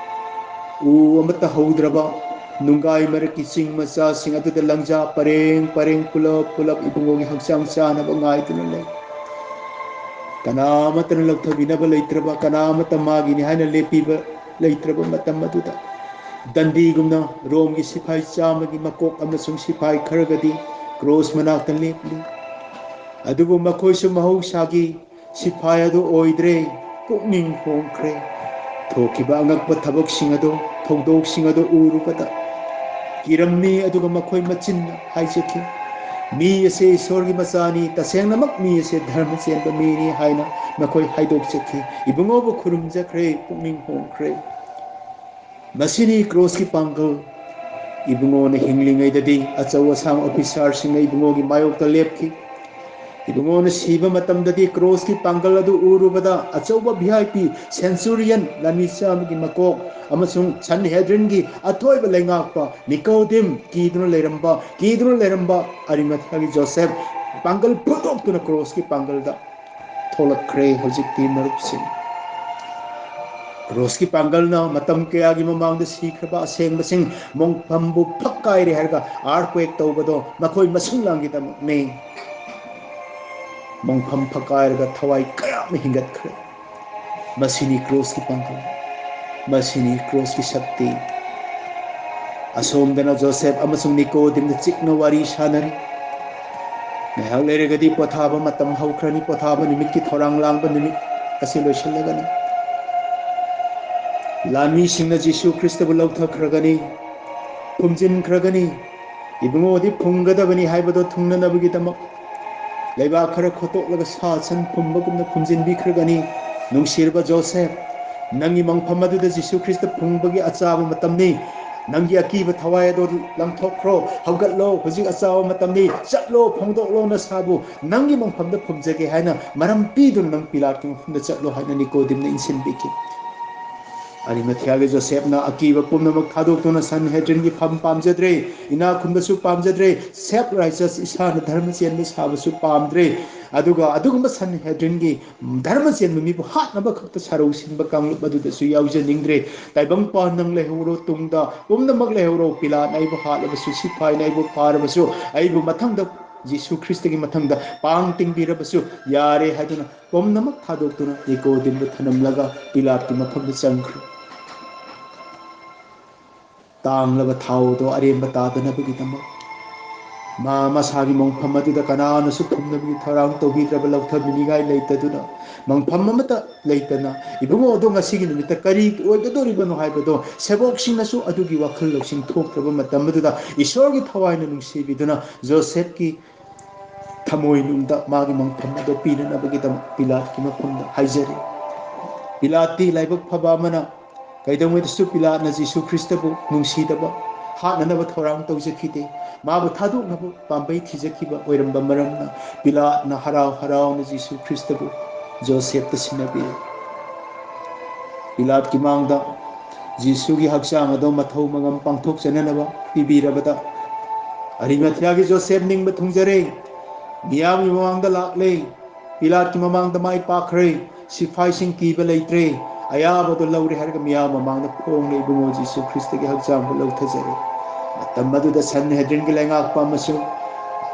ꯎ ꯑꯃꯠꯇ ꯍꯧꯗ꯭ꯔꯕ ꯅꯨꯡꯒꯥꯏ ꯃꯔꯛꯀꯤ ꯆꯤꯡ ꯃꯆꯥꯁꯤꯡ ꯑꯗꯨꯗ ꯂꯪꯖꯥ ꯄꯔꯦꯡ ꯄꯔꯦꯡ ꯄꯨꯂꯞ ꯄꯨꯂꯞ ꯏꯕꯨꯡꯉꯣꯒꯤ ꯍꯛꯆꯥꯡ ꯆꯥꯅꯕ ꯉꯥꯏꯗꯨꯅ ꯂꯩ꯫ ꯀꯅꯥ ꯑꯃꯠꯇꯅ ꯂꯧꯊꯕꯤꯅꯕ ꯂꯩꯇ꯭ꯔꯕ, ꯀꯅꯥ ꯑꯃꯠꯇ ꯃꯥꯒꯤꯅꯤ ꯍꯥꯏꯅ ꯂꯦꯞꯄꯤꯕ ꯂꯩꯇ꯭ꯔꯕ ꯃꯇꯝ ꯑꯗꯨꯗ ꯗꯟꯗꯤꯒꯨꯝꯅ ꯔꯣꯝꯒꯤ ꯁꯤꯐꯥꯏ ꯆꯥꯝꯃꯒꯤ ꯃꯀꯣꯛ ꯑꯃꯁꯨꯡ ꯁꯤꯐꯥꯏ ꯈꯔꯒꯗꯤ ꯀ꯭ꯔꯣꯁ ꯃꯅꯥꯛꯇ ꯂꯦꯞꯂꯤ꯫ ꯑꯗꯨꯕꯨ ꯃꯈꯣꯏꯁꯨ ꯃꯍꯧꯁꯥꯒꯤ ꯁꯤꯐꯥꯏ ꯑꯗꯨ ꯑꯣꯏꯗ꯭ꯔꯦ꯫ ꯄꯨꯛꯅꯤꯡ ꯍꯣꯡꯈ꯭ꯔꯦ꯫ ꯊꯣꯛꯈꯤꯕ ꯑꯉꯛꯄ ꯊꯕꯛꯁꯤꯡ ꯑꯗꯨ, ꯊꯧꯗꯣꯛꯁꯤꯡ ꯑꯗꯨ ꯎꯔꯨꯕꯗ ꯀꯤꯔꯝꯃꯤ꯫ ꯑꯗꯨꯒ ꯃꯈꯣꯏ ꯃꯆꯤꯟꯅ ꯍꯥꯏꯖꯈꯤ, "ꯃꯤ ꯑꯁꯦ ꯏꯁꯣꯔꯒꯤ ꯃꯆꯥꯅꯤ, ꯇꯁꯦꯡꯅꯃꯛ ꯃꯤ ꯑꯁꯦ ꯙꯔꯃ ꯆꯦꯟꯕ ꯃꯤꯅꯤ" ꯍꯥꯏꯅ ꯃꯈꯣꯏ ꯍꯥꯏꯗꯣꯛꯆꯈꯤ꯫ ꯏꯕꯨꯡꯉꯣꯕꯨ ꯈꯨꯔꯨꯝꯖꯈ꯭ꯔꯦ, ꯄꯨꯛꯅꯤꯡ ꯍꯣꯡꯈ꯭ꯔꯦ꯫ ꯃꯁꯤꯅꯤ ꯀ꯭ꯔꯣꯁꯀꯤ ꯄꯥꯡꯒꯜ꯫ ꯏꯕꯨꯡꯉꯣꯅ ꯍꯤꯡꯂꯤꯉꯩꯗꯗꯤ ꯑꯆꯧ ꯑꯁꯥꯡ ꯑꯣꯐꯤꯁꯥꯔꯁꯤꯡꯅ ꯏꯕꯨꯡꯉꯣꯒꯤ ꯃꯥꯌꯣꯛꯇ ꯂꯦꯞꯈꯤ꯫ ꯏꯕꯨꯡꯉꯣꯅ ꯁꯤꯕ ꯃꯇꯝꯗꯗꯤ ꯀ꯭ꯔꯣꯁꯀꯤ ꯄꯥꯡꯒꯜ ꯑꯗꯨ ꯎꯔꯨꯕꯗ ꯑꯆꯧꯕ ꯚꯤ ꯑꯥꯏ ꯄꯤ, ꯁꯦꯟꯆꯨꯔꯤꯌꯟ, ꯂꯥꯟꯃꯤ ꯆꯥꯝꯃꯒꯤ ꯃꯀꯣꯛ, ꯑꯃꯁꯨꯡ ꯁꯟꯍꯦꯗ꯭ꯔꯤꯟꯒꯤ ꯑꯊꯣꯏꯕ ꯂꯩꯉꯥꯛꯄ ꯅꯤꯀꯣꯗꯤꯝ, ꯀꯤꯗꯨꯅ ꯂꯩꯔꯝꯕ, ꯀꯤꯗꯨꯅ ꯂꯩꯔꯝꯕ ꯑꯔꯤꯃꯊꯤꯌꯥꯒꯤ ꯖꯣꯁꯦꯐ, ꯄꯥꯡꯒꯜ ꯐꯨꯗꯣꯛꯇꯨꯅ ꯀ꯭ꯔꯣꯁꯀꯤ ꯄꯥꯡꯒꯜꯗ ꯊꯣꯛꯂꯛꯈ꯭ꯔꯦ꯫ ꯍꯧꯖꯤꯛꯇꯤ ꯃꯔꯨꯞꯁꯤꯡ, ꯀ꯭ꯔꯣꯁꯀꯤ ꯄꯥꯡꯒꯜꯅ ꯃꯇꯝ ꯀꯌꯥꯒꯤ ꯃꯃꯥꯡꯗ ꯁꯤꯈ꯭ꯔꯕ ꯑꯁꯦꯡꯕꯁꯤꯡ ꯃꯣꯡꯐꯝꯕꯨ ꯐꯛꯀꯥꯏꯔꯦ ꯍꯥꯏꯔꯒ ꯑꯥꯔꯊꯀ꯭ꯋꯦꯛ ꯇꯧꯕꯗꯣ ꯃꯈꯣꯏ ꯃꯁꯨꯡ ꯂꯥꯡꯒꯤꯗꯃꯛꯅꯤ꯫ ꯃꯣꯡꯐꯝ ꯐꯛꯀꯥꯏꯔꯒ ꯊꯋꯥꯏ ꯀꯌꯥ ꯑꯃ ꯍꯤꯡꯒꯠꯈ꯭ꯔꯦ꯫ ꯃꯁꯤꯅꯤ ꯀ꯭ꯔꯣꯁꯀꯤ ꯄꯥꯡꯒꯜ, ꯃꯁꯤꯅꯤ ꯀ꯭ꯔꯣꯁꯀꯤ ꯁꯛꯇꯤ꯫ ꯑꯁꯣꯝꯗꯅ ꯖꯣꯁꯦꯐ ꯑꯃꯁꯨꯡ ꯅꯤꯀꯣꯗꯤꯝꯅ ꯆꯤꯛꯅ ꯋꯥꯔꯤ ꯁꯥꯅꯔꯤ꯫ ꯉꯥꯏꯍꯥꯛ ꯂꯩꯔꯒꯗꯤ ꯄꯣꯊꯥꯕ ꯃꯇꯝ ꯍꯧꯈ꯭ꯔꯅꯤ꯫ ꯄꯣꯊꯥꯕ ꯅꯨꯃꯤꯠꯀꯤ ꯊꯧꯔꯥꯡ ꯂꯥꯡꯕ ꯅꯨꯃꯤꯠ ꯑꯁꯤ ꯂꯣꯏꯁꯤꯜꯂꯒꯅꯤ꯫ ꯂꯥꯟꯃꯤꯁꯤꯡꯅ ꯖꯤꯁꯨ ꯈ꯭ꯔꯤꯁꯇꯕꯨ ꯂꯧꯊꯈ꯭ꯔꯒꯅꯤ, ꯐꯨꯝꯖꯤꯟꯈ꯭ꯔꯒꯅꯤ꯫ ꯏꯕꯨꯡꯉꯣꯗꯤ ꯐꯨꯝꯒꯗꯕꯅꯤ ꯍꯥꯏꯕꯗꯣ ꯊꯨꯡꯅꯅꯕꯒꯤꯗꯃꯛ ꯂꯩꯕꯥꯛ ꯈꯔ ꯈꯣꯠꯇꯣꯛꯂꯒ ꯁꯥ ꯁꯟ ꯐꯨꯝꯕꯒꯨꯝꯅ ꯐꯨꯝꯖꯤꯟꯕꯤꯈ꯭ꯔꯒꯅꯤ꯫ ꯅꯨꯡꯁꯤꯔꯕ ꯖꯣꯁꯦꯐ, ꯅꯪꯒꯤ ꯃꯪꯐꯝ ꯑꯗꯨꯗ ꯖꯤꯁꯨ ꯈ꯭ꯔꯤꯁꯇ ꯐꯨꯝꯕꯒꯤ ꯑꯆꯥꯕ ꯃꯇꯝꯅꯤ꯫ ꯅꯪꯒꯤ ꯑꯀꯤꯕ ꯊꯋꯥꯏ ꯑꯗꯨ ꯂꯪꯊꯣꯛꯈ꯭ꯔꯣ꯫ ꯍꯧꯒꯠꯂꯣ, ꯍꯧꯖꯤꯛ ꯑꯆꯥꯕ ꯃꯇꯝꯅꯤ꯫ ꯆꯠꯂꯣ, ꯐꯣꯡꯗꯣꯛꯂꯣ ꯅꯁꯥꯕꯨ꯫ ꯅꯪꯒꯤ ꯃꯪꯐꯝꯗ ꯐꯨꯝꯖꯒꯦ ꯍꯥꯏꯅ ꯃꯔꯝ ꯄꯤꯗꯨꯅ ꯅꯪ ꯄꯤꯂꯥꯠꯀꯤ ꯃꯐꯝꯗ ꯆꯠꯂꯣ ꯍꯥꯏꯅ ꯅꯤꯀꯣꯗꯤꯝꯅ ꯏꯟꯁꯤꯟꯕꯤꯈꯤ꯫ ꯑꯔꯤꯃꯊꯤꯌꯥꯒꯤ ꯖꯣꯁꯦꯐꯅ ꯑꯀꯤꯕ ꯄꯨꯝꯅꯃꯛ ꯊꯥꯗꯣꯛꯇꯨꯅ ꯁꯟꯍꯦꯗ꯭ꯔꯤꯟꯒꯤ ꯐꯝ ꯄꯥꯝꯖꯗ꯭ꯔꯦ, ꯏꯅꯥꯛ ꯈꯨꯟꯕꯁꯨ ꯄꯥꯝꯖꯗ꯭ꯔꯦ, ꯁꯦꯜꯐ ꯔꯥꯏꯆꯁ, ꯏꯁꯥꯅ ꯙꯔꯃ ꯆꯦꯟꯕ ꯁꯥꯕꯁꯨ ꯄꯥꯝꯗ꯭ꯔꯦ꯫ ꯑꯗꯨꯒ ꯑꯗꯨꯒꯨꯝꯕ ꯁꯟꯍꯦꯗ꯭ꯔꯤꯟꯒꯤ ꯙꯔꯃ ꯆꯦꯟꯕ ꯃꯤꯕꯨ ꯍꯥꯠꯅꯕ ꯈꯛꯇ ꯁꯔꯧ ꯁꯤꯟꯕ ꯀꯥꯡꯂꯨꯞ ꯑꯗꯨꯗꯁꯨ ꯌꯥꯎꯖꯅꯤꯡꯗ꯭ꯔꯦ꯫ ꯇꯥꯏꯕꯪ ꯄꯥꯟ ꯅꯪ ꯂꯩꯍꯧꯔꯣ, ꯇꯨꯡꯗ ꯄꯨꯝꯅꯃꯛ ꯂꯩꯍꯧꯔꯣ, ꯄꯤꯂꯥꯠꯅ ꯑꯩꯕꯨ ꯍꯥꯠꯂꯕꯁꯨ, ꯁꯤꯐꯥꯏꯅ ꯑꯩꯕꯨ ꯐꯥꯔꯕꯁꯨ, ꯑꯩꯕꯨ ꯃꯊꯪꯗ ꯖꯤꯁꯨ ꯈ꯭ꯔꯤꯁꯇꯒꯤ ꯃꯊꯪꯗ ꯄꯥꯡ ꯇꯤꯡꯕꯤꯔꯕꯁꯨ ꯌꯥꯔꯦ ꯍꯥꯏꯗꯨꯅ ꯄꯨꯝꯅꯃꯛ ꯊꯥꯗꯣꯛꯇꯨꯅ ꯅꯤꯀꯣꯗꯤꯝꯕꯨ ꯊꯅꯝꯂꯒ ꯄꯤꯂꯥꯠꯀꯤ ꯃꯐꯝꯗ ꯆꯪꯈ꯭ꯔꯦ꯫ ꯇꯥꯡꯂꯕ ꯊꯥꯎꯗꯣ ꯑꯔꯦꯝꯕ ꯇꯥꯗꯅꯕꯒꯤꯗꯃꯛ ꯃꯥ ꯃꯁꯥꯒꯤ ꯃꯣꯡꯐꯝ ꯑꯗꯨꯗ ꯀꯅꯥꯅꯁꯨ ꯐꯨꯝꯅꯕꯒꯤ ꯊꯧꯔꯥꯡ ꯇꯧꯕꯤꯗ꯭ꯔꯕ ꯂꯧꯊꯕꯤꯅꯤꯡꯉꯥꯏ ꯂꯩꯇꯗꯨꯅ, ꯃꯣꯡꯐꯝ ꯑꯃꯠꯇ ꯂꯩꯇꯅ, "ꯏꯕꯨꯡꯉꯣ ꯑꯗꯣ ꯉꯁꯤꯒꯤ ꯅꯨꯃꯤꯠꯇ ꯀꯔꯤ ꯑꯣꯏꯒꯗꯧꯔꯤꯕꯅꯣ?" ꯍꯥꯏꯕꯗꯣ ꯁꯦꯕꯣꯛꯁꯤꯡꯅꯁꯨ ꯑꯗꯨꯒꯤ ꯋꯥꯈꯜ ꯂꯧꯁꯤꯡ ꯊꯣꯛꯇ꯭ꯔꯕ ꯃꯇꯝ ꯑꯗꯨꯗ ꯏꯁꯣꯔꯒꯤ ꯊꯋꯥꯏꯅ ꯅꯨꯡꯁꯤꯕꯤꯗꯨꯅ ꯖꯣꯁꯦꯐꯀꯤ ꯊꯃꯣꯏꯅꯨꯡꯗ ꯃꯥꯒꯤ ꯃꯣꯡꯐꯝ ꯑꯗꯨ ꯄꯤꯅꯅꯕꯒꯤꯗꯃꯛ ꯄꯤꯂꯥꯠꯀꯤ ꯃꯐꯝꯗ ꯍꯥꯏꯖꯔꯤ꯫ ꯄꯤꯂꯥꯠꯇꯤ ꯂꯥꯏꯕꯛ ꯐꯕ ꯑꯃꯅ ꯀꯩꯗꯧꯉꯩꯗꯁꯨ ꯄꯤꯂꯥꯠꯅ ꯖꯤꯁꯨ ꯈ꯭ꯔꯤꯁꯇꯕꯨ ꯅꯨꯡꯁꯤꯗꯕ, ꯍꯥꯠꯅꯅꯕ ꯊꯧꯔꯥꯡ ꯇꯧꯖꯈꯤꯗꯦ꯫ ꯃꯥꯕꯨ ꯊꯥꯗꯣꯛꯅꯕ ꯄꯥꯝꯕꯩ ꯊꯤꯖꯈꯤꯕ ꯑꯣꯏꯔꯝꯕ ꯃꯔꯝꯅ ꯄꯤꯂꯥꯠꯅ ꯍꯔꯥꯎ ꯍꯔꯥꯎꯅ ꯖꯤꯁꯨ ꯈ꯭ꯔꯤꯁꯇꯕꯨ ꯖꯣꯁꯦꯐꯇ ꯁꯤꯟꯅꯕꯤꯔꯦ꯫ ꯄꯤꯂꯥꯠꯀꯤ ꯃꯥꯡꯗ ꯖꯤꯁꯨꯒꯤ ꯍꯛꯆꯥꯡ ꯑꯗꯨ ꯃꯊꯧ ꯃꯉꯝ ꯄꯥꯡꯊꯣꯛꯆꯅꯅꯕ ꯄꯤꯕꯤꯔꯕꯗ, ꯑꯔꯤꯃꯊꯤꯌꯥꯒꯤ ꯖꯣꯁꯦꯐ ꯅꯤꯡꯕ ꯊꯨꯡꯖꯔꯦ, ꯃꯤꯌꯥꯝꯒꯤ ꯃꯃꯥꯡꯗ ꯂꯥꯛꯂꯦ, ꯄꯤꯂꯥꯠꯀꯤ ꯃꯃꯥꯡꯗ ꯃꯥꯏ ꯄꯥꯛꯈ꯭ꯔꯦ꯫ ꯁꯤꯐꯥꯏꯁꯤꯡ ꯀꯤꯕ ꯂꯩꯇ꯭ꯔꯦ꯫ ꯑꯌꯥꯕꯗꯣ ꯂꯧꯔꯦ ꯍꯥꯏꯔꯒ ꯃꯤꯌꯥꯝ ꯃꯃꯥꯡꯗ ꯐꯣꯡꯂꯦ, "ꯏꯕꯨꯡꯉꯣ ꯖꯤꯁꯨ ꯈ꯭ꯔꯤꯁꯇꯒꯤ ꯍꯛꯆꯥꯡꯕꯨ ꯂꯧꯊꯖꯔꯦ"꯫ ꯃꯇꯝ ꯑꯗꯨꯗ ꯁꯟꯍꯦꯗ꯭ꯔꯤꯟꯒꯤ ꯂꯩꯉꯥꯛꯄ ꯑꯃꯁꯨ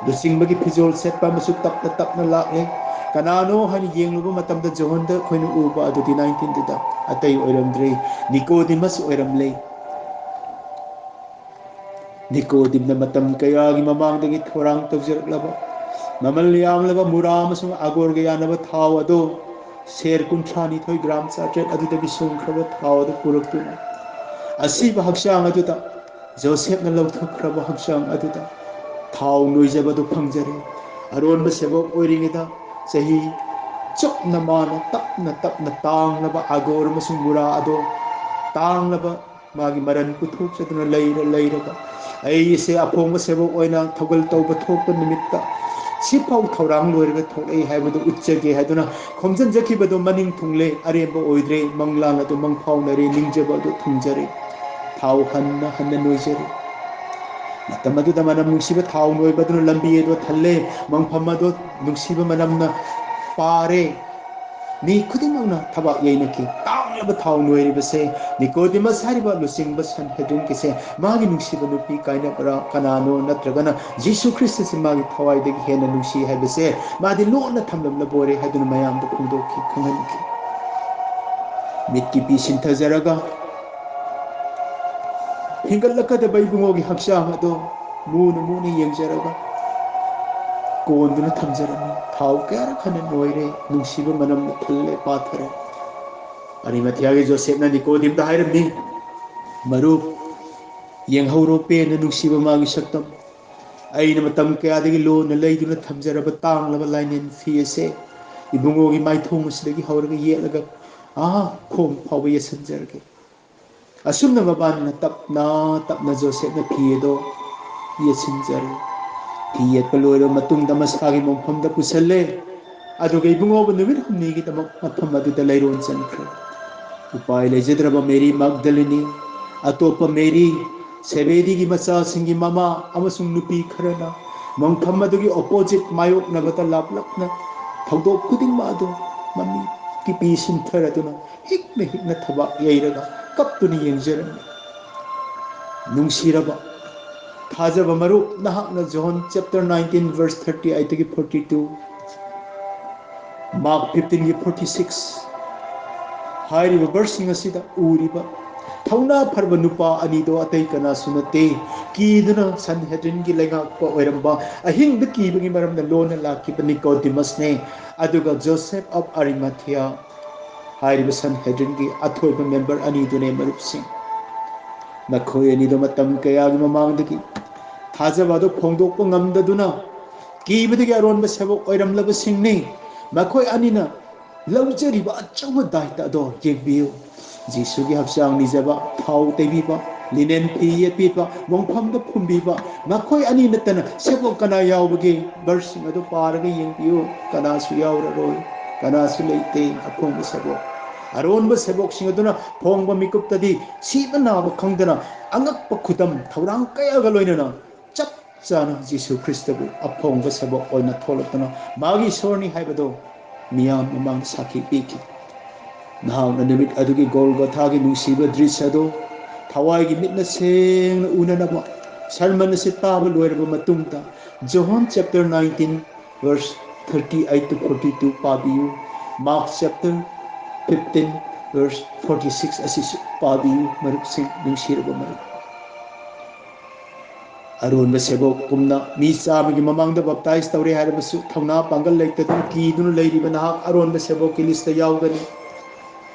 ꯂꯨꯆꯤꯡꯕꯒꯤ ꯐꯤꯖꯣꯜ ꯁꯦꯠꯄ ꯑꯃꯁꯨ ꯇꯞꯅ ꯇꯞꯅ ꯂꯥꯛꯂꯦ꯫ ꯀꯅꯥꯅꯣ ꯍꯥꯏꯅ ꯌꯦꯡꯂꯨꯕ ꯃꯇꯝꯗ ꯖꯣꯍꯟꯗ ꯑꯩꯈꯣꯏꯅ ꯎꯕ ꯑꯗꯨꯗꯤ ꯅꯥꯏꯟꯇꯤꯟꯗꯨꯗ ꯑꯇꯩ ꯑꯣꯏꯔꯝꯗ꯭ꯔꯦ, ꯅꯤꯀꯣꯗꯤꯃꯁ ꯑꯣꯏꯔꯝꯂꯦ꯫ ꯅꯤꯀꯣꯗꯤꯝꯅ ꯃꯇꯝ ꯀꯌꯥꯒꯤ ꯃꯃꯥꯡꯗꯒꯤ ꯊꯧꯔꯥꯡ ꯇꯧꯖꯔꯛꯂꯕ ꯃꯃꯜ ꯌꯥꯝꯂꯕ ꯃꯨꯔꯥ ꯑꯃꯁꯨꯡ ꯑꯒꯣꯔꯒ ꯌꯥꯅꯕ ꯊꯥꯎ ꯑꯗꯨ ꯁꯦꯔ ꯀꯨꯟꯊ꯭ꯔꯥ ꯅꯤꯊꯣꯏ ꯒ꯭ꯔꯥꯝ ꯆꯥꯇ꯭ꯔꯦꯠ ꯑꯗꯨꯗꯒꯤ ꯁꯨꯡꯈ꯭ꯔꯕ ꯊꯥꯎ ꯑꯗꯨ ꯄꯨꯔꯛꯇꯨꯅ ꯑꯁꯤꯕ ꯍꯛꯆꯥꯡ ꯑꯗꯨꯗ, ꯖꯣꯁꯦꯐꯅ ꯂꯧꯊꯣꯛꯈ꯭ꯔꯕ ꯍꯛꯆꯥꯡ ꯑꯗꯨꯗ ꯊꯥꯎ ꯅꯣꯏꯖꯕꯗꯨ ꯐꯪꯖꯔꯦ꯫ ꯑꯔꯣꯟꯕ ꯁꯦꯕꯣꯛ ꯑꯣꯏꯔꯤꯉꯩꯗ ꯆꯍꯤ ꯆꯨꯞꯅ ꯃꯥꯅ ꯇꯞꯅ ꯇꯞꯅ ꯇꯥꯡꯂꯕ ꯑꯒꯣꯔ ꯑꯃꯁꯨꯡ ꯃꯨꯔꯥ ꯑꯗꯣ ꯇꯥꯡꯂꯕ ꯃꯥꯒꯤ ꯃꯔꯟ ꯄꯨꯊꯣꯛꯆꯗꯨꯅ ꯂꯩꯔ ꯂꯩꯔꯒ ꯑꯩ ꯑꯁꯦ ꯑꯐꯣꯡꯕ ꯁꯦꯕꯣꯛ ꯑꯣꯏꯅ ꯊꯧꯒꯜ ꯇꯧꯕ ꯊꯣꯛꯄ ꯅꯨꯃꯤꯠꯇ ꯁꯤꯐꯥꯎ ꯊꯧꯔꯥꯡ ꯂꯣꯏꯔꯒ ꯊꯣꯛꯂꯛꯏ ꯍꯥꯏꯕꯗꯨ ꯎꯠꯆꯒꯦ ꯍꯥꯏꯗꯨꯅ ꯈꯣꯝꯖꯤꯟꯖꯈꯤꯕꯗꯨ ꯃꯅꯤꯡ ꯊꯨꯡꯂꯦ, ꯑꯔꯦꯝꯕ ꯑꯣꯏꯗ꯭ꯔꯦ, ꯃꯪꯂꯥꯟ ꯑꯗꯨ ꯃꯪꯐꯥꯎꯅꯔꯦ, ꯅꯤꯡꯖꯕ ꯑꯗꯨ ꯊꯨꯡꯖꯔꯦ꯫ ꯊꯥꯎ ꯍꯟꯅ ꯍꯟꯅ ꯅꯣꯏꯖꯔꯦ꯫ ꯃꯇꯝ ꯑꯗꯨꯗ ꯃꯅꯝ ꯅꯨꯡꯁꯤꯕ ꯊꯥꯎ ꯅꯣꯏꯕ ꯑꯗꯨꯅ ꯂꯝꯕꯤ ꯑꯗꯨ ꯊꯜꯂꯦ꯫ ꯃꯪꯐꯝ ꯑꯗꯨ ꯅꯨꯡꯁꯤꯕ ꯃꯅꯝꯅ ꯄꯥꯔꯦ꯫ ꯃꯤ ꯈꯨꯗꯤꯡꯃꯛꯅ ꯊꯕꯥꯛ ꯌꯩꯅꯈꯤ꯫ "ꯇꯥꯡꯂꯕ ꯊꯥꯎ ꯅꯣꯏꯔꯤꯕꯁꯦ, ꯅꯤꯀꯣꯗꯤꯃꯁ ꯍꯥꯏꯔꯤꯕ ꯂꯨꯆꯤꯡꯕ ꯁꯟꯍꯦꯗ꯭ꯔꯤꯟꯒꯤꯁꯦ, ꯃꯥꯒꯤ ꯅꯨꯡꯁꯤꯕ ꯅꯨꯄꯤ ꯀꯥꯏꯅꯕ꯭ꯔꯥ, ꯀꯅꯥꯅꯣ, ꯅꯠꯇ꯭ꯔꯒꯅ ꯖꯤꯁꯨ ꯈ꯭ꯔꯤꯁꯇꯁꯤ ꯃꯥꯒꯤ ꯊꯋꯥꯏꯗꯒꯤ ꯍꯦꯟꯅ ꯅꯨꯡꯁꯤ ꯍꯥꯏꯕꯁꯦ ꯃꯥꯗꯤ ꯂꯣꯟꯅ ꯊꯝꯂꯝꯂꯕ ꯑꯣꯏꯔꯦ" ꯍꯥꯏꯗꯨꯅ ꯃꯌꯥꯝꯗ ꯐꯣꯡꯗꯣꯛꯈꯤ, ꯈꯪꯍꯟꯈꯤ꯫ ꯃꯤꯠꯀꯤ ꯄꯤ ꯁꯤꯟꯊꯖꯔꯒ ꯍꯦꯟꯒꯠꯂꯛꯀꯗꯕ ꯏꯕꯨꯡꯉꯣꯒꯤ ꯍꯛꯆꯥꯡ ꯑꯗꯣ ꯃꯨꯅ ꯃꯨꯅ ꯌꯦꯡꯖꯔꯒ ꯀꯣꯟꯗꯨꯅ ꯊꯝꯖꯔꯝꯃꯤ꯫ ꯊꯥꯎ ꯀꯌꯥꯔꯛ ꯍꯟꯅ ꯅꯣꯏꯔꯦ, ꯅꯨꯡꯁꯤꯕ ꯃꯅꯝꯅ ꯊꯜꯂꯦ, ꯄꯥꯊꯔꯦ꯫ ꯑꯔꯤꯃꯊꯤꯌꯥꯒꯤ ꯖꯣꯁꯦꯞꯅ ꯅꯤꯀꯣꯗꯤꯝꯗ ꯍꯥꯏꯔꯝꯃꯤ, "ꯃꯔꯨꯞ, ꯌꯦꯡꯍꯧꯔꯣ ꯄꯦꯟꯅ ꯅꯨꯡꯁꯤꯕ ꯃꯥꯒꯤ ꯁꯛꯇꯝ꯫ ꯑꯩꯅ ꯃꯇꯝ ꯀꯌꯥꯗꯒꯤ ꯂꯣꯟꯅ ꯂꯩꯗꯨꯅ ꯊꯝꯖꯔꯕ ꯇꯥꯡꯂꯕ ꯂꯥꯏꯅꯦꯟ ꯐꯤ ꯑꯁꯦ ꯏꯕꯨꯡꯉꯣꯒꯤ ꯃꯥꯏꯊꯣꯡ ꯑꯁꯤꯗꯒꯤ ꯍꯧꯔꯒ ꯌꯦꯠꯂꯒ ꯑꯥ ꯈꯣꯡ ꯐꯥꯎꯕ ꯌꯦꯠꯁꯤꯟꯖꯔꯒꯦ"꯫ ꯑꯁꯨꯝꯅ ꯃꯕꯥꯅꯤꯅ ꯇꯞꯅ ꯇꯞꯅ ꯖꯣꯁꯦꯞꯅ ꯐꯤ ꯑꯗꯣ ꯌꯦꯠꯁꯤꯟꯖꯔꯦ꯫ ꯐꯤ ꯌꯦꯠꯄ ꯂꯣꯏꯔꯕ ꯃꯇꯨꯡꯗ ꯃꯁꯥꯒꯤ ꯃꯣꯡꯐꯝꯗ ꯄꯨꯁꯜꯂꯦ꯫ ꯑꯗꯨꯒ ꯏꯕꯨꯡꯉꯣꯕꯨ ꯅꯨꯃꯤꯠ ꯍꯨꯝꯅꯤꯒꯤꯗꯃꯛ ꯃꯐꯝ ꯑꯗꯨꯗ ꯂꯩꯔꯣꯟ ꯆꯟꯈ꯭ꯔꯦ꯫ ꯎꯄꯥꯏ ꯂꯩꯖꯗ꯭ꯔꯕ ꯃꯦꯔꯤ ꯃꯥꯒꯗꯂꯤꯅꯤ, ꯑꯇꯣꯞꯄ ꯃꯦꯔꯤ, ꯁꯦꯕꯦꯗꯤꯒꯤ ꯃꯆꯥꯁꯤꯡꯒꯤ ꯃꯃꯥ ꯑꯃꯁꯨꯡ ꯅꯨꯄꯤ ꯈꯔꯅ ꯃꯣꯡꯐꯝ ꯑꯗꯨꯒꯤ ꯑꯣꯄꯣꯖꯤꯠ ꯃꯥꯌꯣꯛꯅꯕꯗ ꯂꯥꯞꯂꯞꯅ ꯊꯧꯗꯣꯛ ꯈꯨꯗꯤꯡꯃꯛ ꯑꯗꯨ ꯃꯃꯤꯠꯀꯤ ꯄꯤ ꯁꯤꯟꯊꯔꯗꯨꯅ ꯍꯤꯛꯅ ꯍꯤꯛꯅ ꯊꯕꯥꯛ ꯌꯩꯔꯒ ꯀꯞꯇꯨꯅ ꯌꯦꯡꯖꯔꯝꯃꯤ꯫ ꯅꯨꯡꯁꯤꯔꯕ, ꯊꯥꯖꯕ ꯃꯔꯨꯞ, ꯅꯍꯥꯛꯅ ꯖꯣꯍꯟ chapter nineteen verse thirty eight ꯗꯒꯤ forty two, ꯃꯥꯔꯛ fifteen ꯒꯤ forty six ꯍꯥꯏꯔꯤꯕ ꯚꯔꯁꯁꯤꯡ ꯑꯁꯤꯗ ꯎꯔꯤꯕ ꯊꯧꯅꯥ ꯐꯔꯕ ꯅꯨꯄꯥ ꯑꯅꯤꯗꯣ ꯑꯇꯩ ꯀꯅꯥꯁꯨ ꯅꯠꯇꯦ, ꯀꯤꯗꯨꯅ ꯁꯟꯍꯦꯗ꯭ꯔꯤꯟꯒꯤ ꯂꯩꯉꯥꯛꯄ ꯑꯣꯏꯔꯝꯕ, ꯑꯍꯤꯡꯗ ꯀꯤꯕꯒꯤ ꯃꯔꯝꯅ ꯂꯣꯟꯅ ꯂꯥꯛꯈꯤꯕ ꯅꯤꯀꯣꯗꯤꯃꯁꯅꯦ, ꯑꯗꯨꯒ ꯖꯣꯁꯦꯐ ꯑꯣꯐ ꯑꯔꯤꯃꯥꯊꯤꯌꯥ ꯍꯥꯏꯔꯤꯕ ꯁꯟꯍꯦꯗ꯭ꯔꯤꯟꯒꯤ ꯑꯊꯣꯏꯕ ꯃꯦꯝꯕꯔ ꯑꯅꯤꯗꯨꯅꯦ꯫ ꯃꯔꯨꯞꯁꯤꯡ, ꯃꯈꯣꯏ ꯑꯅꯤꯗꯣ ꯃꯇꯝ ꯀꯌꯥꯒꯤ ꯃꯃꯥꯡꯗꯒꯤ ꯊꯥꯖꯕ ꯑꯗꯨ ꯐꯣꯡꯗꯣꯛꯄ ꯉꯝꯗꯗꯨꯅ ꯀꯤꯕꯗꯒꯤ ꯑꯔꯣꯟꯕ ꯁꯦꯕꯣꯛ ꯑꯣꯏꯔꯝꯂꯕꯁꯤꯡꯅꯤ꯫ ꯃꯈꯣꯏ ꯑꯅꯤꯅ ꯂꯧꯖꯔꯤꯕ ꯑꯆꯧꯕ ꯗꯥꯏꯇ ꯑꯗꯣ ꯌꯦꯡꯕꯤꯌꯨ꯫ ꯖꯤꯁꯨꯒꯤ ꯍꯛꯆꯥꯡ ꯅꯤꯖꯕ, ꯊꯥꯎ ꯇꯩꯕꯤꯕ, ꯂꯤꯅꯦꯟ ꯐꯤ ꯌꯦꯠꯄꯤꯕ, ꯃꯣꯡꯐꯝꯗ ꯐꯨꯝꯕꯤꯕ, ꯃꯈꯣꯏ ꯑꯅꯤ ꯅꯠꯇꯅ ꯁꯦꯕꯣꯛ ꯀꯅꯥ ꯌꯥꯎꯕꯒꯦ? ꯚꯔꯁꯁꯤꯡ ꯑꯗꯨ ꯄꯥꯔꯒ ꯌꯦꯡꯕꯤꯌꯨ꯫ ꯀꯅꯥꯁꯨ ꯌꯥꯎꯔꯔꯣꯏ, ꯀꯅꯥꯁꯨ ꯂꯩꯇꯦ ꯑꯐꯣꯡꯕ ꯁꯦꯕꯣꯛ꯫ ꯑꯔꯣꯟꯕ ꯁꯦꯕꯣꯛꯁꯤꯡ ꯑꯗꯨꯅ ꯐꯣꯡꯕ ꯃꯤꯀꯨꯞꯇꯗꯤ ꯁꯤꯕ ꯅꯥꯕ ꯈꯪꯗꯅ ꯑꯉꯛꯄ ꯈꯨꯗꯝ ꯊꯧꯔꯥꯡ ꯀꯌꯥꯒ ꯂꯣꯏꯅꯅ ꯆꯞ ꯆꯥꯅ ꯖꯤꯁꯨ ꯈ꯭ꯔꯤꯁꯇꯕꯨ ꯑꯐꯣꯡꯕ ꯁꯦꯕꯣꯛ ꯑꯣꯏꯅ ꯊꯣꯛꯂꯛꯇꯨꯅ ꯃꯥꯒꯤ ꯏꯁꯣꯔꯅꯤ ꯍꯥꯏꯕꯗꯨ ꯃꯤꯌꯥꯝ ꯃꯃꯥꯡꯗ ꯁꯥꯈꯤ ꯄꯤꯈꯤ꯫ ꯅꯍꯥꯛꯅ ꯅꯨꯃꯤꯠ ꯑꯗꯨꯒꯤ ꯒꯣꯜꯒꯣꯊꯥꯒꯤ ꯅꯨꯡꯁꯤꯕ ꯗ꯭ꯔꯤꯁ ꯑꯗꯨ ꯊꯋꯥꯏꯒꯤ ꯃꯤꯠꯅ ꯁꯦꯡꯅ ꯎꯅꯅꯕ ꯁꯔꯃꯟ ꯑꯁꯤ ꯇꯥꯕ ꯂꯣꯏꯔꯕ ꯃꯇꯨꯡꯗ John chapter nineteen verse thirty eight to forty two ꯄꯥꯕꯤꯌꯨ꯫ Mark chapter fifteen verse forty six ꯑꯁꯤꯁꯨ ꯄꯥꯕꯤꯌꯨ꯫ ꯃꯔꯨꯞꯁꯤꯡ, ꯅꯨꯡꯁꯤꯔꯕ ꯃꯔꯨꯞ, ꯑꯔꯣꯟꯕ ꯁꯦꯕꯣꯛꯀꯨꯝꯅ ꯃꯤ ꯆꯥꯝꯃꯒꯤ ꯃꯃꯥꯡꯗ ꯕꯞꯇꯥꯏꯖ ꯇꯧꯔꯦ ꯍꯥꯏꯔꯕꯁꯨ ꯊꯧꯅꯥ ꯄꯥꯡꯒꯜ ꯂꯩꯇꯗꯨꯅ ꯀꯤꯗꯨꯅ ꯂꯩꯔꯤꯕ ꯅꯍꯥꯛ ꯑꯔꯣꯟꯕ ꯁꯦꯕꯣꯛꯀꯤ ꯂꯤꯁꯇ ꯌꯥꯎꯒꯅꯤ꯫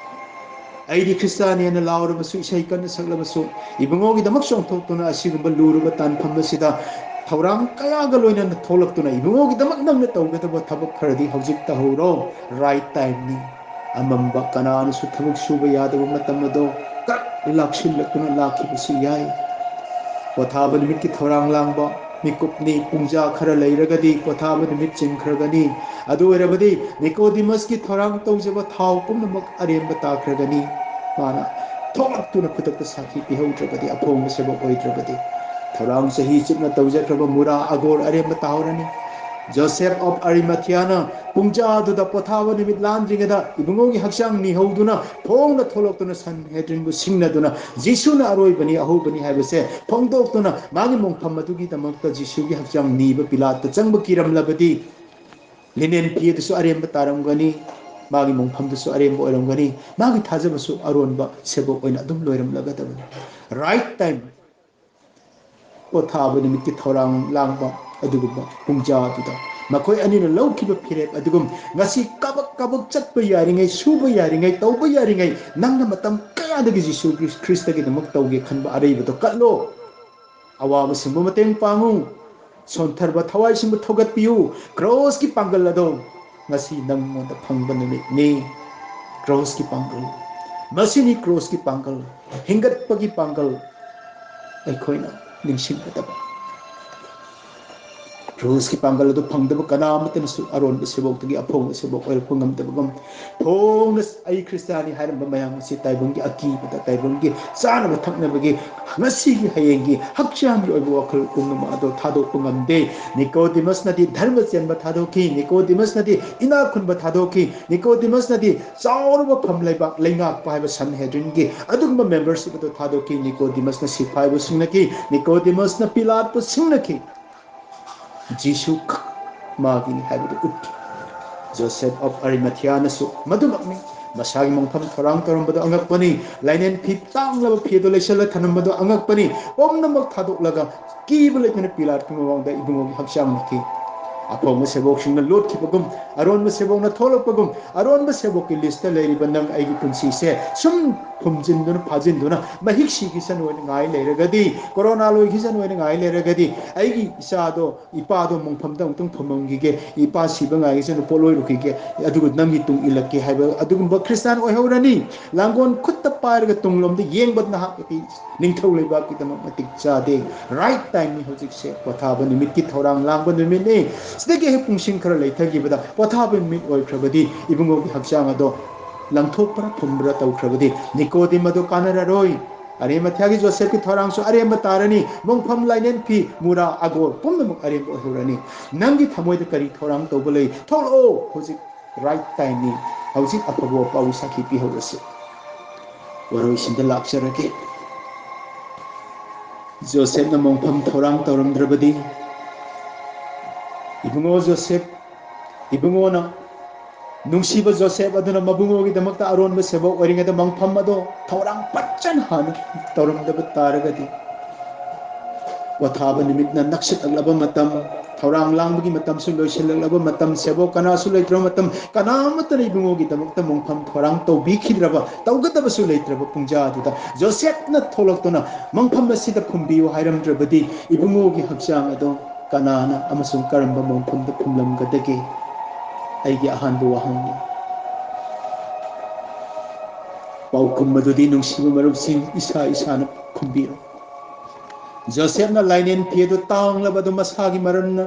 ꯑꯩꯗꯤ ꯈ꯭ꯔꯤꯁꯇꯥꯅꯤ ꯍꯥꯏꯅ ꯂꯥꯎꯔꯕꯁꯨ, ꯏꯁꯩ ꯀꯟꯅ ꯁꯛꯂꯕꯁꯨ, ꯏꯕꯨꯡꯉꯣꯒꯤꯗꯃꯛ ꯆꯣꯡꯊꯣꯛꯇꯨꯅ ꯑꯁꯤꯒꯨꯝꯕ ꯂꯨꯔꯕ ꯇꯥꯟꯐꯝ ꯑꯁꯤꯗ ꯊꯧꯔꯥꯡ ꯀꯌꯥꯒ ꯂꯣꯏꯅꯅ ꯊꯣꯛꯂꯛꯇꯨꯅ ꯏꯕꯨꯡꯉꯣꯒꯤꯗꯃꯛ ꯅꯪꯅ ꯇꯧꯒꯗꯕ ꯊꯕꯛ ꯈꯔꯗꯤ ꯍꯧꯖꯤꯛ ꯇꯧꯍꯧꯔꯣ꯫ ꯔꯥꯏꯠ ꯇꯥꯏꯝꯅꯤ꯫ ꯑꯃꯝꯕ ꯀꯅꯥꯅꯁꯨ ꯊꯕꯛ ꯁꯨꯕ ꯌꯥꯗꯕ ꯃꯇꯝ ꯑꯗꯣ ꯀꯛ ꯂꯥꯛꯁꯤꯜꯂꯛꯇꯨꯅ ꯂꯥꯛꯈꯤꯕꯁꯨ ꯌꯥꯏ꯫ ꯄꯣꯊꯥꯕ ꯅꯨꯃꯤꯠꯀꯤ ꯊꯧꯔꯥꯡ ꯂꯥꯡꯕ ꯃꯤꯀꯨꯞꯅꯤ꯫ ꯄꯨꯡꯖꯥ ꯈꯔ ꯂꯩꯔꯒꯗꯤ ꯄꯣꯊꯥꯕ ꯅꯨꯃꯤꯠ ꯆꯤꯟꯈ꯭ꯔꯒꯅꯤ꯫ ꯑꯗꯨ ꯑꯣꯏꯔꯕꯗꯤ ꯅꯤꯀꯣꯗꯤꯃꯁꯀꯤ ꯊꯧꯔꯥꯡ ꯇꯧꯖꯕ ꯊꯥꯎ ꯄꯨꯝꯅꯃꯛ ꯑꯔꯦꯝꯕ ꯇꯥꯈ꯭ꯔꯒꯅꯤ꯫ ꯃꯥꯅ ꯊꯣꯛꯂꯛꯇꯨꯅ ꯈꯨꯗꯛꯇ ꯁꯥꯈꯤ ꯄꯤꯍꯧꯗ꯭ꯔꯕꯗꯤ, ꯑꯐꯣꯡꯕ ꯁꯦꯕꯣꯛ ꯑꯣꯏꯗ꯭ꯔꯕꯗꯤ, ꯊꯧꯔꯥꯡ ꯆꯍꯤ ꯆꯨꯞꯅ ꯇꯧꯖꯈ꯭ꯔꯕ ꯃꯨꯔꯥ ꯑꯒꯣꯔ ꯑꯔꯦꯝꯕ ꯇꯥꯍꯧꯔꯅꯤ꯫ ꯖꯣꯁꯦꯐ ꯑꯣꯐ ꯑꯔꯤꯃꯊꯤꯌꯥꯅ ꯄꯨꯡꯖꯥꯗꯨꯗ ꯄꯣꯊꯥꯕ ꯅꯨꯃꯤꯠ ꯂꯥꯟꯗ꯭ꯔꯤꯉꯩꯗ ꯏꯕꯨꯡꯉꯣꯒꯤ ꯍꯛꯆꯥꯡ ꯅꯤꯍꯧꯗꯨꯅ ꯐꯣꯡꯅ ꯊꯣꯛꯂꯛꯇꯨꯅ ꯁꯟꯍꯦꯗ꯭ꯔꯤꯟꯕꯨ ꯁꯤꯡꯅꯗꯨꯅ ꯖꯤꯁꯨꯅ ꯑꯔꯣꯏꯕꯅꯤ, ꯑꯍꯧꯕꯅꯤ ꯍꯥꯏꯕꯁꯦ ꯐꯣꯡꯗꯣꯛꯇꯨꯅ ꯃꯥꯒꯤ ꯃꯣꯡꯐꯝ ꯑꯗꯨꯒꯤꯗꯃꯛꯇ ꯖꯤꯁꯨꯒꯤ ꯍꯛꯆꯥꯡ ꯅꯤꯕ ꯄꯤꯂꯥꯠꯇ ꯆꯪꯕ ꯀꯤꯔꯝꯂꯕꯗꯤ ꯂꯤꯅꯦꯟ ꯐꯤ ꯑꯗꯨꯁꯨ ꯑꯔꯦꯝꯕ ꯇꯥꯔꯝꯒꯅꯤ, ꯃꯥꯒꯤ ꯃꯣꯡꯐꯝꯗꯨꯁꯨ ꯑꯔꯦꯝꯕ ꯑꯣꯏꯔꯝꯒꯅꯤ, ꯃꯥꯒꯤ ꯊꯥꯖꯕꯁꯨ ꯑꯔꯣꯟꯕ ꯁꯦꯕꯣꯛ ꯑꯣꯏꯅ ꯑꯗꯨꯝ ꯂꯣꯏꯔꯝꯂꯒꯗꯕꯅꯤ꯫ ꯔꯥꯏꯠ ꯇꯥꯏꯝ ꯄꯣꯊꯥꯕ ꯅꯨꯃꯤꯠꯀꯤ ꯊꯧꯔꯥꯡ ꯂꯥꯡꯕ ꯑꯗꯨꯒꯨꯝꯕ ꯄꯨꯡꯖꯥꯗꯨꯗ ꯃꯈꯣꯏ ꯑꯅꯤꯅ ꯂꯧꯈꯤꯕ ꯐꯤꯔꯦꯞ ꯑꯗꯨꯒꯨꯝ ꯉꯁꯤ ꯀꯕꯛ ꯀꯕꯛ ꯆꯠꯄ ꯌꯥꯔꯤꯉꯩ, ꯁꯨꯕ ꯌꯥꯔꯤꯉꯩ, ꯇꯧꯕ ꯌꯥꯔꯤꯉꯩ ꯅꯪꯅ ꯃꯇꯝ ꯀꯌꯥꯗꯒꯤ ꯖꯤꯁꯨ ꯈ꯭ꯔꯤꯁꯇꯒꯤꯗꯃꯛ ꯇꯧꯒꯦ ꯈꯟꯕ ꯑꯔꯩꯕꯗꯣ ꯀꯠꯂꯣ꯫ ꯑꯋꯥꯕꯁꯤꯡꯕꯨ ꯃꯇꯦꯡ ꯄꯥꯡꯉꯨ꯫ ꯁꯣꯟꯊꯔꯕ ꯊꯋꯥꯏꯁꯤꯡꯕꯨ ꯊꯧꯒꯠꯄꯤꯌꯨ꯫ ꯀ꯭ꯔꯣꯁꯀꯤ ꯄꯥꯡꯒꯜ ꯑꯗꯣ ꯉꯁꯤ ꯅꯪꯉꯣꯟꯗ ꯐꯪꯕ ꯅꯨꯃꯤꯠꯅꯤ꯫ ꯀ꯭ꯔꯣꯁꯀꯤ ꯄꯥꯡꯒꯜ, ꯃꯁꯤꯅꯤ ꯀ꯭ꯔꯣꯁꯀꯤ ꯄꯥꯡꯒꯜ, ꯍꯤꯡꯒꯠꯄꯒꯤ ꯄꯥꯡꯒꯜ ꯑꯩꯈꯣꯏꯅ ꯅꯤꯡꯁꯤꯡꯒꯗꯕ꯫ ꯀ꯭ꯔꯨꯁꯀꯤ ꯄꯥꯡꯒꯜ ꯑꯗꯨ ꯐꯪꯗꯕ ꯀꯅꯥ ꯑꯃꯠꯇꯅꯁꯨ ꯑꯔꯣꯟꯕ ꯁꯦꯕꯣꯛꯇꯒꯤ ꯑꯐꯣꯡꯕ ꯁꯦꯕꯣꯛ ꯑꯣꯏꯔꯛꯄ ꯉꯝꯗꯕꯒꯨꯝ, ꯐꯣꯡꯅ ꯑꯩ ꯈ꯭ꯔꯤꯁꯇꯥꯅꯤ ꯍꯥꯏꯔꯝꯕ ꯃꯌꯥꯝ ꯑꯁꯤ ꯇꯥꯏꯕꯪꯒꯤ ꯑꯀꯤꯕꯗ, ꯇꯥꯏꯕꯪꯒꯤ ꯆꯥꯅꯕ ꯊꯛꯅꯕꯒꯤ, ꯉꯁꯤꯒꯤ ꯍꯌꯦꯡꯒꯤ ꯍꯛꯆꯥꯡꯒꯤ ꯑꯣꯏꯕ ꯋꯥꯈꯜ ꯄꯨꯝꯅꯃꯛ ꯑꯗꯣ ꯊꯥꯗꯣꯛꯄ ꯉꯝꯗꯦ꯫ ꯅꯤꯀꯣꯗꯤꯃꯁꯅꯗꯤ ꯙꯔꯃ ꯆꯦꯟꯕ ꯊꯥꯗꯣꯛꯈꯤ, ꯅꯤꯀꯣꯗꯤꯃꯁꯅꯗꯤ ꯏꯅꯥꯛ ꯈꯨꯟꯕ ꯊꯥꯗꯣꯛꯈꯤ, ꯅꯤꯀꯣꯗꯤꯃꯁꯅꯗꯤ ꯆꯥꯎꯔꯕ ꯐꯝ ꯂꯩꯕꯥꯛ ꯂꯩꯉꯥꯛꯄ ꯍꯥꯏꯕ ꯁꯟꯍꯦꯗ꯭ꯔꯤꯟꯒꯤ ꯑꯗꯨꯒꯨꯝꯕ ꯃꯦꯝꯕꯔꯁꯤꯞ ꯑꯗꯨ ꯊꯥꯗꯣꯛꯈꯤ꯫ ꯅꯤꯀꯣꯗꯤꯃꯁꯅ ꯁꯤꯐꯥꯏꯕꯨ ꯁꯤꯡꯅꯈꯤ, ꯅꯤꯀꯣꯗꯤꯃꯁꯅ ꯄꯤꯂꯥꯠꯄꯨ ꯁꯤꯡꯅꯈꯤ꯫ ꯖꯤꯁꯨ ꯈꯛ ꯃꯥꯒꯤꯅꯤ ꯍꯥꯏꯕꯗꯨ ꯎꯠꯈꯤ꯫ ꯖꯣꯁꯦꯐ ꯑꯣꯐ ꯑꯔꯤꯃꯊꯤꯌꯥꯅꯁꯨ ꯃꯗꯨꯃꯛꯅꯤ꯫ ꯃꯁꯥꯒꯤ ꯃꯣꯡꯐꯝ ꯊꯧꯔꯥꯡ ꯇꯧꯔꯝꯕꯗꯨ ꯑꯉꯛꯄꯅꯤ꯫ ꯂꯥꯏꯅꯦꯟ ꯐꯤ ꯇꯥꯡꯂꯕ ꯐꯤ ꯑꯗꯨ ꯂꯩꯁꯜꯂ ꯊꯝꯂꯝꯕꯗꯨ ꯑꯉꯛꯄꯅꯤ꯫ ꯄꯨꯝꯅꯃꯛ ꯊꯥꯗꯣꯛꯂꯒ ꯀꯤꯕ ꯂꯩꯇꯅ ꯄꯤꯂꯥꯠꯀꯤ ꯃꯃꯥꯡꯗ ꯏꯕꯨꯡꯉꯣꯒꯤ ꯍꯛꯆꯥꯡ ꯅꯤꯛꯈꯤ꯫ ꯑꯐꯣꯡꯕ ꯁꯦꯕꯣꯛꯁꯤꯡꯅ ꯂꯣꯠꯈꯤꯕꯒꯨꯝ, ꯑꯔꯣꯟꯕ ꯁꯦꯕꯣꯛꯅ ꯊꯣꯛꯂꯛꯄꯒꯨꯝ, ꯑꯔꯣꯟꯕ ꯁꯦꯕꯣꯛꯀꯤ ꯂꯤꯁꯇ ꯂꯩꯔꯤꯕ ꯅꯪ ꯑꯩꯒꯤ ꯄꯨꯟꯁꯤꯁꯦ ꯁꯨꯝ ꯐꯨꯝꯖꯤꯟꯗꯨꯅ ꯐꯥꯖꯤꯟꯗꯨꯅ ꯃꯍꯤꯛ ꯁꯤꯈꯤꯁꯅꯨ ꯍꯥꯏꯅ ꯉꯥꯏ ꯂꯩꯔꯒꯗꯤ, ꯀꯣꯔꯣꯅꯥ ꯂꯣꯏꯈꯤꯁꯅꯨ ꯍꯥꯏꯅ ꯉꯥꯏ ꯂꯩꯔꯒꯗꯤ, ꯑꯩꯒꯤ ꯏꯆꯥꯗꯣ, ꯏꯄꯥꯗꯣ ꯃꯣꯡꯐꯝꯗ ꯑꯃꯨꯛꯇꯪ ꯐꯝꯃꯝꯈꯤꯒꯦ, ꯏꯄꯥ ꯁꯤꯕ ꯉꯥꯏꯒꯤꯁꯅꯨ, ꯄꯣꯠꯂꯣꯏꯔꯨꯈꯤꯒꯦ, ꯑꯗꯨꯒ ꯅꯪꯒꯤ ꯇꯨꯡ ꯏꯜꯂꯛꯀꯦ ꯍꯥꯏꯕ ꯑꯗꯨꯒꯨꯝꯕ ꯈ꯭ꯔꯤꯁꯇꯥꯟ ꯑꯣꯏꯍꯧꯔꯅꯤ꯫ ꯂꯥꯡꯒꯣꯜ ꯈꯨꯠꯇ ꯄꯥꯏꯔꯒ ꯇꯨꯡꯂꯣꯝꯗ ꯌꯦꯡꯕ ꯅꯍꯥꯛꯀꯤꯗꯤ ꯅꯤꯡꯊꯧ ꯂꯩꯕꯥꯛꯀꯤꯗꯃꯛ ꯃꯇꯤꯛ ꯆꯥꯗꯦ꯫ ꯔꯥꯏꯠ ꯇꯥꯏꯝꯅꯤ ꯍꯧꯖꯤꯛꯁꯦ, ꯄꯣꯊꯥꯕ ꯅꯨꯃꯤꯠꯀꯤ ꯊꯧꯔꯥꯡ ꯂꯥꯡꯕ ꯅꯨꯃꯤꯠꯅꯤ꯫ ꯁꯤꯗꯒꯤ ꯍꯦꯛ ꯄꯨꯡꯁꯤꯡ ꯈꯔ ꯂꯩꯊꯈꯤꯕꯗ ꯄꯣꯊꯥꯕ ꯅꯨꯃꯤꯠ ꯑꯣꯏꯈ꯭ꯔꯕꯗꯤ ꯏꯕꯨꯡꯉꯣꯒꯤ ꯍꯛꯆꯥꯡ ꯑꯗꯣ ꯂꯪꯊꯣꯛꯄ꯭ꯔꯥ ꯐꯨꯝꯕ꯭ꯔꯥ ꯇꯧꯈ꯭ꯔꯕꯗꯤ ꯅꯤꯀꯣꯗꯤꯝ ꯑꯗꯣ ꯀꯥꯟꯅꯔꯔꯣꯏ꯫ ꯑꯔꯦꯃꯊꯤꯌꯥꯒꯤ ꯖꯣꯁꯦꯐꯀꯤ ꯊꯧꯔꯥꯡꯁꯨ ꯑꯔꯦꯝꯕ ꯇꯥꯔꯅꯤ꯫ ꯃꯣꯡꯐꯝ, ꯂꯥꯏꯅꯦꯟ ꯐꯤ, ꯃꯨꯔꯥ, ꯑꯒꯣꯔ ꯄꯨꯝꯅꯃꯛ ꯑꯔꯦꯝꯕ ꯑꯣꯏꯍꯧꯔꯅꯤ꯫ ꯅꯪꯒꯤ ꯊꯃꯣꯏꯗ ꯀꯔꯤ ꯊꯧꯔꯥꯡ ꯇꯧꯕ ꯂꯩ? ꯊꯣꯛꯂꯛꯑꯣ, ꯍꯧꯖꯤꯛ ꯔꯥꯏꯠ ꯇꯥꯏꯝꯅꯤ꯫ ꯍꯧꯖꯤꯛ ꯑꯐꯕ ꯋꯥꯄꯥꯎꯒꯤ ꯁꯥꯈꯤ ꯄꯤꯍꯧꯔꯁꯤ꯫ ꯋꯥꯔꯣꯏꯁꯤꯟꯗ ꯂꯥꯛꯆꯔꯒꯦ꯫ ꯖꯣꯁꯦꯐꯅ ꯃꯣꯡꯐꯝ ꯊꯧꯔꯥꯡ ꯇꯧꯔꯝꯗ꯭ꯔꯕꯗꯤ, ꯏꯕꯨꯡꯉꯣ ꯖꯣꯁꯦꯐ, ꯏꯕꯨꯡꯉꯣꯅ, ꯅꯨꯡꯁꯤꯕ ꯖꯣꯁꯦꯐ ꯑꯗꯨꯅ ꯃꯕꯨꯡꯉꯣꯒꯤꯗꯃꯛꯇ ꯑꯔꯣꯟꯕ ꯁꯦꯕꯣꯛ ꯑꯣꯏꯔꯤꯉꯩꯗ ꯃꯣꯡꯐꯝ ꯑꯗꯣ ꯊꯧꯔꯥꯡ ꯐꯖꯅ ꯍꯥꯟꯅ ꯇꯧꯔꯝꯗꯕ ꯇꯥꯔꯒꯗꯤ, ꯄꯣꯊꯥꯕ ꯅꯨꯃꯤꯠꯅ ꯅꯛꯁꯤꯜꯂꯛꯂꯕ ꯃꯇꯝ, ꯊꯧꯔꯥꯡ ꯂꯥꯡꯕꯒꯤ ꯃꯇꯝꯁꯨ ꯂꯣꯏꯁꯤꯜꯂꯛꯂꯕ ꯃꯇꯝ, ꯁꯦꯕꯣꯛ ꯀꯅꯥꯁꯨ ꯂꯩꯇ꯭ꯔꯕ ꯃꯇꯝ, ꯀꯅꯥ ꯑꯃꯠꯇꯅ ꯏꯕꯨꯡꯉꯣꯒꯤꯗꯃꯛꯇ ꯃꯣꯡꯐꯝ ꯊꯧꯔꯥꯡ ꯇꯧꯕꯤꯈꯤꯗ꯭ꯔꯕ, ꯇꯧꯒꯗꯕꯁꯨ ꯂꯩꯇ꯭ꯔꯕ ꯄꯨꯡꯖꯥ ꯑꯗꯨꯗ ꯖꯣꯁꯦꯐꯅ ꯊꯣꯛꯂꯛꯇꯨꯅ ꯃꯣꯡꯐꯝ ꯑꯁꯤꯗ ꯐꯨꯝꯕꯤꯌꯨ ꯍꯥꯏꯔꯝꯗ꯭ꯔꯕꯗꯤ ꯏꯕꯨꯡꯉꯣꯒꯤ ꯍꯛꯆꯥꯡ ꯑꯗꯣ ꯀꯅꯥꯅ ꯑꯃꯁꯨꯡ ꯀꯔꯝꯕ ꯃꯣꯡꯐꯝꯗ ꯐꯨꯝꯂꯝꯒꯗꯒꯦ? ꯑꯩꯒꯤ ꯑꯍꯥꯟꯕ ꯋꯥꯍꯪꯅꯤ꯫ ꯄꯥꯎꯈꯨꯝ ꯑꯗꯨꯗꯤ ꯅꯨꯡꯁꯤꯕ ꯃꯔꯨꯞꯁꯤꯡ, ꯏꯁꯥ ꯏꯁꯥꯅ ꯈꯨꯝꯕꯤꯔꯣ꯫ ꯖꯣꯁꯦꯐꯅ ꯂꯥꯏꯅꯦꯟ ꯐꯤ ꯑꯗꯨ ꯇꯥꯡꯂꯕ ꯑꯗꯨ ꯃꯁꯥꯒꯤ ꯃꯔꯝꯅ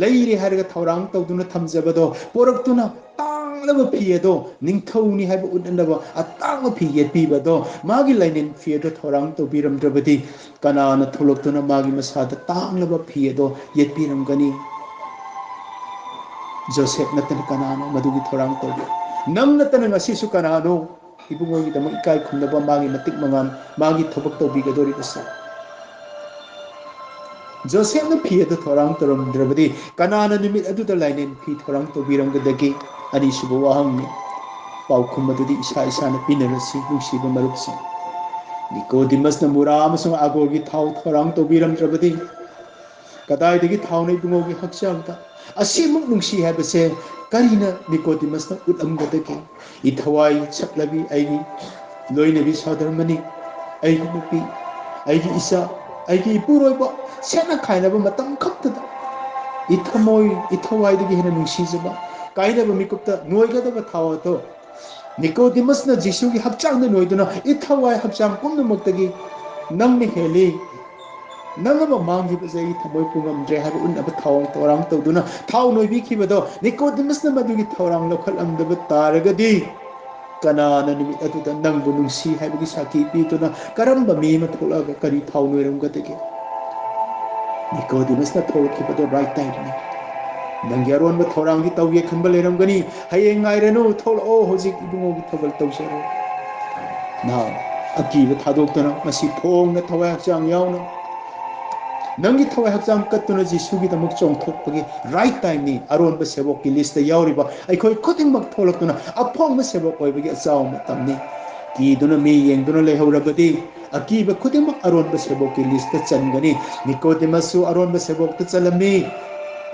ꯂꯩꯔꯦ ꯍꯥꯏꯔꯒ ꯊꯧꯔꯥꯡ ꯇꯧꯗꯨꯅ ꯊꯝꯖꯕꯗꯣ ꯄꯣꯔꯛꯇꯨꯅ, ꯇꯥꯡꯂꯕ ꯐꯤ ꯑꯗꯣ ꯅꯤꯡꯊꯧꯅꯤ ꯍꯥꯏꯕ ꯎꯠꯅꯅꯕ ꯑꯇꯥꯡꯕ ꯐꯤ ꯌꯦꯠꯄꯤꯕꯗꯣ, ꯃꯥꯒꯤ ꯂꯥꯏꯅꯦꯟ ꯐꯤ ꯑꯗꯣ ꯊꯧꯔꯥꯡ ꯇꯧꯕꯤꯔꯝꯗ꯭ꯔꯕꯗꯤ ꯀꯅꯥꯅ ꯊꯣꯛꯂꯛꯇꯨꯅ ꯃꯥꯒꯤ ꯃꯁꯥꯗ ꯇꯥꯡꯂꯕ ꯐꯤ ꯑꯗꯣ ꯌꯦꯠꯄꯤꯔꯝꯒꯅꯤ? ꯖꯣꯁꯦꯐ ꯅꯠꯇꯅ ꯀꯅꯥꯅꯣ ꯃꯗꯨꯒꯤ ꯊꯧꯔꯥꯡ ꯇꯧꯕ? ꯅꯪ ꯅꯠꯇꯅ ꯉꯁꯤꯁꯨ ꯀꯅꯥꯅꯣ ꯏꯕꯨꯡꯉꯣꯒꯤꯗꯃꯛ ꯏꯀꯥꯏ ꯈꯨꯝꯅꯕ, ꯃꯥꯒꯤ ꯃꯇꯤꯛ ꯃꯉꯥꯜ, ꯃꯥꯒꯤ ꯊꯕꯛ ꯇꯧꯕꯤꯒꯗꯧꯔꯤꯕꯁꯦ? ꯖꯣꯁꯦꯐꯅ ꯐꯤ ꯑꯗꯨ ꯊꯧꯔꯥꯡ ꯇꯧꯔꯝꯗ꯭ꯔꯕꯗꯤ ꯀꯅꯥꯅ ꯅꯨꯃꯤꯠ ꯑꯗꯨꯗ ꯂꯥꯏꯅꯦꯟ ꯐꯤ ꯊꯧꯔꯥꯡ ꯇꯧꯕꯤꯔꯝꯒꯗꯒꯦ? ꯑꯅꯤꯁꯨꯕ ꯋꯥꯍꯪꯅꯤ꯫ ꯄꯥꯎꯈꯨꯝ ꯑꯗꯨꯗꯤ ꯏꯁꯥ ꯏꯁꯥꯅ ꯄꯤꯅꯔꯁꯤ, ꯅꯨꯡꯁꯤꯕ ꯃꯔꯨꯞꯁꯤꯡ꯫ ꯅꯤꯀꯣꯗꯤꯃꯁꯅ ꯃꯨꯔꯥ ꯑꯃꯁꯨꯡ ꯑꯒꯣꯔꯒꯤ ꯊꯥꯎ ꯊꯧꯔꯥꯡ ꯇꯧꯕꯤꯔꯝꯗ꯭ꯔꯕꯗꯤ ꯀꯗꯥꯏꯗꯒꯤ ꯊꯥꯎꯅ ꯏꯕꯨꯡꯉꯣꯒꯤ ꯍꯛꯆꯥꯡꯗ ꯑꯁꯤꯃꯨꯛ ꯅꯨꯡꯁꯤ ꯍꯥꯏꯕꯁꯦ ꯀꯔꯤꯅ ꯅꯤꯀꯣꯗꯤꯃꯁꯅ ꯎꯠꯂꯝꯒꯗꯒꯦ? ꯏꯊꯋꯥꯏ ꯁꯛꯂꯕꯤ ꯑꯩꯒꯤ ꯂꯣꯏꯅꯕꯤ ꯁꯍꯣꯗꯔꯃꯅꯤ, ꯑꯩꯒꯤ ꯅꯨꯄꯤ, ꯑꯩꯒꯤ ꯏꯆꯥ, ꯑꯩꯒꯤ ꯏꯄꯨꯔꯣꯏꯕ, ꯁꯦꯠꯅ ꯈꯥꯏꯅꯕ ꯃꯇꯝ ꯈꯛꯇꯗ ꯏꯊꯃꯣꯏ, ꯏꯊꯋꯥꯏꯗꯒꯤ ꯍꯦꯟꯅ ꯅꯨꯡꯁꯤꯖꯕ, ꯀꯥꯏꯅꯕ ꯃꯤꯀꯨꯞꯇ ꯅꯣꯏꯒꯗꯕ ꯊꯥꯎ ꯑꯗꯣ ꯅꯤꯀꯣꯗꯤꯃꯁꯅ ꯖꯤꯁꯨꯒꯤ ꯍꯛꯆꯥꯡꯗ ꯅꯣꯏꯗꯨꯅ, "ꯏꯊꯋꯥꯏ ꯍꯛꯆꯥꯡ ꯄꯨꯝꯅꯃꯛꯇꯒꯤ ꯅꯪꯅ ꯍꯦꯜꯂꯤ, ꯅꯪ ꯑꯃ ꯃꯥꯡꯈꯤꯕꯁꯦ ꯑꯩ ꯊꯃꯣꯏ ꯄꯨ ꯉꯝꯗ꯭ꯔꯦ" ꯍꯥꯏꯕ ꯎꯠꯅꯕ ꯊꯧꯔꯥꯡ ꯇꯧꯔꯥꯡ ꯇꯧꯗꯨꯅ ꯊꯥꯎ ꯅꯣꯏꯕꯤꯈꯤꯕꯗꯣ, ꯅꯤꯀꯣꯗꯤꯃꯁꯅ ꯃꯗꯨꯒꯤ ꯊꯧꯔꯥꯡ ꯂꯧꯈꯠꯂꯝꯗꯕ ꯇꯥꯔꯒꯗꯤ, ꯀꯅꯥꯅ ꯅꯨꯃꯤꯠ ꯑꯗꯨꯗ ꯅꯪꯕꯨ ꯅꯨꯡꯁꯤ ꯍꯥꯏꯕꯒꯤ ꯁꯥꯈꯤ ꯄꯤꯗꯨꯅ ꯀꯔꯝꯕ ꯃꯤ ꯑꯃ ꯊꯣꯛꯂꯛꯑꯒ ꯀꯔꯤ ꯊꯥꯎ ꯅꯣꯏꯔꯝꯒꯗꯒꯦ? ꯅꯤꯀꯣꯗꯤꯃꯁꯅ ꯊꯣꯛꯂꯛꯈꯤꯕꯗꯣ right time ꯅꯤ꯫ ꯅꯪꯒꯤ ꯑꯔꯣꯟꯕ ꯊꯧꯔꯥꯡꯗꯤ ꯇꯧꯒꯦ ꯈꯟꯕ ꯂꯩꯔꯝꯒꯅꯤ꯫ ꯍꯌꯦꯡ ꯉꯥꯏꯔꯅꯨ, ꯊꯣꯛꯂꯛꯑꯣ, ꯍꯧꯖꯤꯛ ꯏꯕꯨꯡꯉꯣꯒꯤ ꯊꯧꯒꯜ ꯇꯧꯖꯔꯣ꯫ ꯅꯍꯥꯛ ꯑꯀꯤꯕ ꯊꯥꯗꯣꯛꯇꯨꯅ ꯉꯁꯤ ꯐꯣꯡꯅ ꯊꯋꯥꯏ ꯍꯛꯆꯥꯡ ꯌꯥꯎꯅ ꯅꯪꯒꯤ ꯊꯋꯥꯏ ꯍꯛꯆꯥꯡ ꯀꯠꯇꯨꯅ ꯖꯤꯁꯨꯒꯤꯗꯃꯛ ꯆꯣꯡꯊꯣꯛꯄꯒꯤ right time ꯅꯤ꯫ ꯑꯔꯣꯟꯕ ꯁꯦꯕꯣꯛꯀꯤ list ꯇ ꯌꯥꯎꯔꯤꯕ ꯑꯩꯈꯣꯏ ꯈꯨꯗꯤꯡꯃꯛ ꯊꯣꯛꯂꯛꯇꯨꯅ ꯑꯐꯣꯡꯕ ꯁꯦꯕꯣꯛ ꯑꯣꯏꯕꯒꯤ ꯑꯆꯥꯎꯕ ꯃꯇꯝꯅꯤ꯫ ꯀꯤꯗꯨꯅ ꯃꯤ ꯌꯦꯡꯗꯨꯅ ꯂꯩꯍꯧꯔꯕꯗꯤ ꯑꯀꯤꯕ ꯈꯨꯗꯤꯡꯃꯛ ꯑꯔꯣꯟꯕ ꯁꯦꯕꯣꯛꯀꯤ list ꯇ ꯆꯟꯒꯅꯤ꯫ ꯅꯤꯀꯣꯗꯤꯃꯁꯁꯨ ꯑꯔꯣꯟꯕ ꯁꯦꯕꯣꯛꯇ ꯆꯜꯂꯝꯃꯤ꯫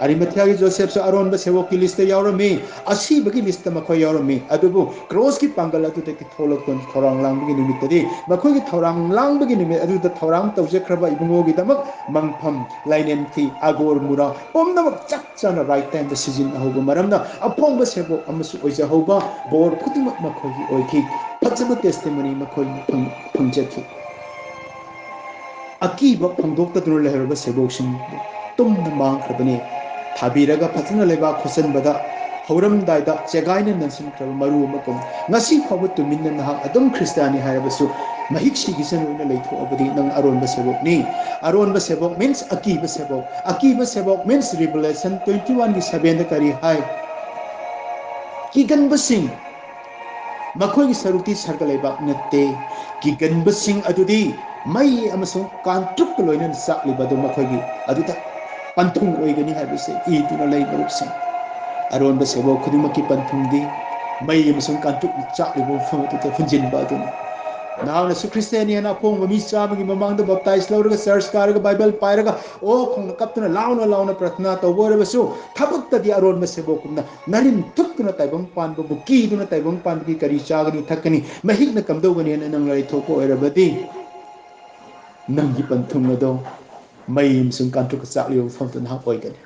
ꯑꯔꯤꯃꯊꯤꯌꯥꯒꯤ ꯖꯣꯁꯦꯐꯁꯨ ꯑꯔꯣꯟꯕ ꯁꯦꯕꯣꯛꯀꯤ list ꯇ ꯌꯥꯎꯔꯝꯃꯤ꯫ ꯑꯁꯤꯕꯒꯤ list ꯇ ꯃꯈꯣꯏ ꯌꯥꯎꯔꯝꯃꯤ꯫ ꯑꯗꯨꯕꯨ cross ꯀꯤ ꯄꯥꯡꯒꯜ ꯑꯗꯨꯗꯒꯤ ꯊꯣꯛꯂꯛꯇꯨꯅ ꯊꯧꯔꯥꯡ ꯂꯥꯡꯕꯒꯤ ꯅꯨꯃꯤꯠꯇꯗꯤ ꯃꯈꯣꯏꯒꯤ ꯊꯧꯔꯥꯡ ꯂꯥꯡꯕꯒꯤ ꯅꯨꯃꯤꯠ ꯑꯗꯨꯗ ꯊꯧꯔꯥꯡ ꯇꯧꯖꯈ꯭ꯔꯕ ꯏꯕꯨꯡꯉꯣꯒꯤꯗꯃꯛ ꯃꯪꯐꯝ, ꯂꯥꯏꯅꯦꯟ ꯐꯤ, ꯑꯒꯣꯔ ꯃꯨꯔꯥ ꯄꯨꯝꯅꯃꯛ ꯆꯞ ꯆꯥꯅ right time ꯗ ꯁꯤꯖꯤꯟꯅꯍꯧꯕ ꯃꯔꯝꯅ ꯑꯐꯣꯡꯕ ꯁꯦꯕꯣꯛ ꯑꯃꯁꯨ ꯑꯣꯏꯖꯍꯧꯕ, ꯕꯣꯔ ꯈꯨꯗꯤꯡꯃꯛ ꯃꯈꯣꯏꯒꯤ ꯑꯣꯏꯈꯤ꯫ ꯐꯖꯕ testimony ꯃꯈꯣꯏꯅ ꯐꯪ-, ꯐꯪꯖꯈꯤ꯫ ꯑꯀꯤꯕ ꯐꯣꯡꯗꯣꯛꯇꯗꯨꯅ ꯂꯩꯍꯧꯔꯕ ꯁꯦꯕꯣꯛꯁꯤꯡ ꯇꯨꯝꯅ ꯃꯥꯡꯈ꯭ꯔꯕꯅꯤ꯫ ꯊꯥꯕꯤꯔꯒ ꯐꯖꯅ ꯂꯩꯕꯥꯛ ꯈꯣꯠꯆꯟꯕꯗ ꯍꯧꯔꯝꯗꯥꯏꯗ ꯆꯦꯒꯥꯏꯅ ꯅꯟꯁꯤꯟꯈ꯭ꯔꯕ ꯃꯔꯨ ꯑꯃꯒꯨꯝ ꯉꯁꯤ ꯐꯥꯎꯕ ꯇꯨꯃꯤꯟꯅ ꯅꯍꯥꯛ ꯑꯗꯨꯝ ꯈ꯭ꯔꯤꯁꯇꯤꯌꯥꯅꯤ ꯍꯥꯏꯔꯕꯁꯨ ꯃꯍꯤꯛ ꯁꯤꯒꯤꯁꯅꯨ ꯑꯣꯏꯅ ꯂꯩꯊꯣꯛꯑꯕꯗꯤ ꯅꯪ ꯑꯔꯣꯟꯕ ꯁꯦꯕꯣꯛꯅꯤ꯫ ꯑꯔꯣꯟꯕ ꯁꯦꯕꯣꯛ means ꯑꯀꯤꯕ ꯁꯦꯕꯣꯛ꯫ ꯑꯀꯤꯕ ꯁꯦꯕꯣꯛ means Revelation twenty one ꯒꯤ seven ꯗ ꯀꯔꯤ ꯍꯥꯏ? ꯀꯤꯒꯟꯕꯁꯤꯡ ꯃꯈꯣꯏꯒꯤ ꯁꯔꯨꯛꯇꯤ ꯁꯔꯒ ꯂꯩꯕꯥꯛ ꯅꯠꯇꯦ꯫ ꯀꯤꯒꯟꯕꯁꯤꯡ ꯑꯗꯨꯗꯤ ꯃꯩ ꯑꯃꯁꯨꯡ ꯀꯥꯡꯇ꯭ꯔꯨꯛꯀ ꯂꯣꯏꯅꯅ ꯆꯥꯛꯂꯤꯕ ꯑꯗꯨ ꯃꯈꯣꯏꯒꯤ ꯑꯗꯨꯗ ꯄꯟꯊꯨꯡ ꯑꯣꯏꯒꯅꯤ ꯍꯥꯏꯕꯁꯦ ꯏꯗꯨꯅ ꯂꯩ ꯃꯔꯨꯞꯁꯤꯡ꯫ ꯑꯔꯣꯟꯕ ꯁꯦꯕꯣꯛ ꯈꯨꯗꯤꯡꯃꯛꯀꯤ ꯄꯟꯊꯨꯡꯗꯤ ꯃꯩ ꯑꯃꯁꯨꯡ ꯀꯥꯡꯇ꯭ꯔꯨꯛꯅ ꯆꯥꯛꯂꯤꯕ ꯃꯐꯝ ꯑꯗꯨꯗ ꯍꯨꯟꯖꯤꯟꯕ ꯑꯗꯨꯅꯤ꯫ ꯅꯍꯥꯛꯅꯁꯨ ꯈ꯭ꯔꯤꯁꯇꯤꯌꯥꯅꯤ ꯍꯥꯏꯅ ꯑꯄꯣꯡꯕ ꯃꯤ ꯆꯥꯝꯃꯒꯤ ꯃꯃꯥꯡꯗ ꯕꯞꯇꯥꯏꯁ ꯂꯧꯔꯒ ꯆꯔꯆ ꯀꯥꯔꯒ ꯕꯥꯏꯕꯜ ꯄꯥꯏꯔꯒ ꯑꯣ ꯈꯣꯡꯅ ꯀꯞꯇꯨꯅ ꯂꯥꯎꯅ ꯂꯥꯎꯅ ꯄ꯭ꯔꯊꯅꯥ ꯇꯧꯕ ꯑꯣꯏꯔꯕꯁꯨ ꯊꯕꯛꯇꯗꯤ ꯑꯔꯣꯟꯕ ꯁꯦꯕꯣꯛꯀꯨꯝꯅ ꯅꯔꯤꯟ ꯊꯨꯞꯇꯨꯅ ꯇꯥꯏꯕꯪ ꯄꯥꯟꯕꯕꯨ ꯀꯤꯗꯨꯅ ꯇꯥꯏꯕꯪ ꯄꯥꯟꯕꯒꯤ ꯀꯔꯤ ꯆꯥꯒꯅꯤ ꯊꯛꯀꯅꯤ ꯃꯍꯤꯛꯅ ꯀꯝꯗꯧꯒꯅꯤ ꯍꯥꯏꯅ ꯅꯪ ꯂꯩꯊꯣꯛꯄ ꯑꯣꯏꯔꯕꯗꯤ ꯅꯪꯒꯤ ꯄꯟꯊꯨꯡ ꯑꯗꯣ ꯃꯩ ꯑꯃꯁꯨꯡ ꯀꯥꯡꯇ꯭ꯔꯨꯛꯀ ꯆꯥꯛꯂꯤꯕ ꯃꯐꯝꯗꯨ ꯅꯍꯥꯛ ꯑꯣꯏꯒꯅꯤ꯫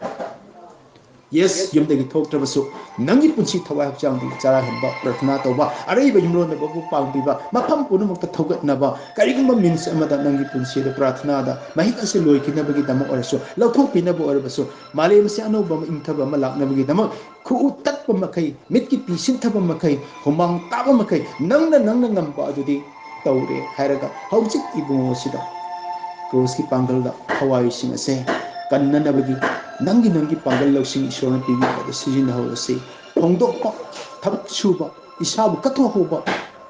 ꯌꯦꯁ, ꯌꯨꯝꯗꯒꯤ ꯊꯣꯛꯇ꯭ꯔꯕꯁꯨ ꯅꯪꯒꯤ ꯄꯨꯟꯁꯤ ꯊꯋꯥꯏ ꯍꯛꯆꯥꯡꯗꯨ ꯆꯔꯥ ꯍꯦꯟꯕ, ꯄ꯭ꯔꯊꯅꯥ ꯇꯧꯕ, ꯑꯔꯩꯕ ꯌꯨꯝꯂꯣꯟꯅꯕꯕꯨ ꯄꯥꯡꯕꯤꯕ, ꯃꯐꯝ ꯄꯨꯝꯅꯃꯛꯇ ꯊꯧꯒꯠꯅꯕ, ꯀꯔꯤꯒꯨꯝꯕ ꯃꯤꯟꯁ ꯑꯃꯗ ꯅꯪꯒꯤ ꯄꯨꯟꯁꯤꯗ ꯄ꯭ꯔꯥꯊꯅꯥꯗ ꯃꯍꯤꯛ ꯑꯁꯤ ꯂꯣꯏꯈꯤꯅꯕꯒꯤꯗꯃꯛ ꯑꯣꯏꯔꯁꯨ, ꯂꯧꯊꯣꯛꯄꯤꯅꯕ ꯑꯣꯏꯔꯕꯁꯨ, ꯃꯥꯂꯦꯝ ꯑꯁꯤ ꯑꯅꯧꯕ ꯑꯃ ꯏꯪꯊꯕ ꯑꯃ ꯂꯥꯛꯅꯕꯒꯤꯗꯃꯛ ꯈꯨꯎ ꯇꯠꯄ ꯃꯈꯩ, ꯃꯤꯠꯀꯤ ꯄꯤ ꯁꯤꯟꯊꯕ ꯃꯈꯩ, ꯍꯨꯃꯥꯡ ꯇꯥꯕ ꯃꯈꯩ ꯅꯪꯅ, ꯅꯪꯅ ꯉꯝꯕ ꯑꯗꯨꯗꯤ ꯇꯧꯔꯦ ꯍꯥꯏꯔꯒ ꯍꯧꯖꯤꯛ ꯏꯕꯨꯡꯉꯣꯁꯤꯗ ꯀ꯭ꯔꯣꯁꯀꯤ ꯄꯥꯡꯒꯜꯗ ꯊꯋꯥꯏꯁꯤꯡ ꯑꯁꯦ ꯀꯟꯅꯅꯕꯒꯤ ꯅꯪꯒꯤ, ꯅꯪꯒꯤ ꯄꯥꯡꯒꯜ ꯂꯧꯁꯤꯡ ꯏꯁꯣꯔꯅ ꯄꯤꯕꯤꯕ ꯑꯗꯨ ꯁꯤꯖꯤꯟꯅꯍꯧꯔꯁꯤ꯫ ꯐꯣꯡꯗꯣꯛꯄ, ꯊꯕꯛ ꯁꯨꯕ, ꯏꯁꯥꯕꯨ ꯀꯠꯊꯣꯛꯍꯧꯕ,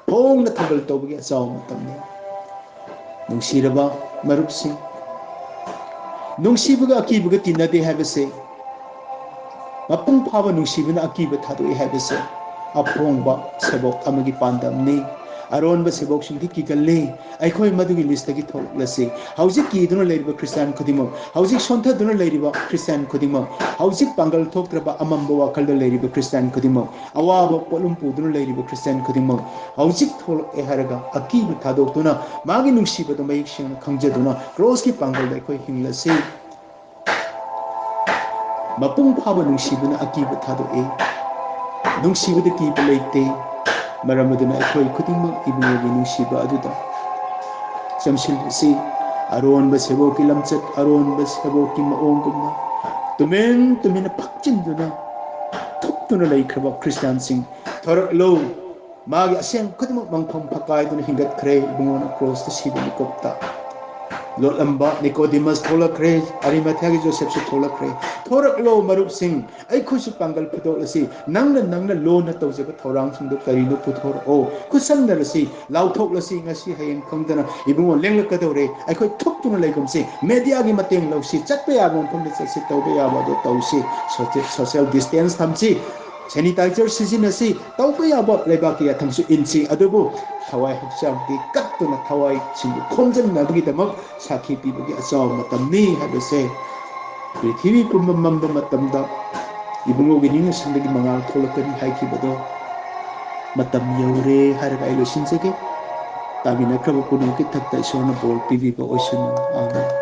ꯐꯣꯡꯅ ꯊꯧꯒꯜ ꯇꯧꯕꯒꯤ ꯑꯆꯥꯎꯕ ꯃꯇꯝꯅꯤ꯫ ꯅꯨꯡꯁꯤꯔꯕ ꯃꯔꯨꯞꯁꯤꯡ, ꯅꯨꯡꯁꯤꯕꯒ ꯑꯀꯤꯕꯒ ꯇꯤꯟꯅꯗꯦ ꯍꯥꯏꯕꯁꯦ, ꯃꯄꯨꯡ ꯐꯥꯕ ꯅꯨꯡꯁꯤꯕꯅ ꯑꯀꯤꯕ ꯊꯥꯗꯣꯛꯏ ꯍꯥꯏꯕꯁꯦ ꯑꯄꯣꯡꯕ ꯁꯦꯕꯣꯛ ꯑꯃꯒꯤ ꯄꯥꯟꯗꯝꯅꯤ꯫ ꯑꯔꯣꯟꯕ ꯁꯦꯕꯣꯛꯁꯤꯡꯗꯤ ꯀꯤꯒꯜꯂꯤ꯫ ꯑꯩꯈꯣꯏ ꯃꯗꯨꯒꯤ ꯂꯤꯁꯇꯒꯤ ꯊꯣꯛꯂꯛꯂꯁꯤ꯫ ꯍꯧꯖꯤꯛ ꯀꯤꯗꯨꯅ ꯂꯩꯔꯤꯕ ꯈ꯭ꯔꯤꯁꯇꯤꯌꯥꯟ ꯈꯨꯗꯤꯡꯃꯛ, ꯍꯧꯖꯤꯛ ꯁꯣꯟꯊꯗꯨꯅ ꯂꯩꯔꯤꯕ ꯈ꯭ꯔꯤꯁꯇꯤꯌꯥꯟ ꯈꯨꯗꯤꯡꯃꯛ, ꯍꯧꯖꯤꯛ ꯄꯥꯡꯒꯜ ꯊꯣꯛꯇ꯭ꯔꯕ ꯑꯃꯝꯕ ꯋꯥꯈꯜꯗ ꯂꯩꯔꯤꯕ ꯈ꯭ꯔꯤꯁꯇꯤꯌꯥꯟ ꯈꯨꯗꯤꯡꯃꯛ, ꯑꯋꯥꯕ ꯄꯣꯠꯂꯨꯝ ꯄꯨꯗꯨꯅ ꯂꯩꯔꯤꯕ ꯈ꯭ꯔꯤꯁꯇꯤꯌꯥꯟ ꯈꯨꯗꯤꯡꯃꯛ ꯍꯧꯖꯤꯛ ꯊꯣꯛꯂꯛꯑꯦ ꯍꯥꯏꯔꯒ ꯑꯀꯤꯕ ꯊꯥꯗꯣꯛꯇꯨꯅ ꯃꯥꯒꯤ ꯅꯨꯡꯁꯤꯕꯗꯨ ꯃꯌꯦꯛ ꯁꯦꯡꯅ ꯈꯪꯖꯗꯨꯅ ꯀ꯭ꯔꯣꯁꯀꯤ ꯄꯥꯡꯒꯜꯗ ꯑꯩꯈꯣꯏ ꯍꯤꯡꯂꯁꯤ꯫ ꯃꯄꯨꯡ ꯐꯥꯕ ꯅꯨꯡꯁꯤꯕꯅ ꯑꯀꯤꯕ ꯊꯥꯗꯣꯛꯏ꯫ ꯅꯨꯡꯁꯤꯕꯗ ꯀꯤꯕ ꯂꯩꯇꯦ꯫ ꯃꯔꯝ ꯑꯗꯨꯅ ꯑꯩꯈꯣꯏ ꯈꯨꯗꯤꯡꯃꯛ ꯏꯕꯨꯡꯉꯣꯒꯤ ꯅꯨꯡꯁꯤꯕ ꯑꯗꯨꯗ ꯆꯪꯁꯤꯜꯂꯁꯤ꯫ ꯑꯔꯣꯟꯕ ꯁꯦꯕꯣꯛꯀꯤ ꯂꯝꯆꯠ, ꯑꯔꯣꯟꯕ ꯁꯦꯕꯣꯛꯀꯤ ꯃꯑꯣꯡꯒꯨꯝꯅ ꯇꯨꯃꯤꯟ ꯇꯨꯃꯤꯟꯅ ꯐꯛꯆꯤꯟꯗꯨꯅ ꯊꯨꯞꯇꯨꯅ ꯂꯩꯈ꯭ꯔꯕ ꯈ꯭ꯔꯤꯁꯇꯤꯌꯥꯟꯁꯤꯡ, ꯊꯣꯔꯛꯂꯣ꯫ ꯃꯥꯒꯤ ꯑꯁꯦꯡꯕ ꯈꯨꯗꯤꯡꯃꯛ ꯃꯪꯐꯝ ꯐꯀꯥꯏꯗꯨꯅ ꯍꯤꯡꯒꯠꯈ꯭ꯔꯦ ꯏꯕꯨꯡꯉꯣꯅ ꯀ꯭ꯔꯣꯁꯇ ꯁꯤꯕ ꯃꯤꯀꯨꯞꯇ꯫ ꯂꯣꯠꯂꯝꯕ ꯅꯤꯀꯣꯗꯤꯃꯁ ꯊꯣꯛꯂꯛꯈ꯭ꯔꯦ, ꯑꯔꯤꯃꯊꯤꯌꯥꯒꯤ ꯖꯣꯁꯦꯐꯁꯨ ꯊꯣꯛꯂꯛꯈ꯭ꯔꯦ꯫ ꯊꯣꯔꯛꯂꯣ ꯃꯔꯨꯞꯁꯤꯡ, ꯑꯩꯈꯣꯏꯁꯨ ꯄꯥꯡꯒꯜ ꯐꯨꯗꯣꯛꯂꯁꯤ꯫ ꯅꯪꯅ ꯅꯪꯅ ꯂꯣꯟꯅ ꯇꯧꯖꯕ ꯊꯧꯔꯥꯡꯁꯤꯡꯗꯣ ꯀꯔꯤꯅꯣ ꯄꯨꯊꯣꯔꯛꯑꯣ꯫ ꯈꯨꯠꯁꯝꯅꯔꯁꯤ, ꯂꯥꯎꯊꯣꯛꯂꯁꯤ꯫ ꯉꯁꯤ ꯍꯌꯦꯡ ꯈꯪꯗꯅ ꯏꯕꯨꯡꯉꯣ ꯂꯦꯡꯂꯛꯀꯗꯧꯔꯦ꯫ ꯑꯩꯈꯣꯏ ꯊꯨꯞꯇꯨꯅ ꯂꯩꯒꯨꯝꯁꯤ꯫ ꯃꯦꯗꯤꯌꯥꯒꯤ ꯃꯇꯦꯡ ꯂꯧꯁꯤ꯫ ꯆꯠꯄ ꯌꯥꯕ ꯃꯐꯝꯗ ꯆꯠꯁꯤ꯫ ꯇꯧꯕ ꯌꯥꯕ ꯑꯗꯨ ꯇꯧꯁꯤ꯫ ꯁꯣꯁꯦ-, ꯁꯣꯁꯤꯌꯦꯜ ꯗꯤꯁꯇꯦꯟꯁ ꯊꯝꯁꯤ꯫ ꯁꯦꯅꯤꯇꯥꯏꯖꯔ ꯁꯤꯖꯤꯟꯅꯁꯤ꯫ ꯇꯧꯕ ꯌꯥꯕ ꯂꯩꯕꯥꯛꯀꯤ ꯌꯥꯊꯪꯁꯨ ꯏꯟꯁꯤ꯫ ꯑꯗꯨꯕꯨ ꯊꯋꯥꯏ ꯍꯛꯆꯥꯡꯗꯤ ꯀꯠꯇꯨꯅ ꯊꯋꯥꯏꯁꯤꯡꯕꯨ ꯈꯣꯝꯖꯤꯟꯅꯕꯒꯤꯗꯃꯛ ꯁꯥꯈꯤ ꯄꯤꯕꯒꯤ ꯑꯆꯧꯕ ꯃꯇꯝꯅꯤ ꯍꯥꯏꯕꯁꯦ ꯄ꯭ꯔꯤꯊꯤꯕꯤ ꯄꯨꯝꯕ ꯃꯝꯕ ꯃꯇꯝꯗ ꯏꯕꯨꯡꯉꯣꯒꯤ ꯅꯤꯡꯁꯤꯡꯕꯒꯤ ꯃꯉꯥꯜ ꯊꯣꯛꯂꯛꯀꯅꯤ ꯍꯥꯏꯈꯤꯕꯗꯣ ꯃꯇꯝ ꯌꯧꯔꯦ ꯍꯥꯏꯔꯒ ꯑꯩ ꯂꯣꯏꯁꯤꯟꯖꯒꯦ꯫ ꯇꯥꯃꯤꯟꯅꯈ꯭ꯔꯕ ꯄꯨꯝꯅꯃꯛꯀꯤ ꯊꯛꯇ ꯏꯁꯣꯔꯅ ꯕꯣꯔ ꯄꯤꯕꯤꯕ ꯑꯣꯏꯁꯅꯨ꯫ ꯑꯥꯃꯦꯟ꯫